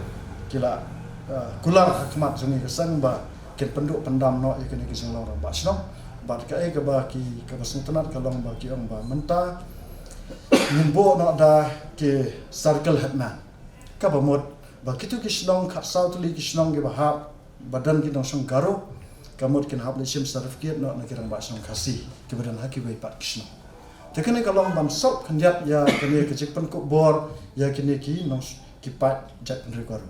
ki la, uh, kular ha khmat jong ngi ka seng ba kin pynduh pyndam noh ïa kane ka jinglong rangbah shnong. Bad kaei kaba ki, kaba sngewtynnat ka long ba ki ong ba mynta ngin buh noh da ki circle headman. Kaba mut ba kito ki shnong khatsaw tylli ki shnong kiba hap ba don ki nongshong Garo, ka mut kin hap leit shim certificate noh na ki rangbah shnong Khasi kiba don ha kiwei pat ki shnong. Te kane ka long ban sop khyndiat ïa kane ka jingpynkup bor ïa kine ki nong, ki paid jaitbynriew Garo.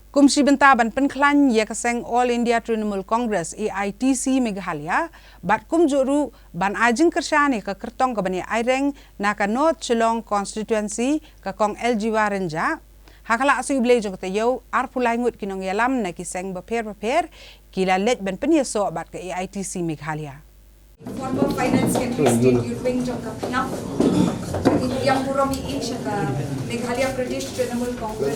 Kum shi bynta ban pynkhlaiñ ïa ka seng All India Trinamool Congress, A I T C, Meghalaya, bad kumjuh ruh ban ai jingkyrshan ïa ka kyrtong kaban ïa aireng na ka North Shillong Constituency, ka Kong L G Warynjah, ha ka la shu Blei jong ka taïew, arphew lai ngut ki nongïalam na ki seng bapher bapher ki la leit ban pynïasoh bad ka A I T C Meghalaya. Former Finance Secretary State Youth Wing jong ka P N F. Ngi pdiang burom ïa i sha ka Meghalaya Pradesh Trinamool Congress.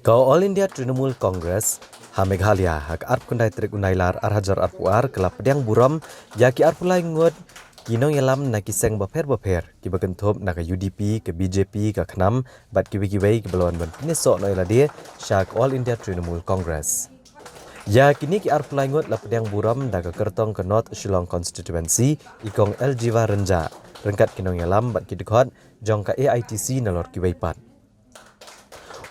Ka All India Trinamool Congress ha Meghalaya ha ka arphew khyndai tarik u Nailar ar hajar arphew ar ka la pdiang burom ïa ki arphew lai ngut ki nongïalam na ki seng bapher bapher kiba kynthup na ka U D P, ka B J P, ka KHNAM bad kiwei kiwei kiba la wan ban pynïasoh noh ïa lade sha ka All India Trinamool Congress. Ïa kine ki arphew lai ngut la pdiang burom da ka kyrtong ka North Shillong Constituency, i Kong L G Warynjah, ryngkat ki nongïalam bad ki dkhot jong ka A I T C nalor kiwei pat.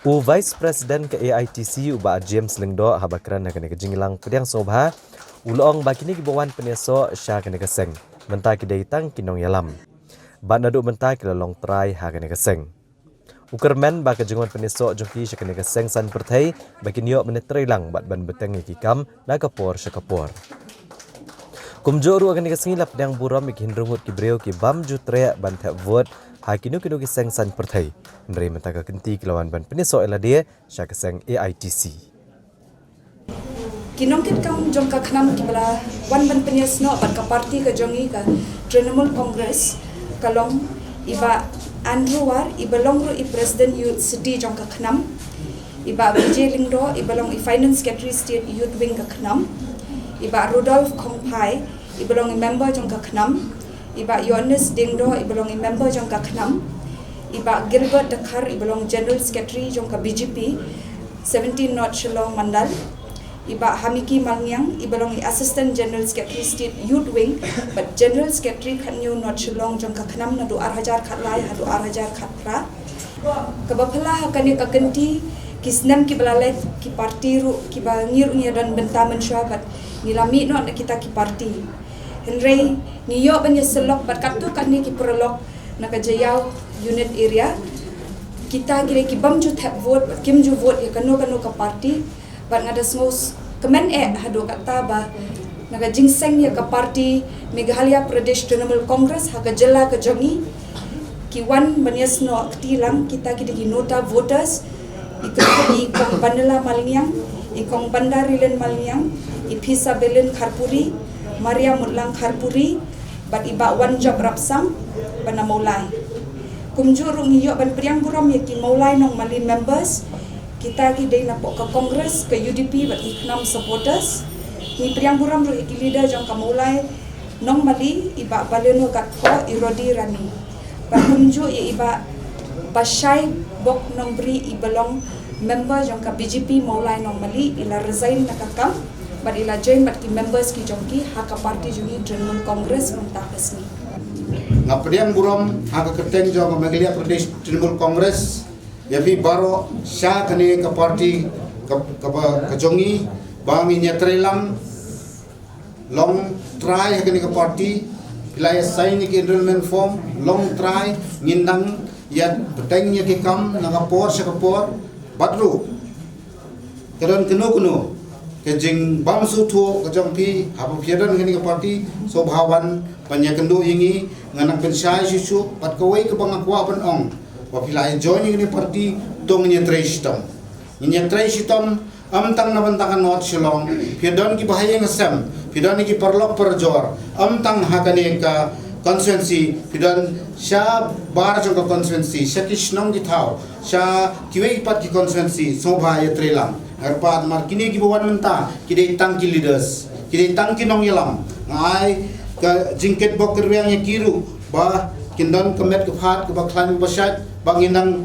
U Vice President ka A I T C u Bah James Lyngdoh haba kren ha kane ka jingïalang pdiang sngewbha, u la ong ba kine kiba wan pynïasoh sha kane ka seng mynta ki dei tang ki nongïalam. Bad naduh mynta ki la long trai ha kane ka seng. U kyrmen ba ka jingwan pynïasoh jong ki sha kane ka seng san pyrthei ba kin ïoh ban ïatreilang bad ban bteng ïa ki kam na ka por sha ka por. Kumjuh ruh ha kane ka sngi la pdiang burom ïa ki hynriew ngut ki briew ki bym ju treh ban thep vote ha kino kino ki seng saiñ pyrthei. Hynrei mynta ka kynti ki la wan ban pynïasoh ïa lade sha ka seng A I T C. Ki nongkitkam jong ka KHNAM kiba la wan ban pynïasnoh bad ka party ka jong ngi ka Trinamool Congress ka long i Bah Andrew War, iba long ruh i President Youth City jong ka KHNAM, i Bah Vijay Lyngdoh, iba long i Finance Secretary State Youth Wing ka KHNAM, i Bah Rudolph Khongphai, iba long i member jong ka KHNAM, i Bah Yohanes Diengdoh, iba long i member jong ka KHNAM, i Bah Gilbert Dkhar, iba long General Secretary jong ka B J P seventeen North Shillong Mandal, i Bah Hamiki Malngiang, iba long i Assistant General Secretary State Youth Wing bad General Secretary khathynñiew North Shillong jong ka KHNAM naduh ar hajar khatlai haduh ar hajar khatphra. Kaba phylla ha kane ka kynti, ki snem kiba la leit, ki party ruh kiba ngi ruh ngi don bynta mynshuwa bad ngi la mih noh na kita ki party. Hynrei ngi ïoh ban ïasyllok bad katto katne ki paralok na ka Jaïaw unit area, kita ki dei ki bym ju thep vote bad kim ju vote ïa kano kano ka party. Bad nga da sngewkmen eh haduh katta ba na ka jingseng ïa ka party Meghalaya Pradesh Trinamool Congress ha ka jylla ka jong ngi, ki wan ban ïasnoh kti lang, kita ki dei ki nota voters, i Kong, i Kong Bandela Malngiang, i Kong Bandarilin Malngiang, i Phisabelin Kharpuri, Maria Mutlang Kharpuri, bad i Bah Wanjop Rapsang ba na Mawlai. Kumjuh ruh ngi ïoh ban pdiang burom ïa ki Mawlai Nongmali members, kita ki dei napoh ka Congress, ka U D P bad ki KHNAM supporters. Ngi pdiang burom ruh ïa ki leader jong ka Mawlai Nongmali, i Bah Baleno Gatkhoh, i Rodi Rani. Bad kumjuh ïa i Bah Bashai Bok Nongbri, iba long member jong ka B J P Mawlai Nongmali, i la resign na ka kam bad i la join bad ki members ki jong ki ha ka party jong ngi Trinamool Congress mynta ka sngi. Nga pdiang burom ha ka kyrteng jong ka Meghalaya Pradesh Trinamool Congress ïa phi baroh sha kane ka party ka, ka, ka jong ngi ba ngin ïatreilang long trai ha kane ka party, phi la ïa sign ïa ki enrollment form, long trai, ngin nang ïa bteng ïa ki kam na ka por sha ka por, bad ruh ka don kano kano ka jingbymsngewthuh ka jong phi haba phi ïa don ha kane ka party, sngewbha wan ban ïakynduh ïa ngi, ngan nang pynshai shuh shuh. Bad kawei kaba nga kwah ban ong, ba phi la ïa join ïa kane ka party, to ngin ïatrei shitom. Ngin ïatrei shitom, ym tang na bynta ka North Shillong, phi don kiba ha ïing ha sem, phi don ki paralok parajor, ym tang ha kane ka constituency, phi don shabar jong ka constituency, sha ki shnong ki thaw, sha kiwei pat ki constituency, sngewbha ïatreilang. Kyrpad namar kine kiba wan mynta, ki dei tang ki leaders, ki dei tang ki nongïalam. Nga ai ka jingkitbok kyrwiang ïa ki ruh, ba kin don ka met ka phad kaba khlaiñ kaba shait, ba ngin nang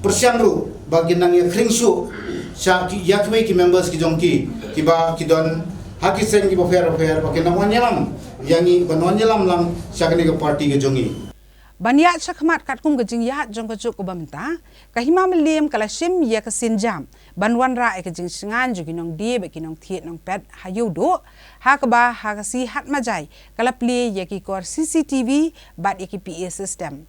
pyrshang ruh ba kin nang ïakhring shuh sha ki, ïa kiwei ki members ki jong ki, kiba ki don ha ki seng kiba pher pher, ba kin nang wan ïalam ïa ngi, ban wan ïalam lang sha kane ka party ka jong ngi. Ban ïaid shakhmat katkum ka jingïaid jong ka juk kaba mynta, ka Hima Mylliem ka la shim ïa ka sienjam ban wanrah ïa ka jingshngaiñ jong ki nongdie bad ki nongthied nongpet ha Ïewduh, ha kaba ha ka sngi Hatmajai ka la plie ïa ki kor C C T V bad ïa ki P A system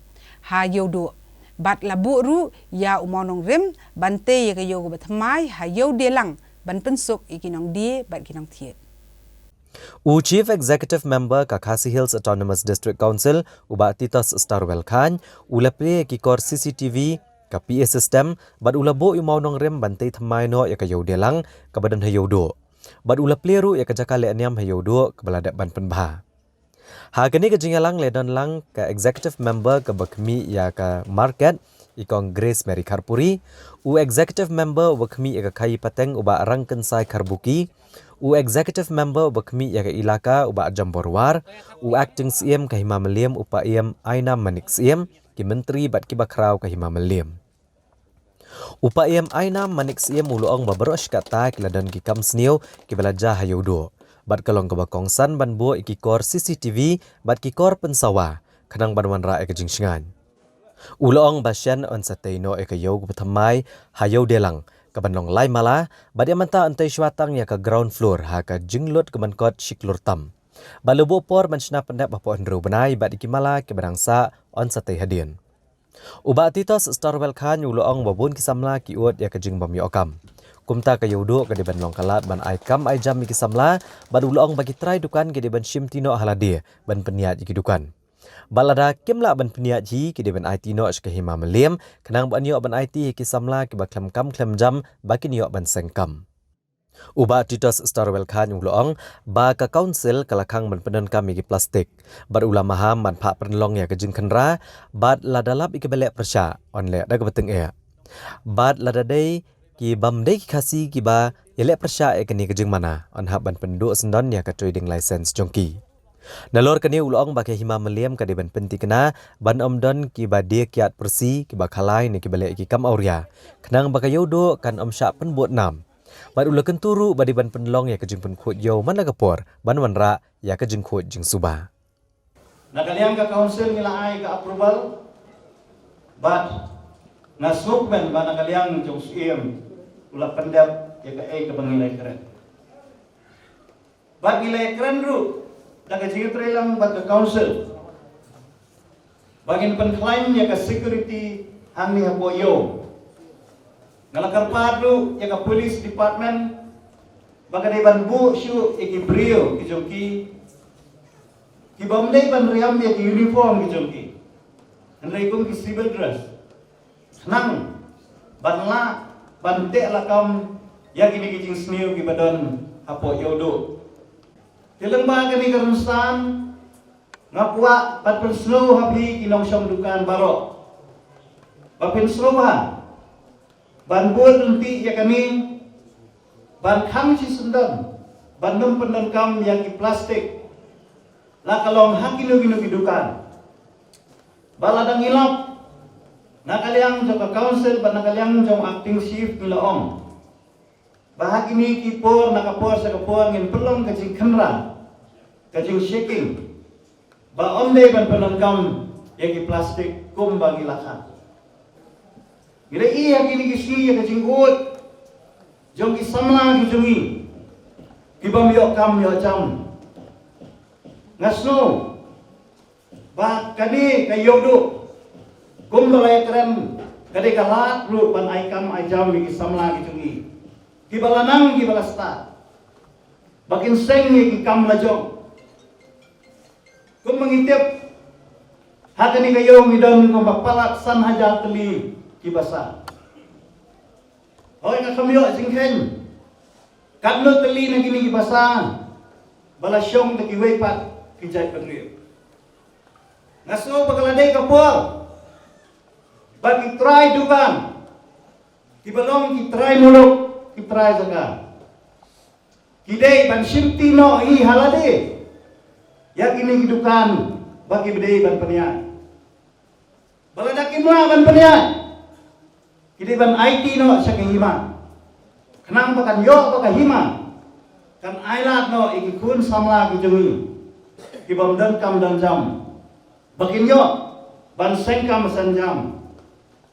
ha Ïewduh. Bad la buh ruh ïa u mawnongrim ban tei ïa ka ïew kaba thymmai ha Ïewdialang ban pynsuk ïa ki nongdie bad ki nongthied. U Chief Executive Member ka Khasi Hills Autonomous District Council, u Bah Titosstarwell Chyne, u la plie ïa ki kor C C T V, ka P A system, bad u la buh ïa u mawnongrim ban tei thymmai noh ïa ka Ïewdialang kaba don ha Ïewduh. Bad u la plie ruh ïa ka jaka lehniam ha Ïewduh kaba la dep ban pynbha. Ha kane ka jingïalang la don lang ka Executive Member kaba khmih ïa ka Market, i Kong Grace Mary Kharpuri, u Executive Member uba khmih ïa ka Khaïi Pateng, u Bah Rangkynsai Kharbuki, u Executive Member uba khmih ïa ka Elaka, u Bah Jambor War, u Acting Syiem ka Hima Mylliem, u Paiem Ainam Manik Syiem, ki Myntri bad kiba khraw ka Hima Mylliem. U Paiem Ainam Manik Syiem u la ong ba baroh shi katta ki la don ki kam sniew kiba la jia ha Ïewduh, bad ka long kaba kongsan ban buh ïa ki kor C C T V bad ki kor pynsawa, khnang ban wanrah ïa ka jingshngaiñ. U la ong ba shen yn sa tei noh ïa ka ïew kaba thymmai ha Ïewdialang, kaban long lai mala, bad ïa mynta yn tei shuwa tang ïa ka ground floor ha ka jinglut kaban kot shi klur tam. Bad la buh por ban shna pyndep hapoh hynriew bnai, bad ïa ki mala kiba dang sah yn sa tei hadien. U Bah Titosstarwell Chyne u la ong ba bun ki samla ki ud ïa ka jingbym ïoh kam. Kumta ka Ïewduh ka dei ban long ka lad ban ai kam ai jam ïa ki samla, bad u la ong ba ki trai dukan ki dei ban shimti noh ha lade ban pynïaid ïa ki dukan. Bad lada kim lah ban pynïaid hi, ki dei ban aiti noh sha ka Hima Mylliem, khnang ban ïoh ban aiti ïa ki samla kiba khlem kam khlem jam ba kin ïoh ban seng kam. U Bah Titus Starwell Chyne u la ong ba ka council ka la khang ban pyndonkam ïa ki plastik, bad u la maham ban phah pynlong ïa ka jingkhynra, bad lada lap ïa kiba leh pyrshah, yn leh da kaba tyngeh. Bad lada dei kibym dei ki Khasi kiba ïaleh pyrshah ïa kane ka jingmana, yn hap ban pynduh syndon ïa ka trading license jong ki. Nalor kane u la ong ba ka Hima Mylliem ka dei ban pynthikna ban ym don kiba die kiad pyrsi, kiba khalai ne kiba leh ïa ki kam awria, khnang ba ka Ïewduh kan ym shah pynbud nam. Bad u la kyntu ruh ba dei ban pynlong ïa ka jingpynkhuid ïew man la ka por ban wanrah ïa ka jingkhuid jingsuba. Na ka liang ka council ngi la ai ka approval, bad nga sngewkmen ba na ka liang jong u Syiem u la pyndep ïa kaei kaba ngi la kren. Bad ngi la kren ruh da ka jingïatreilang bad ka council ba ngin pynkhlaiñ ïa ka security hangne hapoh ïew. Nga la kyrpad ruh ïa ka police department ba ka dei ban buh shuh ïa ki briew ki jong ki, kibym dei ban riam ïa ki uniform ki jong ki, hynrei kum ki civil dress, khnang ban lah ban teh lakam ïa kine ki jingsniew kiba don hapoh Ïewduh. Te lyngba kane ka rynsan, nga kwah ban pynsngew ha phi ki nongshong dukan baroh ba phin sngewbha ban bud ryntih ïa kane, ban khang shisyndon ban ym pyndonkam ïa ki plastik, la ka long ha kino kino ki dukan. Ba lada ngi lap, na ka liang jong ka council bad na ka liang jong acting chief ngi la ong ba ha kine ki por na ka por sha ka por ngin pynlong ka jingkhynra, ka jingchecking, ba ym dei ban pyndonkam ïa ki plastik kumba ngi la khang. Ngi la ïohi ha kine ki sngi ïa ka jingud jong ki samla ki jong ngi kibym ïoh kam ïoh jam. Nga sngew ba kane ka Ïewduh, kumba la ïakren, ka dei ka lad ruh ban ai kam ai jam ïa ki samla ki jong ngi kiba la nang kiba la stad, ba kin seng ïa ki kam la jong. Kumba ngi tip, ha kane ka ïew ngi don kumba palat san hajar tylli ki basa. Hooid, nga kham ïoh jingkheiñ katno tylli na kine ki basa ba la shong da kiwei pat ki jaitbynriew. Nga sngew ba ka la dei ka por ba ki trai dukan, kiba long ki trai muluk, ki trai jaka, ki dei ban shimti noh hi ha lade ïa kine ki dukan ba ki dei ban pynïaid. Ba lada kim lah ban pynïaid, ki dei ban aiti noh sha ka hima, khnang ba kan ïoh ba ka hima kan ailad noh ïa ki khun samla ki jong ngi kibym don kam don jam, ba kin ïoh ban seng kam seng jam,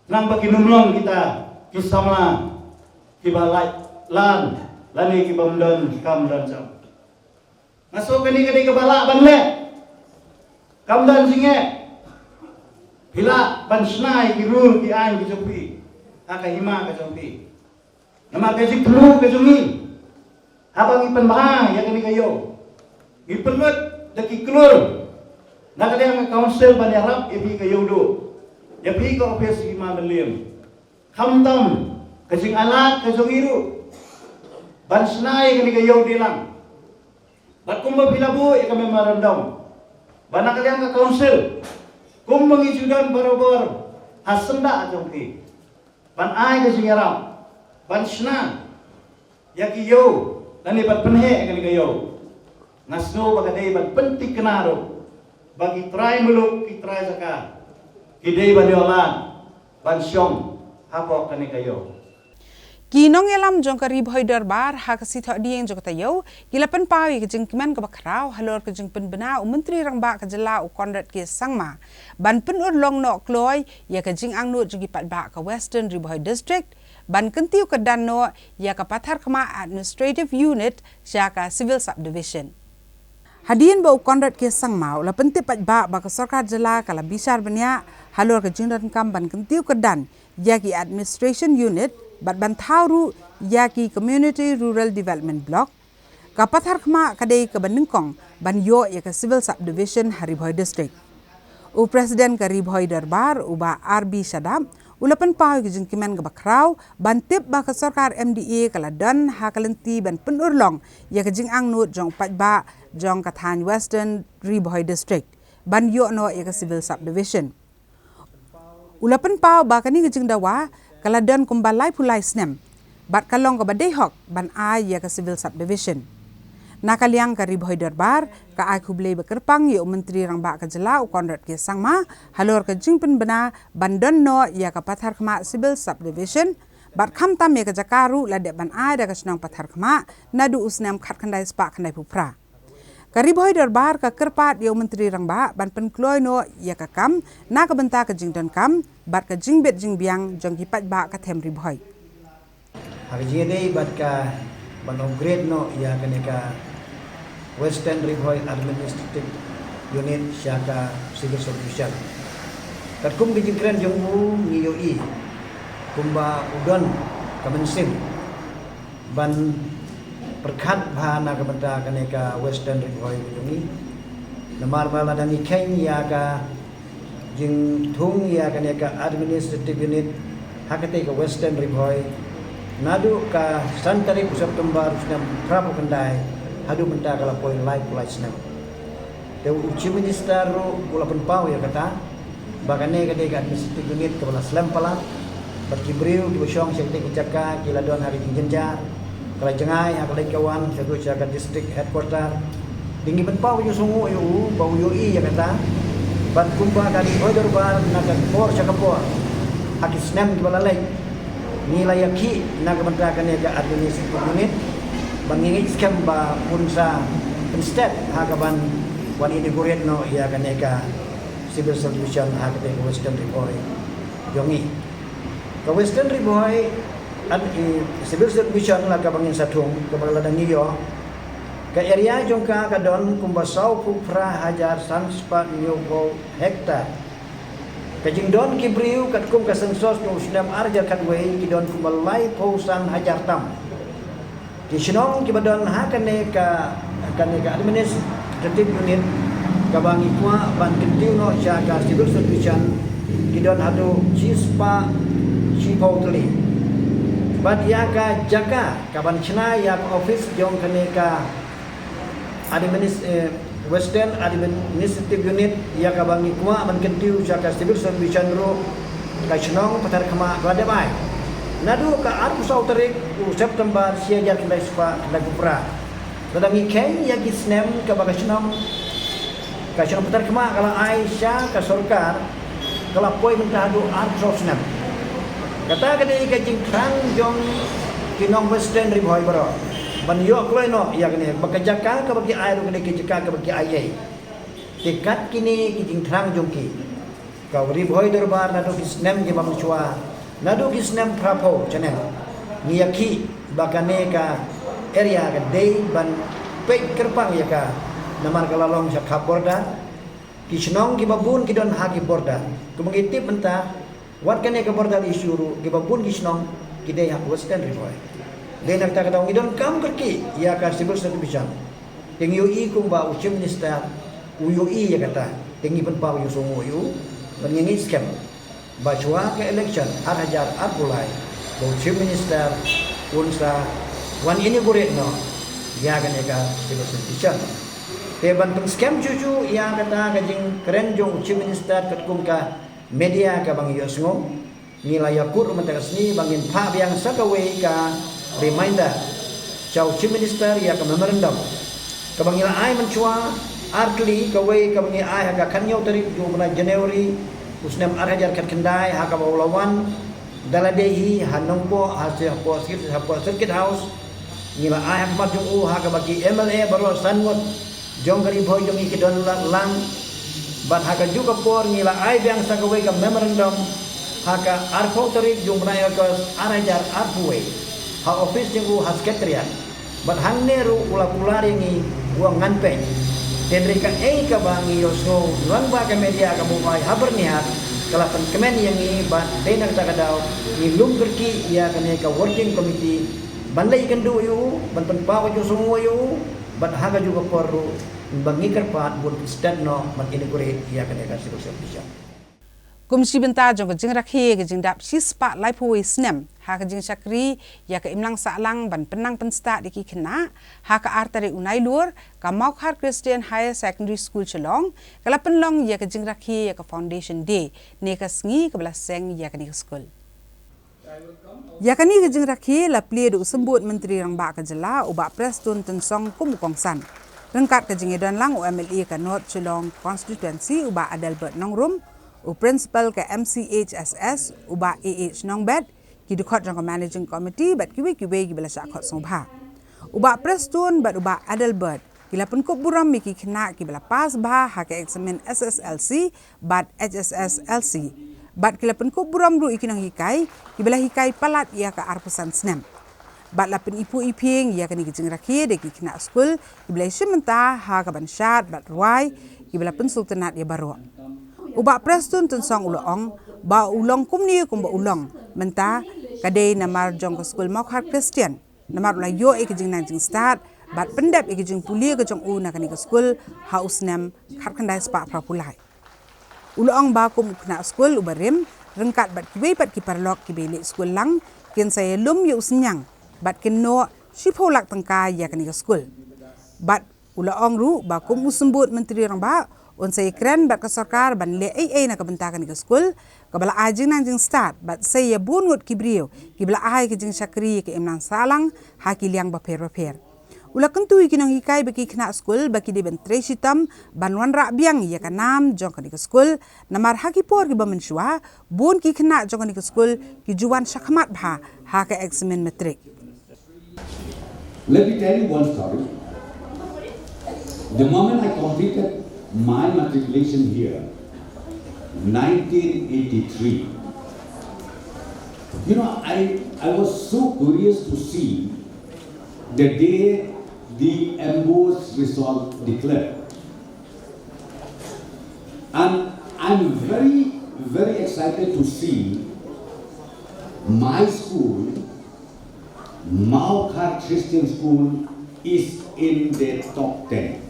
khnang ba kin ym long kita ki samla kiba lait lan lane kibym don kam don jam. Nga sngew kane ka dei kaba lah ban leh. Kam don jingeh, phi lah ban shna ïa ki rule ki aiñ ki jong phi ha ka hima ka jong phi. Namar ka jingthmu ka jong ngi, haba ngi pynbha ïa kane ka ïew, ngi pynlut da ki klur na ka liang ka council ban ïarap ïa phi ka Ïewduh, ïa phi ka ophis Hima Mylliem. Khamtam ka jingailad ka jong ngi ruh ban shna ïa kane ka ïew dei lang. Bad kumba phi la buh ïa ka memorandum, ba na ka liang ka council, kumba ngi ju don barabor ha syndah jong phi, ban ai ka jingïarap ban shna ïa ki ïew lane ban pynheh ïa kane ka ïew, nga sngew ba ka dei ban pynthikna ruh ba ki trai muluk, ki trai jaka, ki dei ban ïoh lad ban shong hapoh kane ka ïew. Ki nongïalam jong ka Ri Bhoi Dorbar ha ka sngi Thohdieng jong kata ka ïew ki la pynpaw ïa ka jingkmen kaba khraw halor ka jingpynbna u Myntri Rangbah ka jylla u Conrad K Sangma ban pynurlong noh kloi ïa ka jingangnud jong ki paidbah ka Western Ri Bhoi District, ban kyntiew kyrdan noh ïa ka Patharkhmah Administrative Unit sha ka Civil Subdivision. Hadien ba u Conrad K Sangma u la pyntip paidbah ba ka sorkar jylla ka la bishar bniah halor ka jingdonkam ban kyntiew kyrdan ïa ki administration unit bad ban thaw ruh ïa ki Community Rural Development Block, ka Patharkhmah ka dei kaba nyngkong ban ïoh ïa ka Civil Subdivision ha Ri Bhoi District. U President ka Ri Bhoi Dorbar, u Bah R B Shadap, u la pynpaw ïa ka jingkmen kaba khraw ban tip ba ka sorkar M D A ka la don ha ka lynti ban pynurlong ïa ka jingangnud jong u paidbah jong ka thaiñ Western Ri Bhoi District ban ïoh noh ïa ka Civil Subdivision. U la pynpaw ba kane ka jingdawa ka la don kumba laiphew lai snem bad ka long kaba dei hok ban ai ïa ka Civil Subdivision. Na ka liang ka Ri Bhoi Dorbar ka ai khublei ba kyrpang ïa u Myntri Rangbah ka jylla, u Conrad K Sangma, halor ka jingpynbna ban don noh ïa ka Patharkhmah Civil Subdivision, bad khamtam ïa ka jaka ruh la dep ban ai da ka shnong Patharkhmah naduh u snem khatkhyndai spah khyndaiphew phra. Ka Ri Bhoi Dorbar ka kyrpad ïa u Myntri Rangbah ban pynkloi noh ïa ka kam na ka bynta ka jingdonkam bad ka jingbit jingbiang jong ki paidbah ka them Ri Bhoi. Ha ka jingïadei bad ka ban upgrade noh ïa kane ka Western Ri Bhoi Administrative Unit sha ka Civil Subdivision, katkum ka jingkren jong u ngi ïohi kumba u don ka mynsiem ban pyrkhat bha na ka bynta kane ka Western Ri Bhoi ka jong ngi. Namar ba lada ngi kheiñ ïa ka jingthung ïa kane ka administrative unit ha katei ka Western Ri Bhoi, naduh ka san tarik u September u snem phra phew khyndai haduh mynta ka la poi laiphew lai snem. Te u Chief Minister ruh u la pynpaw ïa kata ba kane ka dei ka administrative unit kaba la slem palat, bad ki briew kiba shong sha katei ka jaka ki la don ha ka jingjynjar, ka la jngai ha ka leit ka wan shaduh sha ka district headquarter. Te ngi pynpaw ka jingsngewnguh ïa u ba u ïohi ïa kata, bad kumba ka Ri Bhoi Dorbar na ka por sha ka por ha ki snem kiba la leit, ngi la ïakhih na ka bynta kane ka administrative unit, ba ngi ngeit skhem ba un sa pynsted ha kaban wan inaugurate noh ïa kane ka Civil Subdivision ha katei ka Western Ri Bhoi jong ngi. Ka Western Ri Bhoi, ad-, i, Civil Subdivision la kaba ngin sa thung, kaba la dang ïoh, ka area jong ka ka don kumba sawphew phra hajar san spah hynñiewphew hektar. Ka jingdon ki briew katkum ka census jong u snem ar hajar khatwei ki don kumba laiphew san hajar tam. Ki shnong kiba don ha kane ka, kane ka administrative unit kaba ngi kwah ban kyntiew noh sha ka Civil Subdivision ki don haduh shispah shiphew tylli. Bad ïa ka jaka kaban shna ïa ka office jong kane ka administ-, eh, Western Administrative Unit, ïa kaba ngi kwah ban kyntiew sha ka Civil Subdivision ruh, ka shnong Patharkhmah ka la dep ai naduh ka arphew saw tarik u September shi hajar khyndai spah khyndai phew phra. Lada ngi kheiñ ïa ki snem kaba ka shnong, ka shnong Patharkhmah ka la ai sha ka sorkar, ka la poi mynta haduh arphew saw snem. Kata ka dei ka jingthrang jong ki nong Western Ri Bhoi baroh ban ïoh kloi noh ïa kane, ba ka jaka kaba ki ai ruh ka dei ka jaka kaba ki ai ei. Te kat kine ki jingthrang jong ki, ka Ri Bhoi Dorbar naduh ki snem kiba mynshuwa, naduh ki snem phra phew shaneng, ngi ïakhih ba kane ka area ka dei ban peit kyrpang ïa ka, namar ka la long sha khap border. Ki shnong kiba bun ki don ha ki border. Kumba ngi tip mynta, wat kane ka border issue ruh, kiba bun ki shnong ki dei ha Western Ri Bhoi. Dei na kata ka daw ngi donkam kyrkieh ïa ka Civil Subdivision. Te ngi ïohi kumba u Chief Minister u ïohi ïa kata. Te ngi pynpaw ïa u sngewnguh ïa u, bad ngi ngeit skhem ba shuwa ka election ar hajar arphew lai, ba u Chief Minister un sa wan inaugurate noh ïa kane ka Civil Subdivision. Te ban pynskhem shuh shuh ïa kata ka jingkren jong u Chief Minister katkum ka media kaba ngi ïohsngew, ngi la ïakut ruh mynta ka sngi ba ngin phah biang sa kawei ka reminder sha u Chief Minister ïa ka memorandum kaba ngi la ai mynshuwa ar tylli. Kawei kaba ngi ai ha ka khathynñiew tarik jong u bnai January u snem ar hajar khatkhyndai, ha kaba u la wan da lade hi ha Nongpoh, ha, hapoh Circuit, hapoh Circuit House. Ngi la ai ha khmat jong u, ha kaba ki M L A baroh san ngut jong ka Ri Bhoi jong ngi ki don la-, lang. Bad ha kajuh ka por ngi la ai biang sa kawei ka memorandum ha ka arphew tarik jong u bnai August ar hajar arphew wei, ha office jong u ha Secretariat. Bad hangne ruh u la kular ïa ngi, u ong ngan peit. Te hynrei kaei kaba ngi ïohsngew lyngba ka media kaba u ai ha Byrnihat, Ka la pynkmen ïa ngi bad dei na kata ka daw ngi lum kyrkieh ïa kane ka working committee ban leit ïakynduh ïa u, ban pynpaw ka jingsngewnguh ïa u, bad ha kajuh ka por ruh ba ngi kyrpad ban pynstet noh ban inaugurate ïa kane ka civil service division. Kum shi bynta jong ka jingrakhe ka jingdap shispah laiphew wei snem ha ka jingshakri ïa ka imlang sahlang ban pynnang pynstad ïa ki khynnah, ha ka ar tarik u Nailur, ka Mawkhar Christian Higher Secondary School Shillong ka la pynlong ïa ka jingrakhe ïa ka Foundation Day ne ka sngi kaba la seng ïa kane ka skul. Ïa kane ka jingrakhe la plie da u Symbud Myntri Rangbah ka jylla, u Bah Prestone Tynsong, kum u kongsan. Ryngkat ka jingïadon lang u M L A ka North Shillong Constituency, u Bah Adelbert Nongrum, u Principal ka M C H S S, u Bah A H Nongbet, ki dkhot jong ka Managing Committee bad kiwei kiwei kiba la shah khot sngewbha. U Bah Prestone bad u Bah Adelbert ki la pynkup burom ïa ki khynnah kiba la pass bha ha ka eksamin S S L C bad H S S L C. Bad ki la pynkup burom ruh ïa ki nonghikai kiba la hikai palat ïa ka arphew san snem. Bad la pyniphuh iphieng ïa kane ka jingrakhe da ki khynnah skul kiba la ïashim bynta ha ka ban shad bad rwai kiba la pynsngewtynnat ïa baroh. U Bah Prestone Tynsong u la ong ba u long kumne kumba u long mynta ka dei namar jong ka skul Mawkhar Christian. Namar u la ïoh ïa ka jingnang jingstad bad pyndep ïa ka jingpule ka jong u na kane ka skul ha u snem khatkhyndai spah phraphew lai. U la ong ba kum u khynnah skul uba rim, ryngkat bad kiwei pat ki paralok kiba ïaleh skul lang, kin sa ïalum ïa u synñiang bad kin noh shiphew lak tyngka ïa kane ka skul. Bad u la ong ruh ba kum u Symbud Myntri Rangbah un sa ïakren bad ka sorkar ban leh ei ei na ka bynta kane ka skul kaba la ai jingnang jingstad bad sa ïa bun ngut ki briew kiba la ai ka jingshakri ïa ka imlang sahlang ha ki liang bapher bapher. U la kyntu ïa ki nonghikai bad ki khynnah skul ba ki dei ban trei shitom ban wanrah biang ïa ka nam jong kane ka skul, namar ha ki por kiba mynshuwa bun ki khynnah jong kane ka skul ki ju wan shakhmat bha ha ka eksamin matric. Let me tell you one story. The moment I completed my matriculation here, nineteen eighty-three, you know, I, I was so curious to see the day the M B O S result declared. And I'm very, very excited to see my school, Mawkhar Christian School, is in the top ten.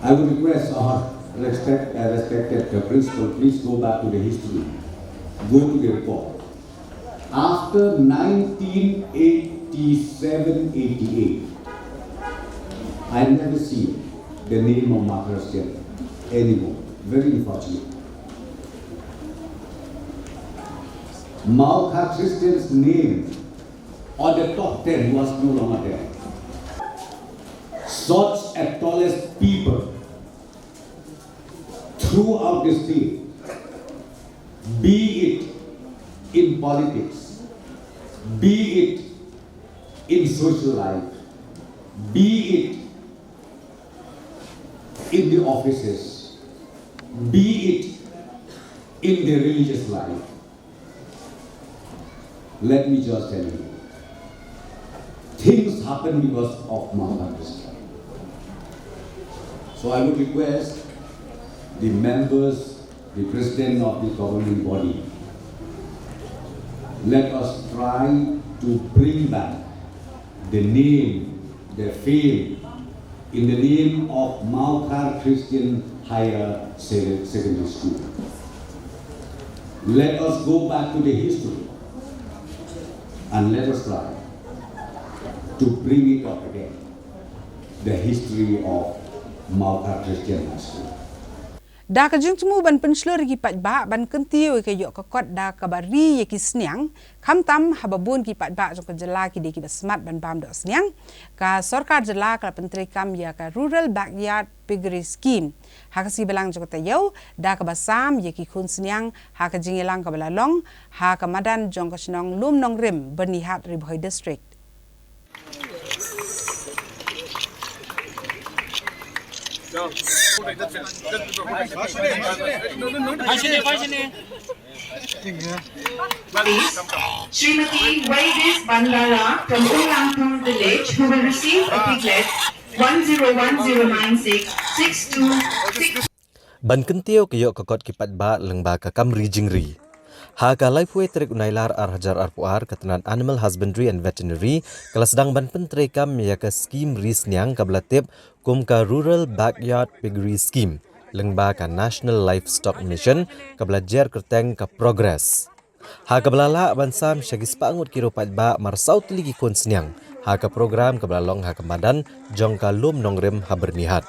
I would request our respect, uh, respected, uh, principal, please go back to the history. Go to the report. After nineteen eighty-seven eighty-eight, I never see the name of Mawkhar Christian anymore. Very unfortunate. Mawkhar Christian's name on the top ten was no longer there. Such a tallest people throughout the state, be it in politics, be it in social life, be it in the offices, be it in the religious life. Let me just tell you, things happen because of Mawkhar Christian. So I would request the members, the president of the governing body, let us try to bring back the name, the fame, in the name of Mawkhar Christian Higher Se-, Secondary School. Let us go back to the history and let us try to bring it up again, the history of Mawkhar Christian High School. Da ka jingthmu ban pynshlur ïa ki paidbah ban kyntiew ïa ka ïoh ka kot da kaba ri ïa ki sniang, khamtam haba bun ki paidbah jong ka jylla ki dei kiba smat ban bam doh sniang, ka sorkar jylla ka la pyntreikam ïa ka Rural Backyard Piggery Scheme. Ha ka sngi balang jong ka taïew, da kaba sam ïa ki khun sniang ha ka jingïalang kaba la long ha ka madan jong ka shnong Lumnongrim, Byrnihat, Ri Bhoi District. Srimati Vaidis Bandara from Ulangpur village, who will receive a piglet one zero one zero nine six six two six. Ban kyntiew ka ïoh ka kot ki paidbah lyngba ka kam ri jingri. Ha ka laiphew tarik u Nailar ar hajar arphew ar, ka tnat Animal Husbandry and Veterinary ka la sdang ban pyntreikam ïa ka skim ri sniang kaba la tip kum ka Rural Backyard Piggery Scheme lyngba ka National Livestock Mission, kaba la jer kyrteng ka Progress. Ha kaba la lah ban sam sha ki spah ngut ki riew paidbah mar saw tylli ki khun sniang ha ka program kaba la long ha ka madan jong ka Lum Nongrim ha Byrnihat.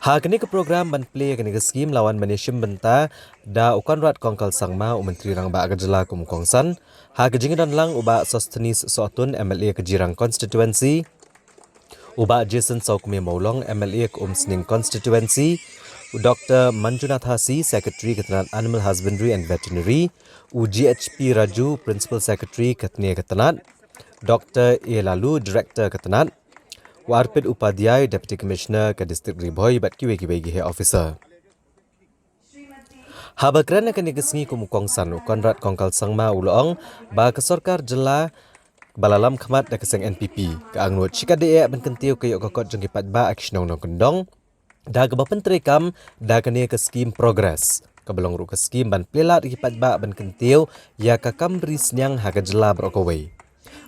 Ha kane ka program ban plie kane ka skim la wan ban ïashim bynta da u Conrad Kongkal Sangma, u Myntri Rangbah ka jylla kum u kongsan, ha ka jingdon lang u Bah Sosthenes Sohtun, M L A ka Jirang Constituency, u Bah Jason Sawkmie Mawlong, M L A ka Umsning Constituency, u Doctor Manjunath Hasi, Secretary ka tnat Animal Husbandry and Veterinary, u G H P Raju, Principal Secretary katne ka tnat, Doctor A Lalu, Director ka tnat, u Arpit Upadhyay, Deputy Commissioner ka District Ri Bhoi, bad kiwei kiwei ki heh officer. Haba kren ha kane ka sngi kum u kongsan, u Conrad Kongkal Sangma u la ong ba ka sorkar jylla ba la lam khmat da ka seng N P P ka angnud shikatdei eh ban kyntiew ka ïoh ka kot jong ki paidbah ha ki shnong nongkyndong da kaba pyntreikam da kane ka skim Progress, kaba long ruh ka skim ban plie lad ïa ki paidbah ban kyntiew ïa ka kam ri sniang ha ka jylla baroh kawei.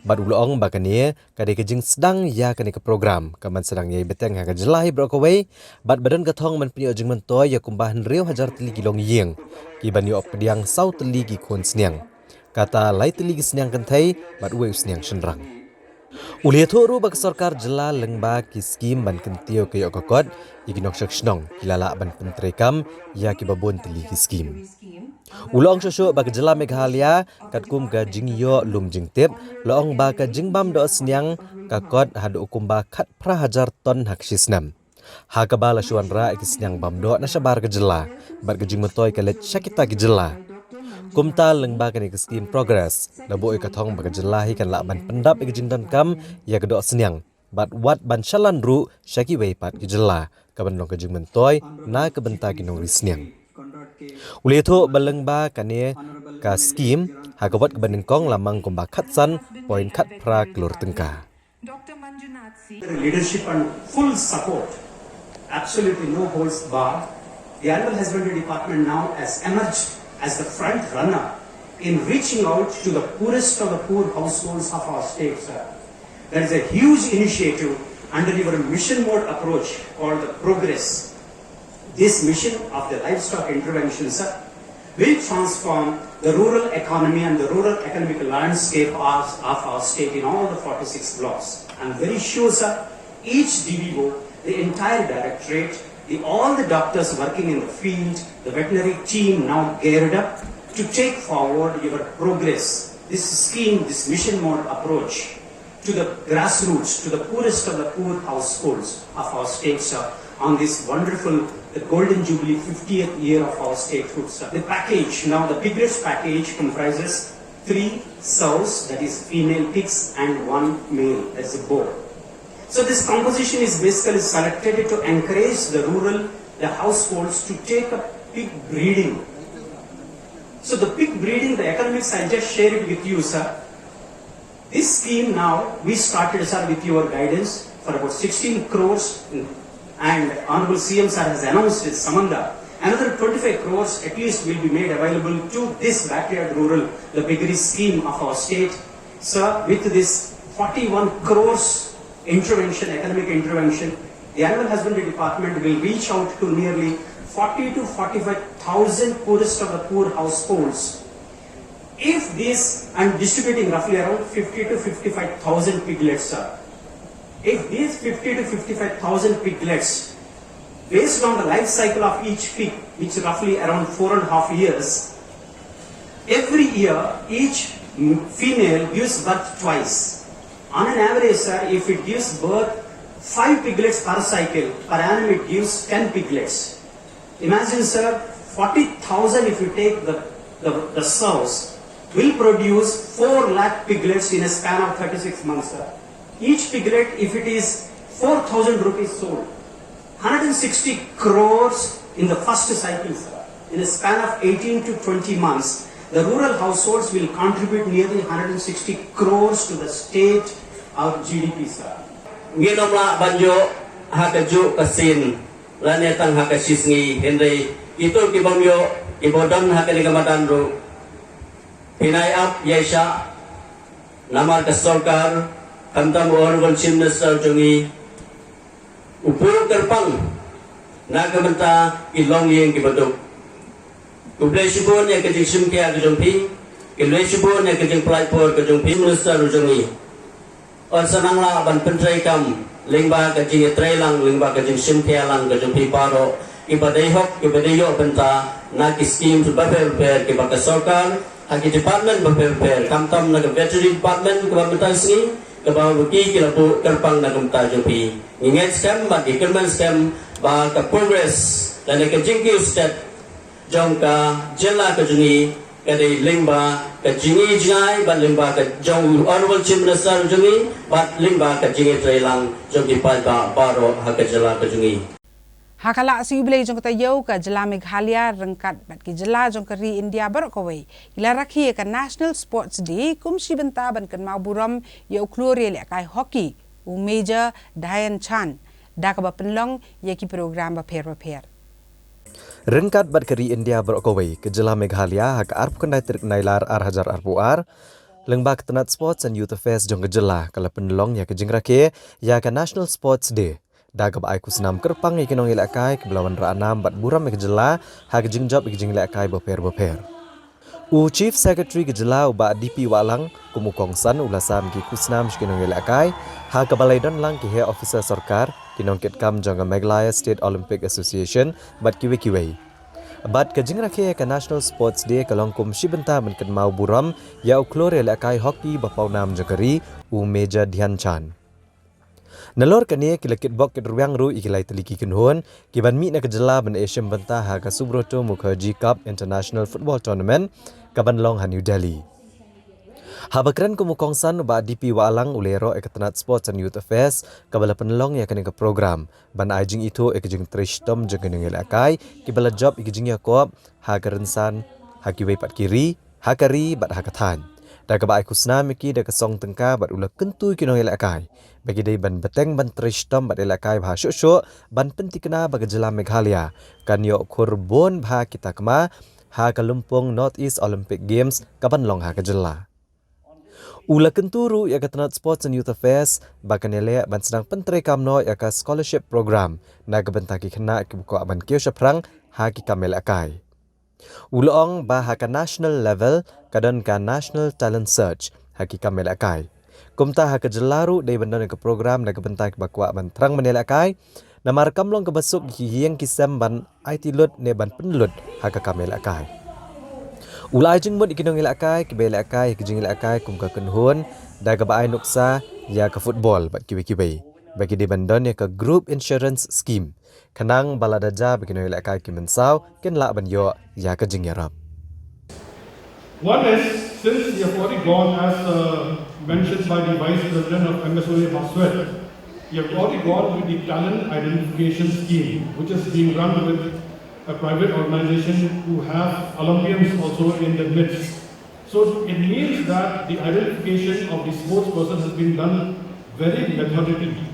Bad u la ong ba kane ka dei ka jingsdang ïa kane ka program ka ban sdang ïa bteng ha ka jylla hi baroh kawei, bad ba don ka thong ban pynïoh jingmyntoi ïa kumba hynriew hajar tylli ki longïing, ki ban ïoh pdiang saw tylli ki khun sniang, kata lai tylli ki sniang kynthei bad uwei u sniang shynrang. U la ïathuh ruh ba ka sorkar jylla lyngba ki skim ban kyntiew ka ïoh ka kot ïa ki nongshong shnong ki la lah ban pyntreikam ïa kiba bun tylli ki skim. U la ong shuh shuh ba ka jylla Meghalaya katkum ka jingïoh lum jingtip, la ong ba ka jingbam doh sniang ka kot haduh kumba khatphra hajar ton ha ka shi snem, ha kaba la shu wanrah ïa ki sniang bam doh na shabar ka jylla, bad ka jingmyntoi ka leit sha kita ki jylla. Kumta lyngba kane ka skim Progress la buh ïa ka thong ba ka jylla hi kan lah ban pyndap ïa ka jingdonkam ïa ka doh sniang, bad wat ban shalan ruh sha kiwei pat ki jylla, ka ban long ka jingmyntoi na ka bynta ki nongri sniang. U la ïathuh ba lyngba kane ka skim, ha ka wat kaba nyngkong la mang kumba khatsan point khatphra klur tyngka. Doctor Manjunath Singh. Leadership and full support, absolutely no holds barred. The Animal Husbandry Department now has emerged as the front runner in reaching out to the poorest of the poor households of our state, sir. That is a huge initiative under your mission mode approach called the Progress. This mission of the livestock intervention, sir, will transform the rural economy and the rural economic landscape of, of our state in all the forty-six blocks. I'm very sure, sir, each D V O, the entire directorate, the, all the doctors working in the field, the veterinary team now geared up to take forward your Progress, this scheme, this mission mode approach to the grassroots, to the poorest of the poor households of our state, sir, on this wonderful, the Golden Jubilee fiftieth year of our statehood, sir. The package, now the biggest package comprises three sows, that is female pigs, and one male, that's a boar. So this composition is basically selected to encourage the rural, the households to take up pig breeding. So the pig breeding, the economics, I'll just share it with you, sir. This scheme now, we started, sir, with your guidance for about sixteen crores, and Honorable C M sir has announced it, Samanda. Another twenty-five crores at least will be made available to this backyard rural, the piggery scheme of our state. Sir, with this forty-one crores intervention, economic intervention, the Animal Husbandry Department will reach out to nearly forty to forty-five thousand poorest of the poor households. If this, I'm distributing roughly around fifty to fifty-five thousand piglets, sir. If these fifty to fifty-five thousand piglets, based on the life cycle of each pig, which is roughly around four and a half years, every year each m-, female gives birth twice. On an average, sir, if it gives birth five piglets per cycle, per annum it gives ten piglets. Imagine, sir, forty thousand, if you take the, the, the sows, will produce four lakh piglets in a span of thirty-six months, sir. Each piglet, if it is four thousand rupees sold, hundred and sixty crores in the first cycle, sir. In a span of eighteen to twenty months, the rural households will contribute nearly hundred and sixty crores to the state, our G D P, sir. Ngin ym lah ban ïoh ha kajuh ka sien Lane tang ha ka shi sngi, hynrei kito ki bym ïoh, ki ba don ha kane ka madan ruh, pynïap ïa sha, namar ka sorkar, khamtam u Honorable Chief Minister jong ngi, u pur kyrpang na ka bynta ki longïing ki baduk. Khublei shibun ïa ka jingshim khia ka jong phi, khublei shibun ïa ka jingpynlait por ka jong phi, Minister jong ngi. Yn sa nang lah ban pyntreikam lyngba ka jingïatreilang, lyngba ka jingshim khia lang ka jong phi baroh, ki ba dei hok, ki ba dei ïoh bynta na ki schemes bapher bapher ki ba ka sorkar, ha ki department bapher bapher, khamtam na ka veterinary department, ka ba mynta ka sngi ka ba ki ki la buh kyrpang na ka bynta jong phi. Ngi ngeit skhem bad ngi kyrmen skhem ba ka progress lane ka jingkiew stet jong ka jylla ka jong ngi ka dei lyngba ka jingïohi jngai bad lyngba ka jong u Honorable Chief Minister jong ngi bad lyngba ka jingïatreilang jong ki paidbah baroh ha ka jylla ka jong ngi. Ha ka lad sngi Blei jong ka taïew, ka jylla Meghalaya ryngkat bad ki jylla jong ka ri India baroh kawei ki la rakhe ïa ka National Sports Day kum shi bynta ban kynmaw burom ïa u khlur ïalehkai hockey, u Major Dhyan Chand, da kaba pynlong ïa ki program bapher bapher. Ryngkat bad ka ri India baroh kawei, ka jylla Meghalaya ha ka arphew khyndai tarik Nailar ar hajar arphew ar, lyngba ka tnat Sports and Youth Affairs jong ka jylla ka la pynlong ïa ka jingrakhe ïa ka National Sports Day, da kaba ai khusnam kyrpang ïa ki nongïalehkai kiba la wanrah nam bad burom ïa ka jylla ha ka jingjop ïa ka jingïalehkai bapher bapher. U Chief Secretary ka jylla, u Bah D P Wahlang, kum u kongsan, u la sam ki khusnam sha ki nongïalehkai, ha kaba la ïadon lang ki heh officer sorkar, ki nongkitkam jong ka Meghalaya State Olympic Association bad kiwei kiwei. Bad ka jingrakhe ïa ka National Sports Day ka long kum shi bynta ban kynmaw burom ïa u khlur ïalehkai hockey ba pawnam jong ka ri, u Major Dhyan Chand. Nalor kane, ki la kitbok kitrwiang ruh ïa ki lai tylli ki kynhun ki ban mih na ka jylla ban ïashim bynta ha ka Subroto Mukherjee Cup International Football Tournament ka ban long ha New Delhi. Haba kren kum u kongsan, u Bah D P Wahlang u la ïaroh ïa ka tnat Sports and Youth Affairs kaba la pynlong ïa kane ka program ban ai jingithuh ïa ka jingtrei shitom jong ki nongïalehkai kiba la jop ïa ka jingïakob ha ka rynsan, ha kiwei pat ki ri, ha ka ri bad ha ka thaiñ. Da kaba ai khusnam ïa ki da ka song tyngka bad u la kyntu ïa ki nongïalehkai ba ki dei ban bteng ban trei shitom bad ïalehkai bha shuh shuh ban pynthikna ba ka jylla Meghalaya kan ïoh khur bun bha ki takma ha ka lympung North East Olympic Games ka ban long ha ka jylla. U la kyntu ruh ïa ka tnat Sports and Youth Affairs ba kan ïaleh ban sdang pyntreikam noh ïa ka scholarship program na ka bynta ki khynnah kiba kwah ban kiew shaphrang ha ki kam ïalehkai. U la ong ba ha ka national level ka don ka National Talent Search ha ki kam ïalehkai. Kumta ha ka jylla ruh dei ban don ka program na ka bynta kiba kwah ban thrang ban ïalehkai. Namar kam long kaba suk ïa ki ïing ki sem ban aiti lut ne ban pynlut ha ka kam ïalehkai. U la ai jingmut ïa ki nongïalehkai kiba ïalehkai ha ka jingïalehkai kum ka kynhun da kaba ai nuksa ïa ka football bad kiwei kiwei ba ki dei ban don ïa ka group insurance scheme, khnang ba lada jia ba ki nongïalehkai ki mynsaw kin lah ban ïoh ïa ka jingïarap. One is, since you have already gone, as uh, mentioned by the Vice President of M S O A Baswed, you have already gone with the talent identification scheme, which is being run with a private organization who have Olympians also in the midst. So it means that the identification of the sports person has been done very methodically.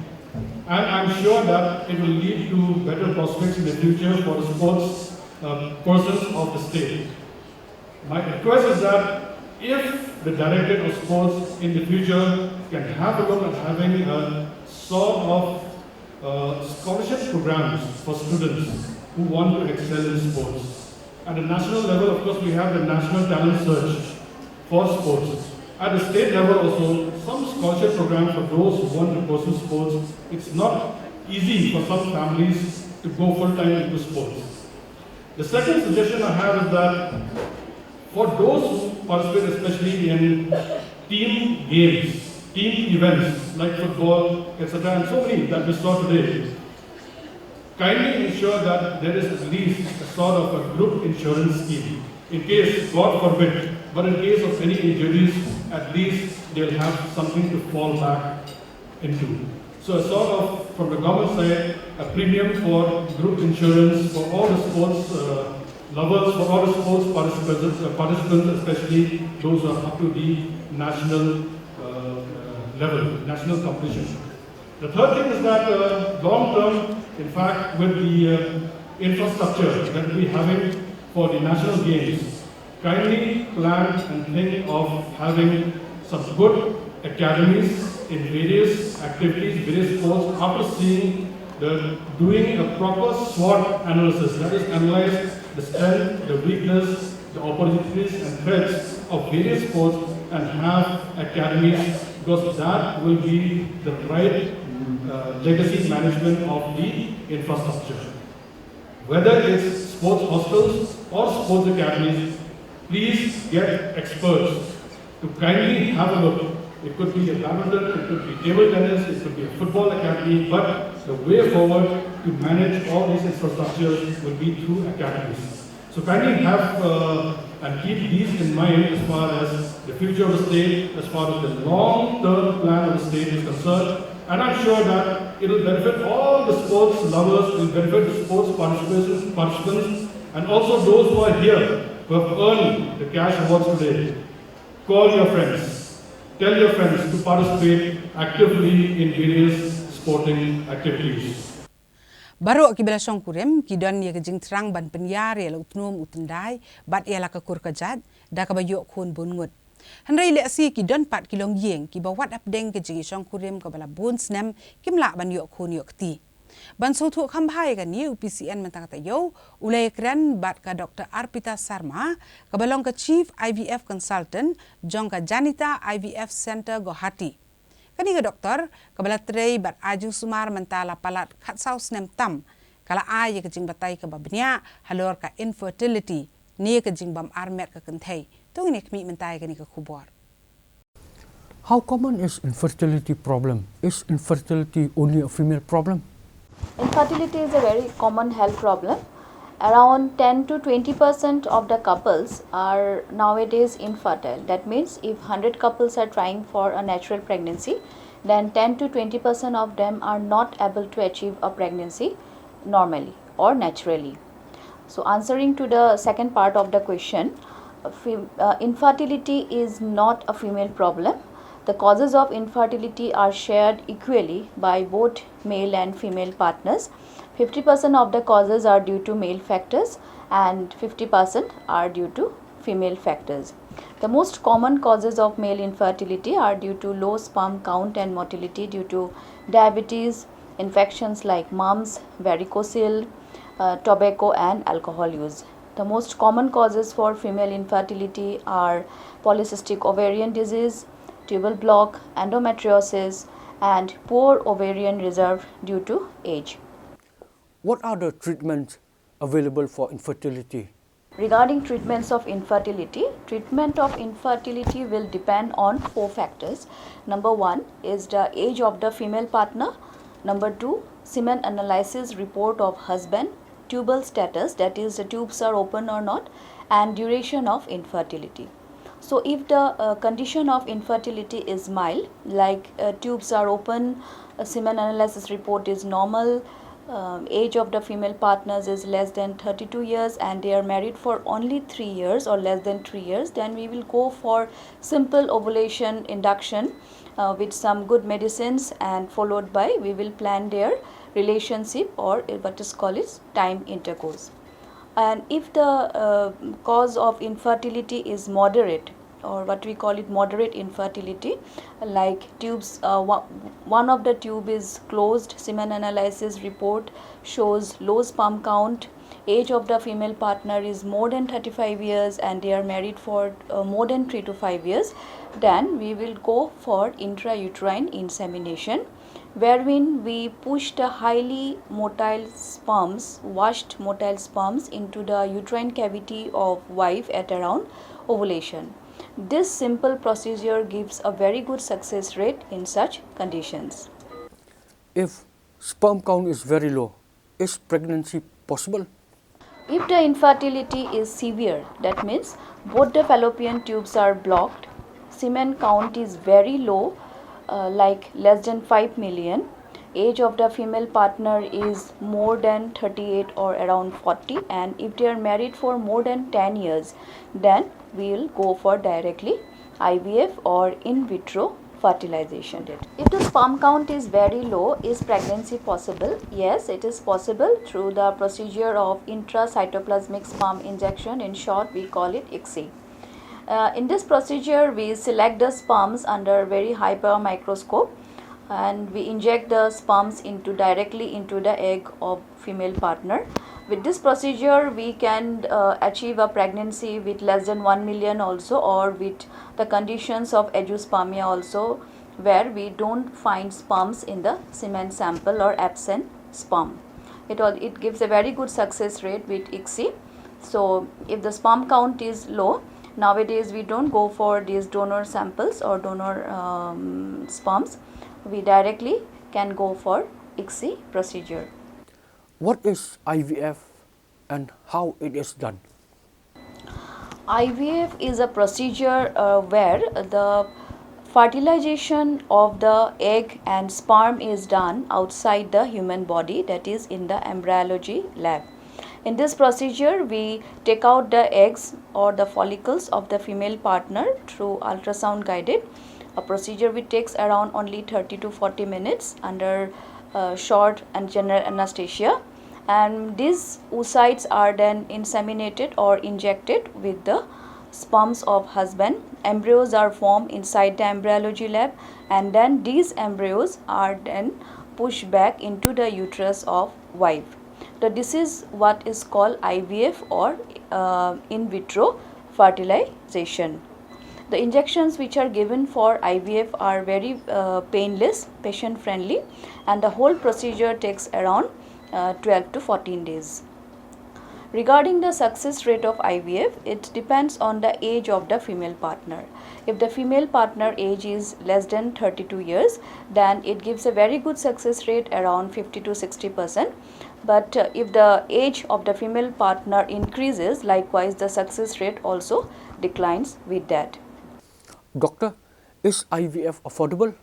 And I'm sure that it will lead to better prospects in the future for the sports uh, persons of the state. My request is that if the Directorate of Sports in the future can have a look at having a sort of uh, scholarship programs for students who want to excel in sports. At the national level, of course, we have the National Talent Search for sports. At the state level also, some scholarship program for those who want to pursue sports. It's not easy for some families to go full-time into sports. The second suggestion I have is that for those who participate, especially in team games, team events like football, et cetera, and so many that we saw today, kindly ensure that there is at least a sort of a group insurance scheme. In case, God forbid, but in case of any injuries, at least they'll have something to fall back into. So a sort of, from the government side, a premium for group insurance for all the sports uh, lovers, for all the sports participants, uh, participants, especially those who are up to the national uh, uh, level, national competition. The third thing is that uh, long term, In fact, with the uh, infrastructure that we're having for the national games, kindly plan and think of having some good academies in various activities, various sports, after seeing the doing a proper SWOT analysis, that is, analyze the strength, the weakness, the opportunities and threats of various sports and have academies, because that will be the right uh, legacy management of the infrastructure. Whether it's sports hostels or sports academies, please get experts to kindly have a look. It could be a badminton, it could be table tennis, it could be a football academy, but the way forward to manage all these infrastructures will be through academies. So kindly have uh, and keep these in mind as far as the future of the state, as far as the long-term plan of the state is concerned. And I'm sure that it will benefit all the sports lovers, it will benefit the sports participants, participants, and also those who are here who have earned the cash awards today. Call your friends, tell your friends to participate actively in various sporting activities. Baroh kiba la shongkurim ki don ïa ka jingthrang ban pynïar ïa la u tnum u tyndai bad ïa la ka kur ka jait da kaba ïoh khun bun ngut. Hynrei lehse ki don pat ki longïing kiba wat hapdeng ka jingïashongkurim kaba la bun snem kim lah ban ïoh khun ïoh kti. Ban sngewthuh kham bha ïa kane, u P C N mynta ka taïew u la ïakren bad ka Doctor Arpita Sarma kaba long ka Chief I V F Consultant jong ka Janita I V F Centre, Guwahati. Kane ka doktor kaba la trei bad ai jingsumar mynta la palat khatsaw snem tam ka la ai ïa ka jingbatai kaba bniah halor ka infertility ne ka jingbym armet ka kynthei. To ngin ïa khmih mynta ïa kane ka khubor. How common is infertility problem? Is infertility only a female problem? Infertility is a very common health problem. Around ten to twenty percent of the couples are nowadays infertile. That means if hundred couples are trying for a natural pregnancy, then ten to twenty percent of them are not able to achieve a pregnancy normally or naturally. So answering to the second part of the question, uh, infertility is not a female problem. The causes of infertility are shared equally by both male and female partners. Fifty percent of the causes are due to male factors and fifty percent are due to female factors. The most common causes of male infertility are due to low sperm count and motility due to diabetes, infections like mumps, varicocele, uh, tobacco and alcohol use. The most common causes for female infertility are polycystic ovarian disease, tubal block, endometriosis, and poor ovarian reserve due to age. What are the treatments available for infertility? Regarding treatments of infertility, treatment of infertility will depend on four factors. Number one is the age of the female partner. Number two, semen analysis report of husband, tubal status, that is, the tubes are open or not, and duration of infertility. So, if the uh, condition of infertility is mild, like uh, tubes are open, a semen analysis report is normal, um, age of the female partners is less than thirty-two years, and they are married for only three years or less than three years, then we will go for simple ovulation induction uh, with some good medicines, and followed by we will plan their relationship or what is called is time intercourse. And if the uh, cause of infertility is moderate, or what we call it moderate infertility, like tubes, uh, one of the tube is closed, semen analysis report shows low sperm count, age of the female partner is more than thirty-five years and they are married for uh, more than three to five years, then we will go for intrauterine insemination, wherein we push the highly motile sperms, washed motile sperms, into the uterine cavity of wife at around ovulation. This simple procedure gives a very good success rate in such conditions. If sperm count is very low, is pregnancy possible? If the infertility is severe, that means both the fallopian tubes are blocked, semen count is very low, uh, like less than five million, age of the female partner is more than thirty-eight or around forty, and if they are married for more than ten years, then we will go for directly I V F or in vitro fertilization. If the sperm count is very low, is pregnancy possible? Yes, it is possible through the procedure of intracytoplasmic sperm injection. In short, we call it ICSI. Uh, in this procedure, we select the sperms under very high power microscope and we inject the sperms into directly into the egg of female partner. With this procedure, we can uh, achieve a pregnancy with less than one million also, or with the conditions of azoospermia also, where we don't find sperms in the semen sample or absent sperm. It all, it gives a very good success rate with ICSI. So if the sperm count is low, nowadays we don't go for these donor samples or donor um, sperms. We directly can go for ICSI procedure. What is I V F and how it is done? I V F is a procedure uh, where the fertilization of the egg and sperm is done outside the human body, that is, in the embryology lab. In this procedure, we take out the eggs or the follicles of the female partner through ultrasound guided, a procedure which takes around only thirty to forty minutes under uh, short and general anesthesia. And these oocytes are then inseminated or injected with the sperms of husband. Embryos are formed inside the embryology lab, and then these embryos are then pushed back into the uterus of wife. So this is what is called I V F or uh, in vitro fertilization. The injections which are given for I V F are very uh, painless, patient friendly, and the whole procedure takes around uh, twelve to fourteen days. Regarding the success rate of I V F, it depends on the age of the female partner. If the female partner age is less than thirty-two years, then it gives a very good success rate, around fifty to sixty percent. But uh, if the age of the female partner increases, likewise the success rate also declines with that. Doctor, is I V F affordable?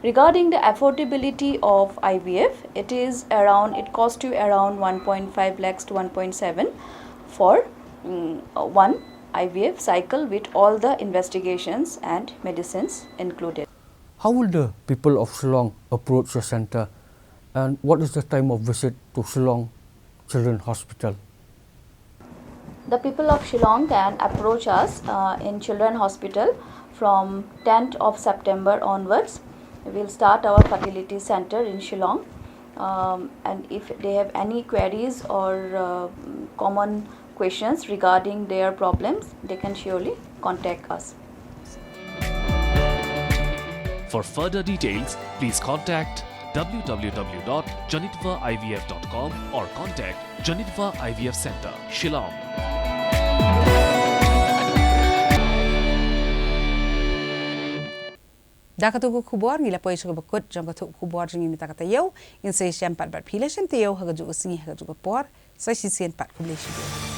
Regarding the affordability of I V F, it is around, it costs you around one point five lakhs to one point seven for mm, uh, one I V F cycle with all the investigations and medicines included. How will the people of Shillong approach your center, and what is the time of visit to Shillong Children Hospital? The people of Shillong can approach us uh, in Children Hospital from tenth of September onwards. We'll start our fertility center in Shillong. Um, and if they have any queries or uh, common questions regarding their problems, they can surely contact us. For further details, please contact w w w dot janitva I V F dot com or contact Janitva I V F Center, Shillong. Da katu ka khubor ngi la poi sha kaba kut jong ka thup khubor jong ngi mynta ka taïew. Ngin sa ïashem pat bad phi la shem taïew ha kajuh ka sngi ha kajuh ka por. Sa shisien pat, khublei shibun.